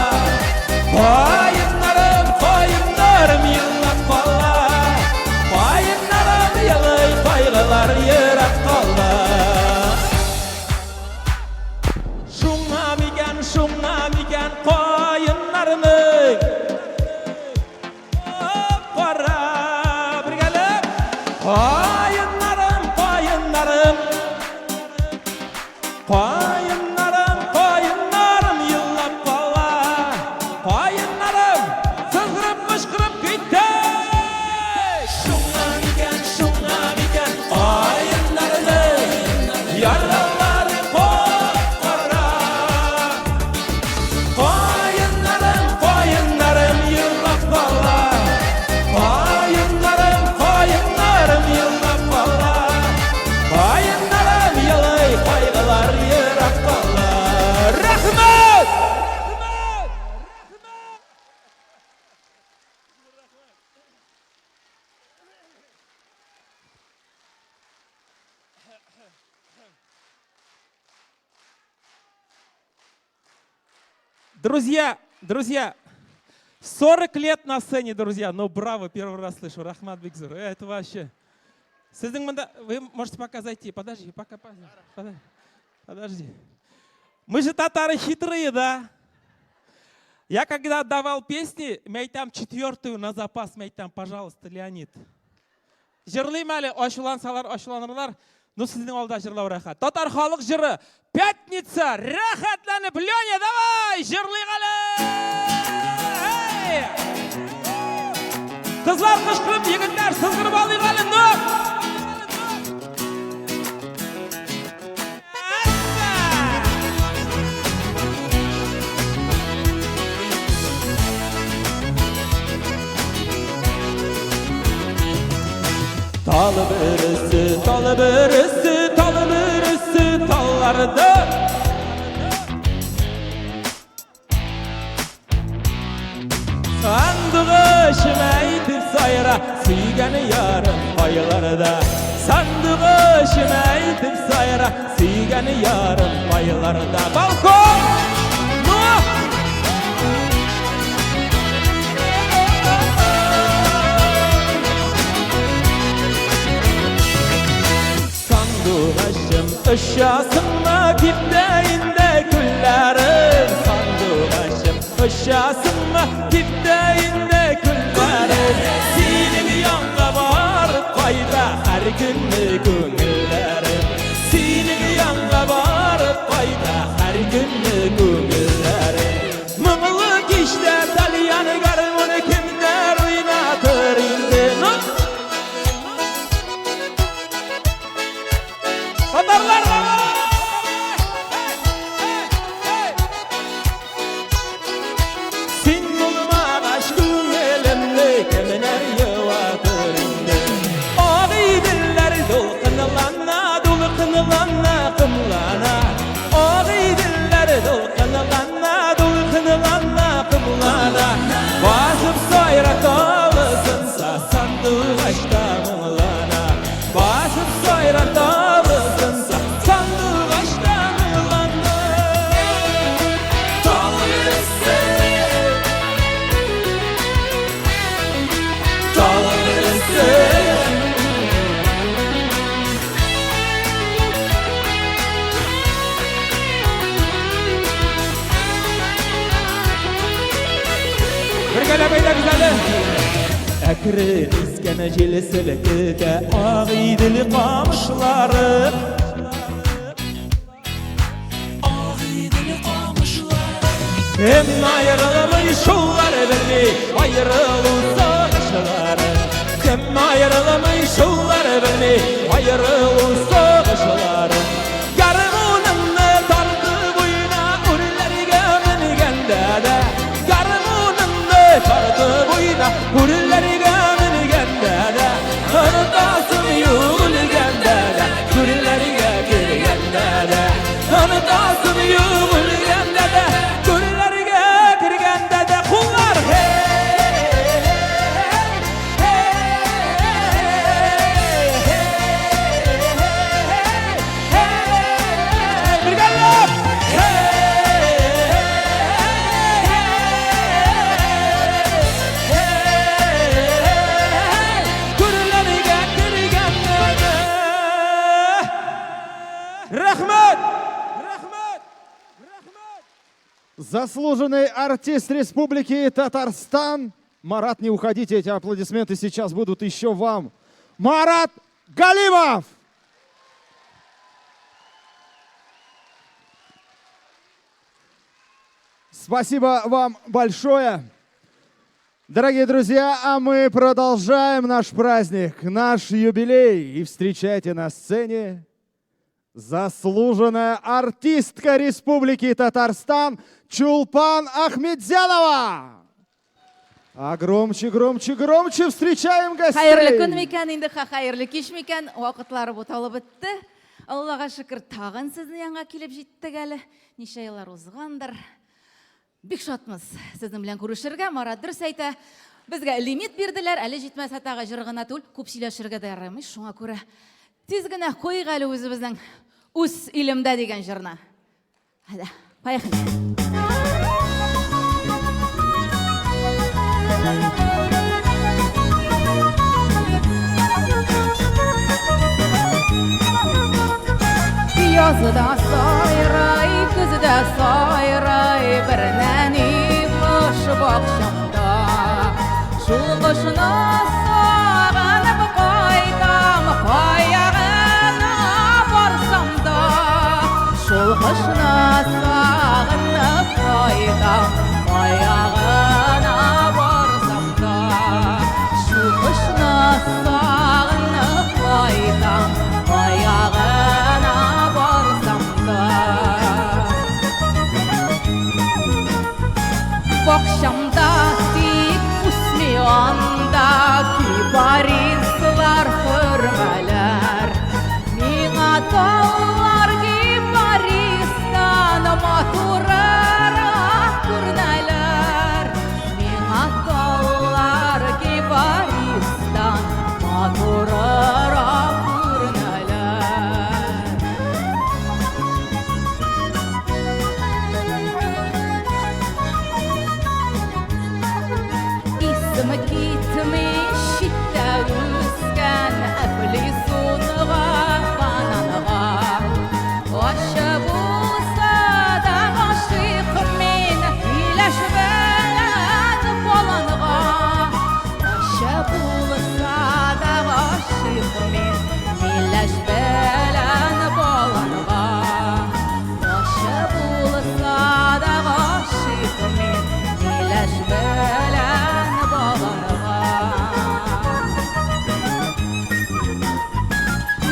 Друзья, друзья, 40 лет на сцене, друзья. Ну, браво, первый раз слышу. Рәхмәт бик зур. Это вообще... Сезнең монда... Вы можете пока зайти. Подожди, пока... Подожди. Подожди. Мы же татары хитрые, да? Я когда давал песни, мәйтәм четвертую на запас, мәйтәм, пожалуйста, Леонид. Җырлыйм әле, ачулансалар, ачуланырлар. Ну, сезнең алда җырлау рәхәт. Татар халык җыры, Пятница, рәхәтләнеп, Леня, давай, җырлыйк әле! Эй! Кызлар кычкырып, егетләр сызгырып алыйк әле, ну! Талы бересе, талы бересе, талы бересе, талларда. Сандугачым әйтеп сайра, сөйгән ярым кайларда. Сандугачым әйтеп сайра, сөйгән ярым кайларда. Балкон! Ну! Сандугачым, очасыңмы кипте инде күлләрем? Сандугачым, очасыңмы кипте инде күлләрем? Синең янга барып кайта һәр көнне күңелләрем. Синең янга барып кайта һәр көнне күңелләрем. Моңлы кичтә тальян гармуны кемнәр уйнатыр инде? Ну! Татарлар давай! Син булмагач күңелемне кемнәр юатыр инде? Агыйделләр дулкынлана, дулкынлана, комлана. Агыйделләр дулкынлана, дулкынлана, комлана. Басып сайра талысынса, сандугач та моңлана. Басып сайра талысынса, сандугач та моңлана. Талысы, талысы. Бергәләп әйдәгез әле. Әкрен искән җил селкетә Агыйдел камышлары. Кем аерылмый шулар белми аерылу сагышлары. Кем аерылмый шулар белми аерылу сагышлары. Гармуныңны тартып уйна үрләргә менгәндә дә. Гармуныңны тартып уйна үрләргә менгәндә дә. Онытасың юк үлгәндә дә, күрләргә кергәндә дә. Онытасың юк үлгәндә дә, күрләргә кергәндә дә. Куллар! Hey! Бергәләп! Күрләргә кергәндә дә. Рәхмәт! Заслуженный артист Республики Татарстан. Марат, не уходите, эти аплодисменты сейчас будут еще вам. Марат Галимов! Спасибо вам большое. Дорогие друзья, а мы продолжаем наш праздник, наш юбилей. И встречайте на сцене заслуженная артистка Республики Татарстан Чулпан Ахмедзянова. А громче, громче, громче встречаем гостей. Хәерле көн микән инде, хәерле кич микән? Вакытлары буталып бетте. Аллага шөкер, тагын сезнең янга килеп җиттек әле. Ничә еллар узгандыр. Бик шатмыз сезнең белән күрешергә. Марат дөрес әйтә. Безгә лимит бирделәр, әле җитмәсә тагы җыр гына түгел, күп сөйләшергә дә ярамый. Шуңа күрә тиз генә куйык әле үзебезнең Үз илемдә дигән җырны. Әйдә, поехали. Язда сайрай, көздә сайрай бер нәни кош бакчамда. Шул кошны сагынып кайтам, кая гына барсам да. Шул кошны сагынып кайтам, кая гына барсам да. Шул кошны сагынып кайтам, кая гына барсам да. Бакчамда тик үсми анда кипарислар, хөрмәләр. Миңа таулар кипаристан матуррак күренәләр. Миңа таулар кипаристан матуррак күренәләр. Исем китми читтә үскән әфлисунга, бананга. Ачы булса да гашыйк мин миләш белән баланга. Ачы булса да гашыйк мин миләш белән баланга. Ачы булса да гашыйк мин миләш белән баланга.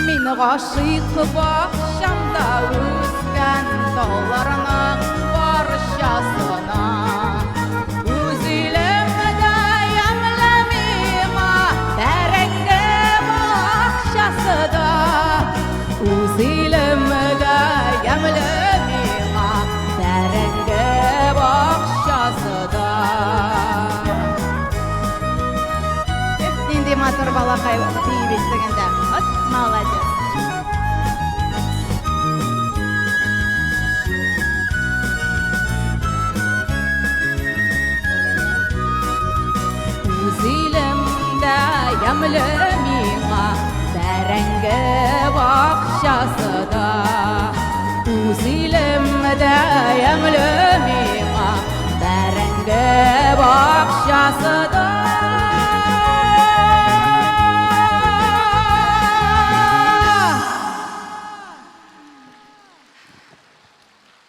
Мин гашыйк бакчамда үскән талларның барчасына. Үз илемдә ямьле миңа бәрәңге бакчасы да. Үз илемдә ямьле миңа бәрәңге бакчасы да. Эх, нинди матур балакай бии бит дигәндә. Вот молодец. Үз илемдә ямьле миңа бәрәңге бакчасы да. Үз илемдә ямьле миңа бәрәңге бакчасы да.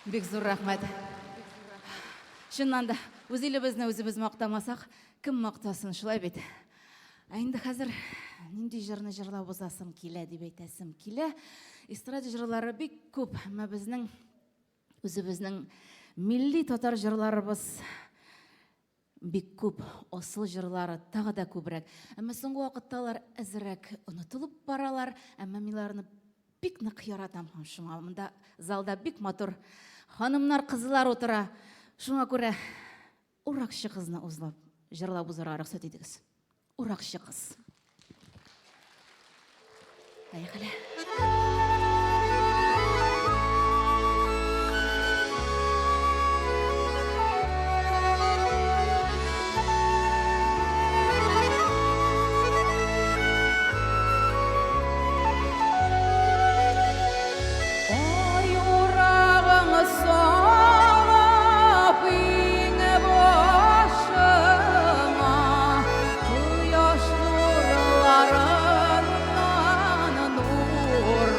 Бик зур рәхмәт. Чыннан да, үз илебезне үзебез мактамасак, кем мактасын, шулай бит? Ә инде хәзер нинди җырны җырлап узасым килә дип әйтәсем килә. Эстрада җырлары бик күп, әмма безнең үзебезнең милли татар җырларыбыз бик күп, асыл җырлары тагы да күбрәк. Әмма соңгы вакытта алар әзрәк онытылып баралар, әмма мин аларны бик нык яратам һәм шуңа монда залда бик матур ханымнар, кызлар утыра. Шуңа күрә уракчы кызны узлап, җырлап узарга рөхсәт итегез. Уракчы кыз. Поехали. Ай урагың салып иң башыңа, кояш нурларыннан нур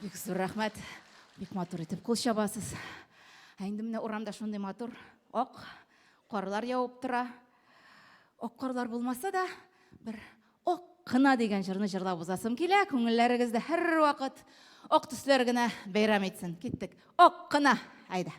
Бик зур рәхмәт. Бик матур итеп кул чабасыз. Ә инде менә урамда шундый матур ак карлар явып тора. Ак карлар булмаса да, бер ак кына дигән җырны җырлап узасым килә. Күңелләрегездә һәрвакыт ак төсләр генә бәйрәм итсен. Киттек. Ак кына. Әйдә.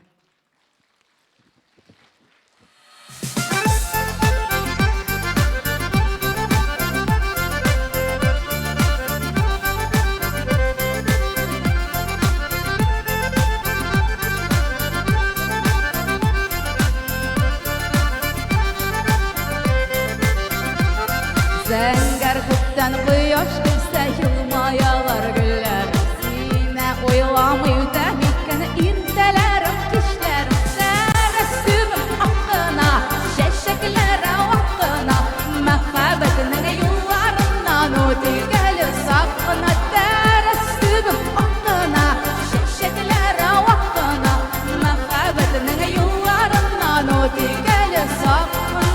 Зәңгәр күктән кояш көлсә, елмаялар гөлләр. Сине уйламый үтә микән иртәләрем, кичләрем. Тәрәзәм аккына, чәчәкләр аккына, мәхәббәтнең юлларыннан үтик әле сак кына. Тәрәзәм аккына, чәчәкләр аккына, мәхәббәтнең юлларыннан үтик әле сак кына.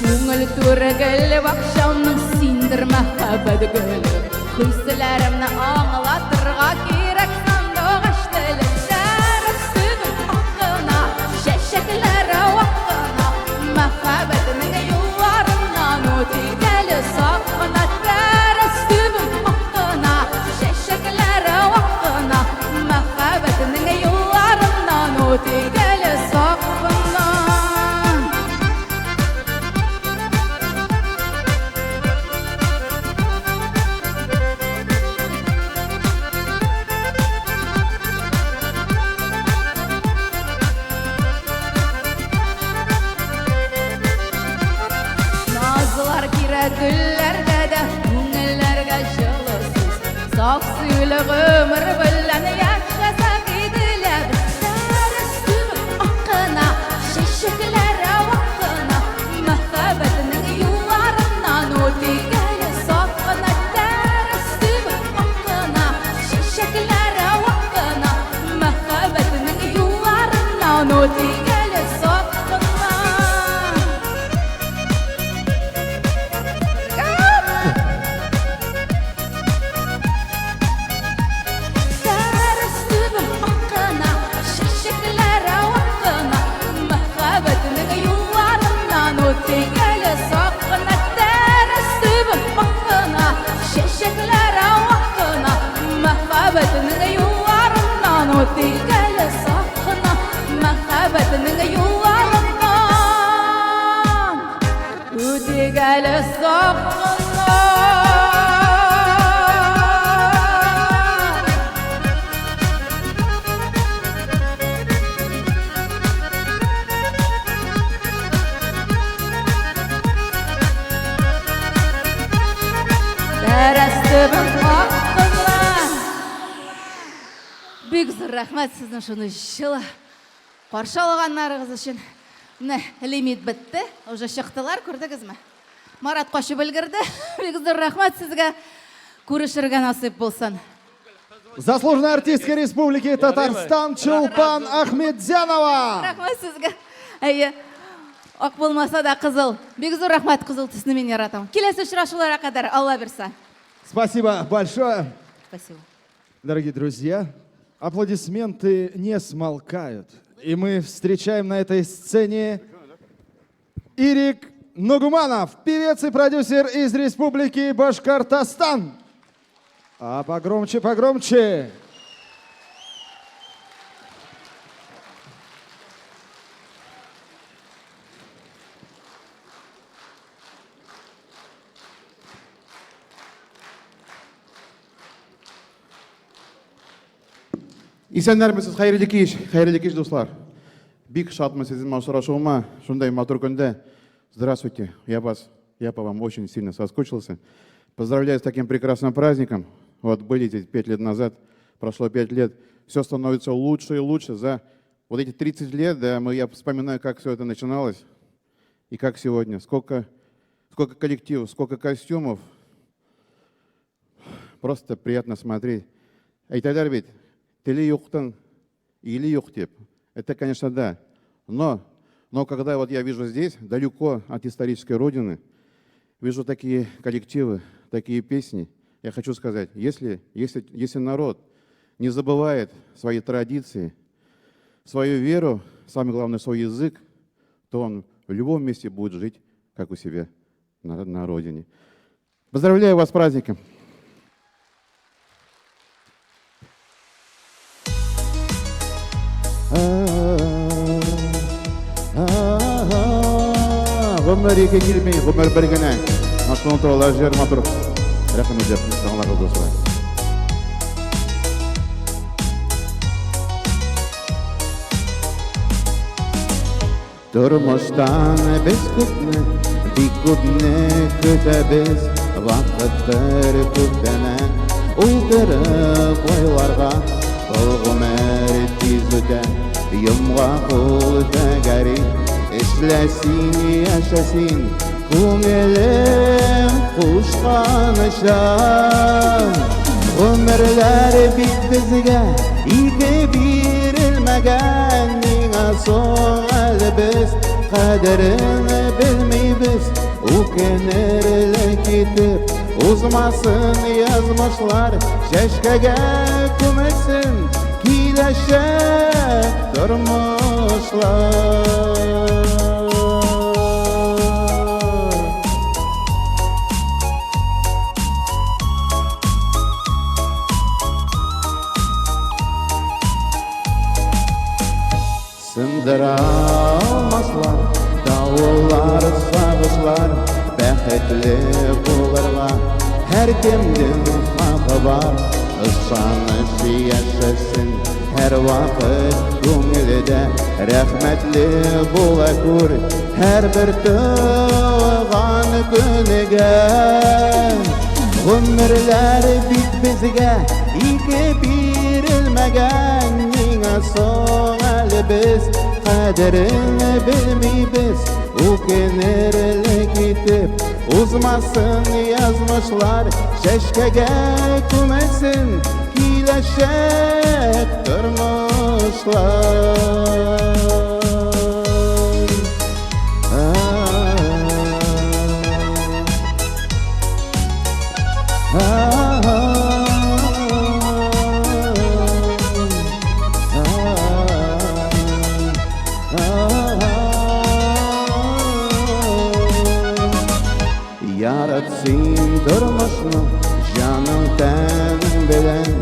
Күңел түре гөл бакчамның синдер мәхәббәт гөле. Хисләремне аңлатырга кирәк сандугач теле. Тәрәзәм аккына, чәчәкләр аккына, мәхәббәтнең юлларыннан үтик әле сак кына. Тәрәзәм аккына, чәчәкләр аккына, мәхәббәтнең юлларыннан үтик әле сак кына. Назлар кирәк гөлләргә дә, күңелләргә җылы сүз. Саф сөйле гомер белән яшәсәк иде лә без. Тәрәзәм аккына, чәчәкләр аккына, мәхәббәтнең юлларыннан үтик әле сак кына. Тәрәзәм аккына, чәчәкләр аккына, мәхәббәтнең юлларыннан үтик әле сак кына. Тәрәзәм аккына, чәчәкләр аккына, мәхәббәтнең юлларыннан үтик әле сак кына. Тәрәзәм аккына, чәчәкләр аккына, мәхәббәтнең юлларыннан үтик әле сак кына. Мәхәббәтнең юлларыннан үтик әле сак кына. Тәрәзәм аккына. Бик зур рәхмәт сезнең шуны җылы каршы алганнарыгыз өчен. Менә лимит бетте, уже чыктылар, күрдегезме? Марат качып өлгерде. Бик зур рәхмәт сезгә. Күрешергә насыйп булсын. Заслуженная артистка Республики Татарстан Чулпан Ахметзянова. Рәхмәт сезгә. Әйе. Ак булмаса да кызыл. Бик зур рәхмәт, кызыл төсне мин яратам. Киләсе очрашуларга кадәр, Алла бирсә. Спасибо большое. Спасибо. Дорогие друзья, аплодисменты не смолкают. И мы встречаем на этой сцене Ирик Нугуманов, певец и продюсер из Республики Башкортостан. А погромче, погромче. Исәннәрмесез, хәерле кич, хәерле кич, дуслар. Бик шатмын сезнең белән очрашуыма, шундай матур көндә. Здравствуйте, я вас, я по вам очень сильно соскучился. Поздравляю с таким прекрасным праздником. Вот были здесь 5 лет назад, прошло 5 лет. Все становится лучше и лучше. За вот эти 30 лет, да, я вспоминаю, как все это начиналось и как сегодня. Сколько, сколько коллективов, сколько костюмов. Просто приятно смотреть. Әйтәләр бит, теле юктың, иле юк дип. Это, конечно, да. Но Но когда вот я вижу здесь, далеко от исторической родины, вижу такие коллективы, такие песни, я хочу сказать, если, если, если народ не забывает свои традиции, свою веру, самое главное, свой язык, то он в любом месте будет жить, как у себя на, на родине. Поздравляю вас с праздником! Гомер ике килми, гомер бер генә. Машина туралы җыр матур. Рәхим итеп, тыңлагыз, дуслар. Тормыштан без күпне, бик күпне көтәбез, вакыттыр күптән уздырып уйларга, ул гомер тиз үтә, йомгак ул тәгәри. Эшлә син, яшә син, күңелем кушканча. Гомерләр бит безгә ике бирелмәгән, миңа соң әле без кадерен белмибез. Үкенерлек итеп узмасын язмышлар, чәчкәгә күмелсен киләчәк тормышлар. Сындыра алмаслар давыллар, сагышлар, бәхетле булырга һәркемнең хакы бар. Ышаныч яшәсен һәрвакыт күңелдә, рәхмәтле була күр һәрбер туган көнгә. Гомерләр бит безгә ике бирелмәгән, миңа соң әле без кадерен белмибез. Үкенерлек итеп узмасын язмышлар, чәчкәгә күмелсен киләчәк тормышлар. Ярат син тормышны җаның тәнең белән,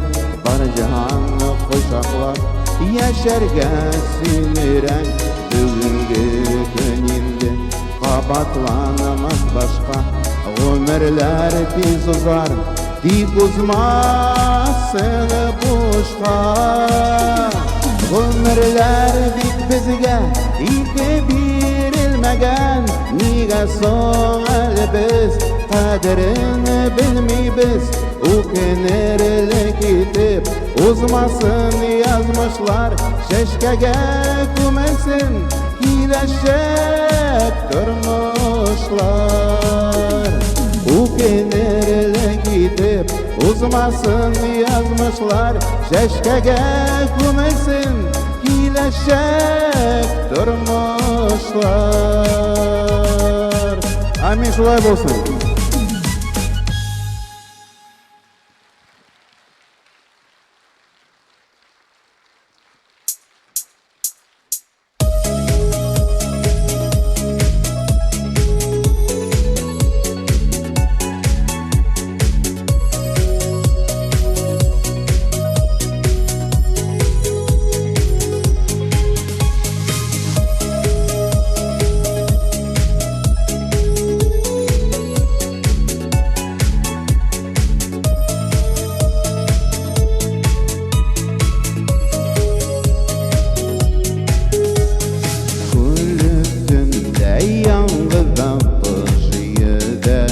бар җиһанны кочаклап яшәргә син өйрән. Бүгенге көн инде кабатланмас башка, гомерләр тиз узар, тик узмасын бушка. Гомерләр бит безгә ике бирелмәгән, нигә соң әле без кадерен белмибез. Үкенерлек итеп узмасын язмышлар, чәчкәгә күмелсен киләчәк тормышлар. Үкенерлек итеп узмасын язмышлар, чәчкәгә күмелсен киләчәк тормышлар. Амин, шулай булсын. Күл өстендә яңгыздан кош йөзә.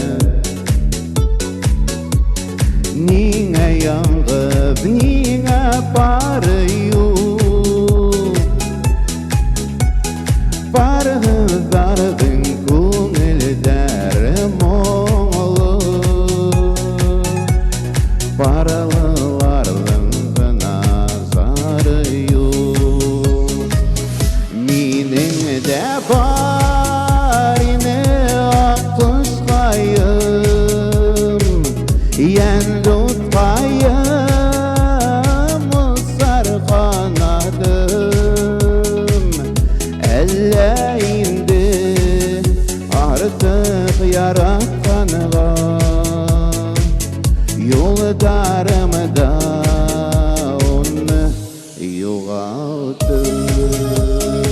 Ниңә яңгыз, ниңә пары юк? Парһызларның күңелләре моңлы, парлыларның гына зары юк. Минем дә Югалттым.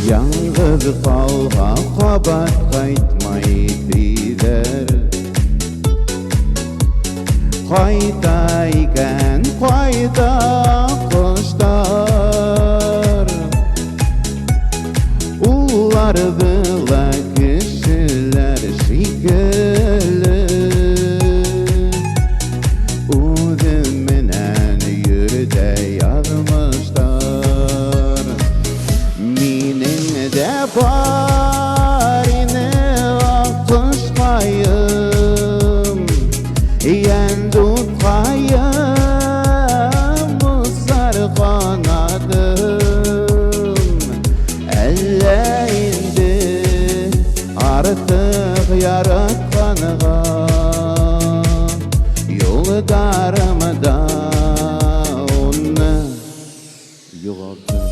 Яңгыз калга кабат кайтмай диләр. Кайта икән, кайта кошлар. Улар була кешеләр шикелле. Үзем менән йөртә язмышлар. Минем дә бар иде аккошкаем, Йән дуткаем, узар канатым. Әллә инде артык яратканга юлдарымда уны югалттым.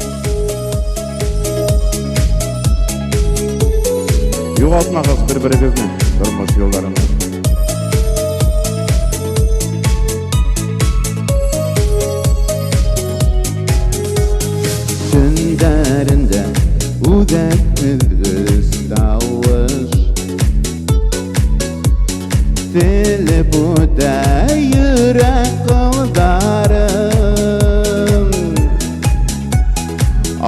Югалтмагыз бер-берегезне тормыш юлларында. Төннәрендә үзәк өзгеч тавыш Телеп үтә йөрәк кылларын.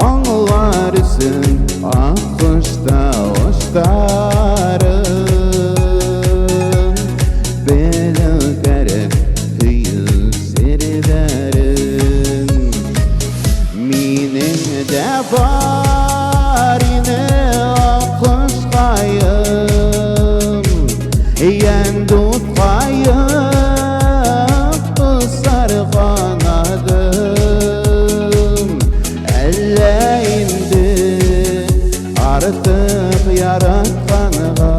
Аңлар өчен аккош тавышларын Белү кәрәк сөю серләрен. Минем дә бар иде аккошкаем, Йән дуткаем, кысар канатым. Әллә инде артык яратканга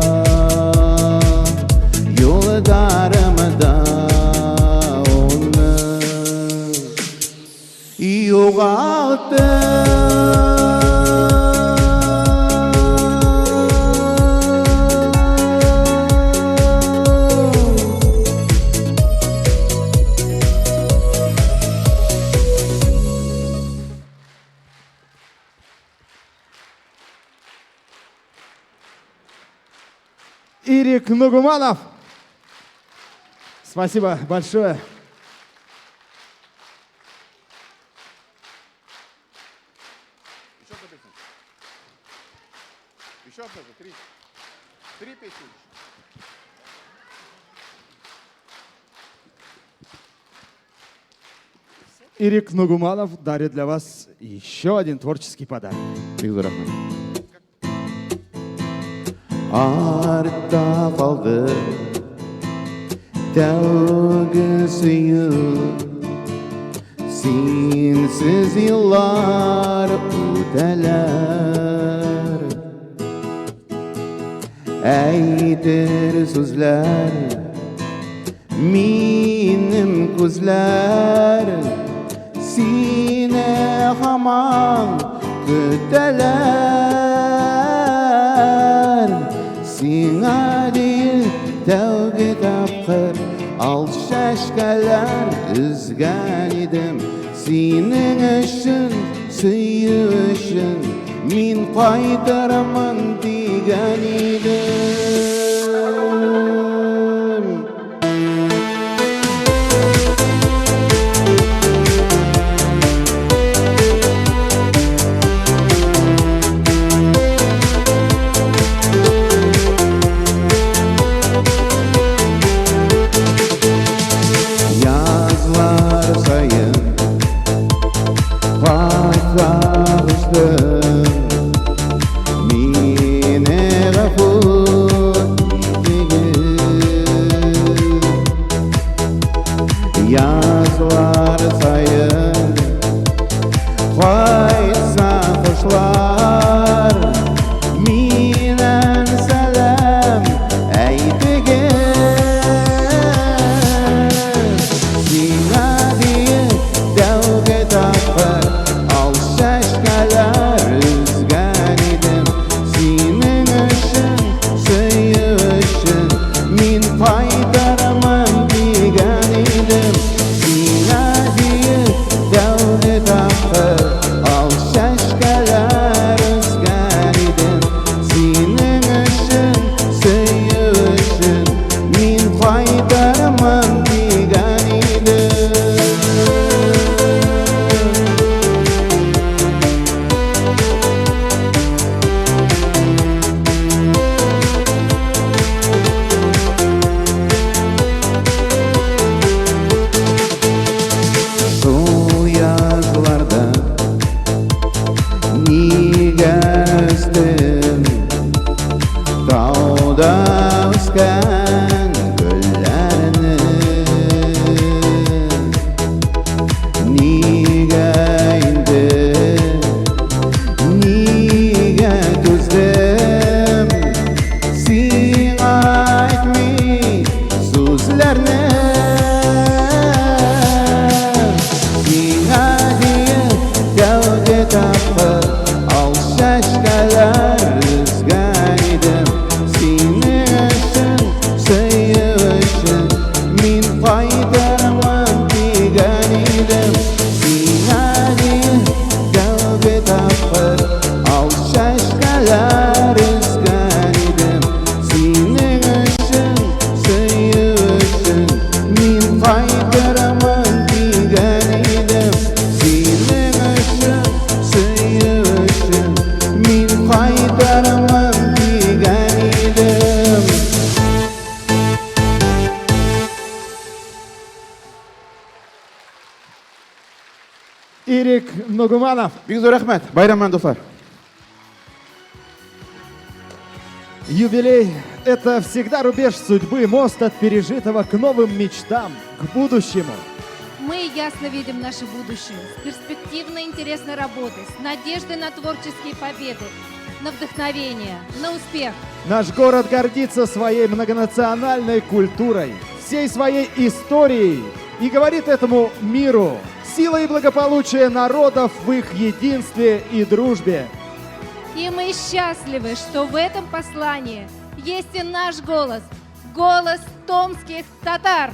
юлдарымда уны югалттым. Ирек Нугуманов. Спасибо большое. Еще одна песня. Еще одна же, три. Три песни. Ирек Нугуманов дарит для вас еще один творческий подарок. Бик зур рәхмәт. Артта калды тәүге сөю, Синсез еллар үтәләр. Әйтер сүзләр минем күзләр Сине һаман көтәләр. Сиңа диеп тәүге тапкыр ал чәчкәләр өзгән идем. Синең өчен, сөю өчен мин кайтырмын дигән идем. Язлар саен кайтарыштым. Мине гафу Нугуманов. Бик зур рәхмәт. Байрам белән, дуслар. Юбилей – это всегда рубеж судьбы, мост от пережитого к новым мечтам, к будущему. Мы ясно видим наше будущее с перспективной интересной работой, с надеждой на творческие победы, на вдохновение, на успех. Наш город гордится своей многонациональной культурой, всей своей историей и говорит этому миру: сила и благополучие народов в их единстве и дружбе. И мы счастливы, что в этом послании есть и наш голос, голос томских татар.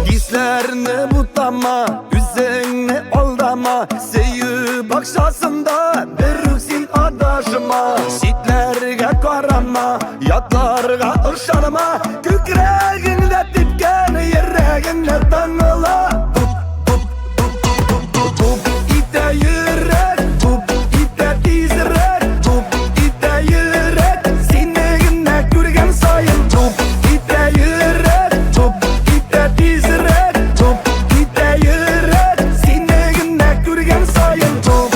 Хисләрне бутама, үзеңне алдама. Сөю бакчасында берүк син адашма. Читләргә карама, ятларга ышанма. Күкрәгеңдә типкән йөрәгеңне тыңла. Туп, туп, туп, туп, туп итә йөрәк, туп итә тизрәк, туп итә йөрәк. Сине генә күргән саен туп итә йөрәк, туп итә тизрәк, туп итә йөрәк. Сине генә күргән саен туп.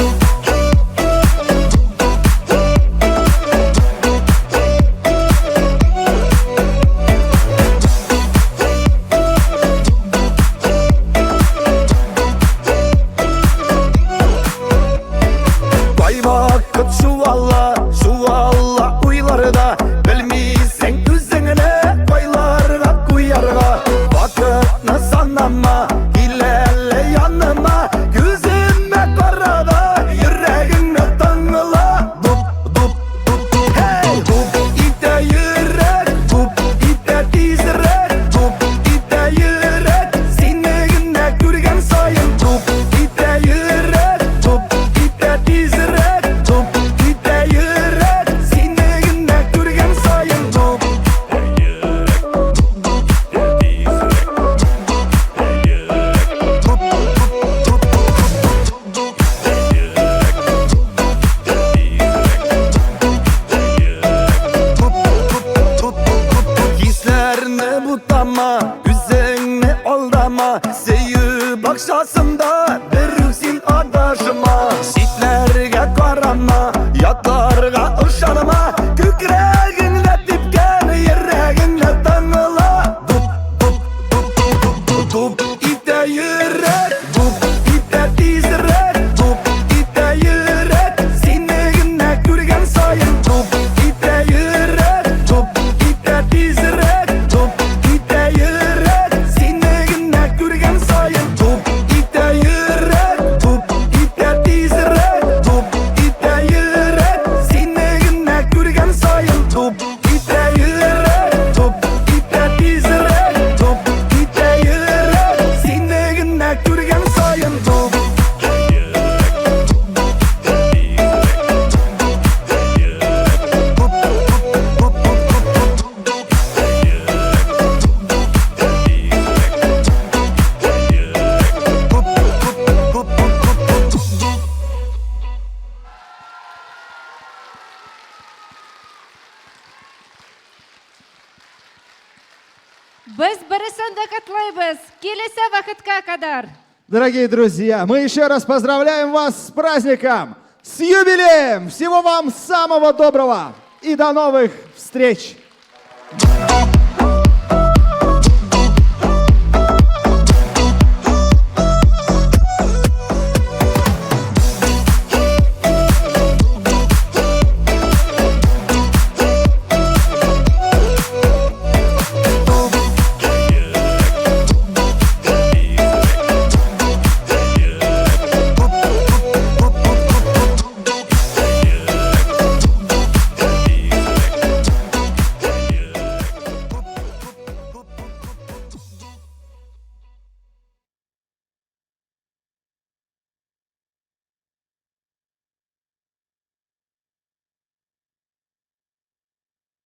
Кайвакыт чуала, чуала уйларда. Белмисең үзеңне кайларга куярга. Вакытны санама, кил әле яныма. Күземә кара да, йөрәгеңне тыңла. Дуп, дуп, дуп, дуп, һей! Дуп итә йөрәк, дуп итә тизрәк, дуп итә йөрәк. Сине генә күргән саен дуп итә йөрәк, дуп итә тизрәк, дуп итә йөрәк. Сине генә күргән саен дуп. Хисләрне бутама, үзеңне алдама. Сөю бакчасында берүк син адашма. Читләргә карама, ятларга ышанма. Күкрәгеңдә типкән йөрәгеңне тыңла. Дуп, дуп, дуп, дуп, дуп, дуп итә йөрәк, дуп итә тизрәк, дуп итә йөрәк. Сине генә күргән саен дуп итә йөрәк, дуп итә тизрәк, дуп итә йөрәк. Сине генә күргән саен дуп итә йөрәк, дуп итә тизрәк, дуп итә йөрәк. Сине генә күргән саен дуп итә йөрәк, дуп итә тизрәк, дуп итә йөрәк. Сине генә күргән саен дуп. Без барысын да котлыйбыз. Киләсе вакытка кадәр. Дорогие друзья, мы еще раз поздравляем вас с праздником, с юбилеем! Всего вам самого доброго и до новых встреч!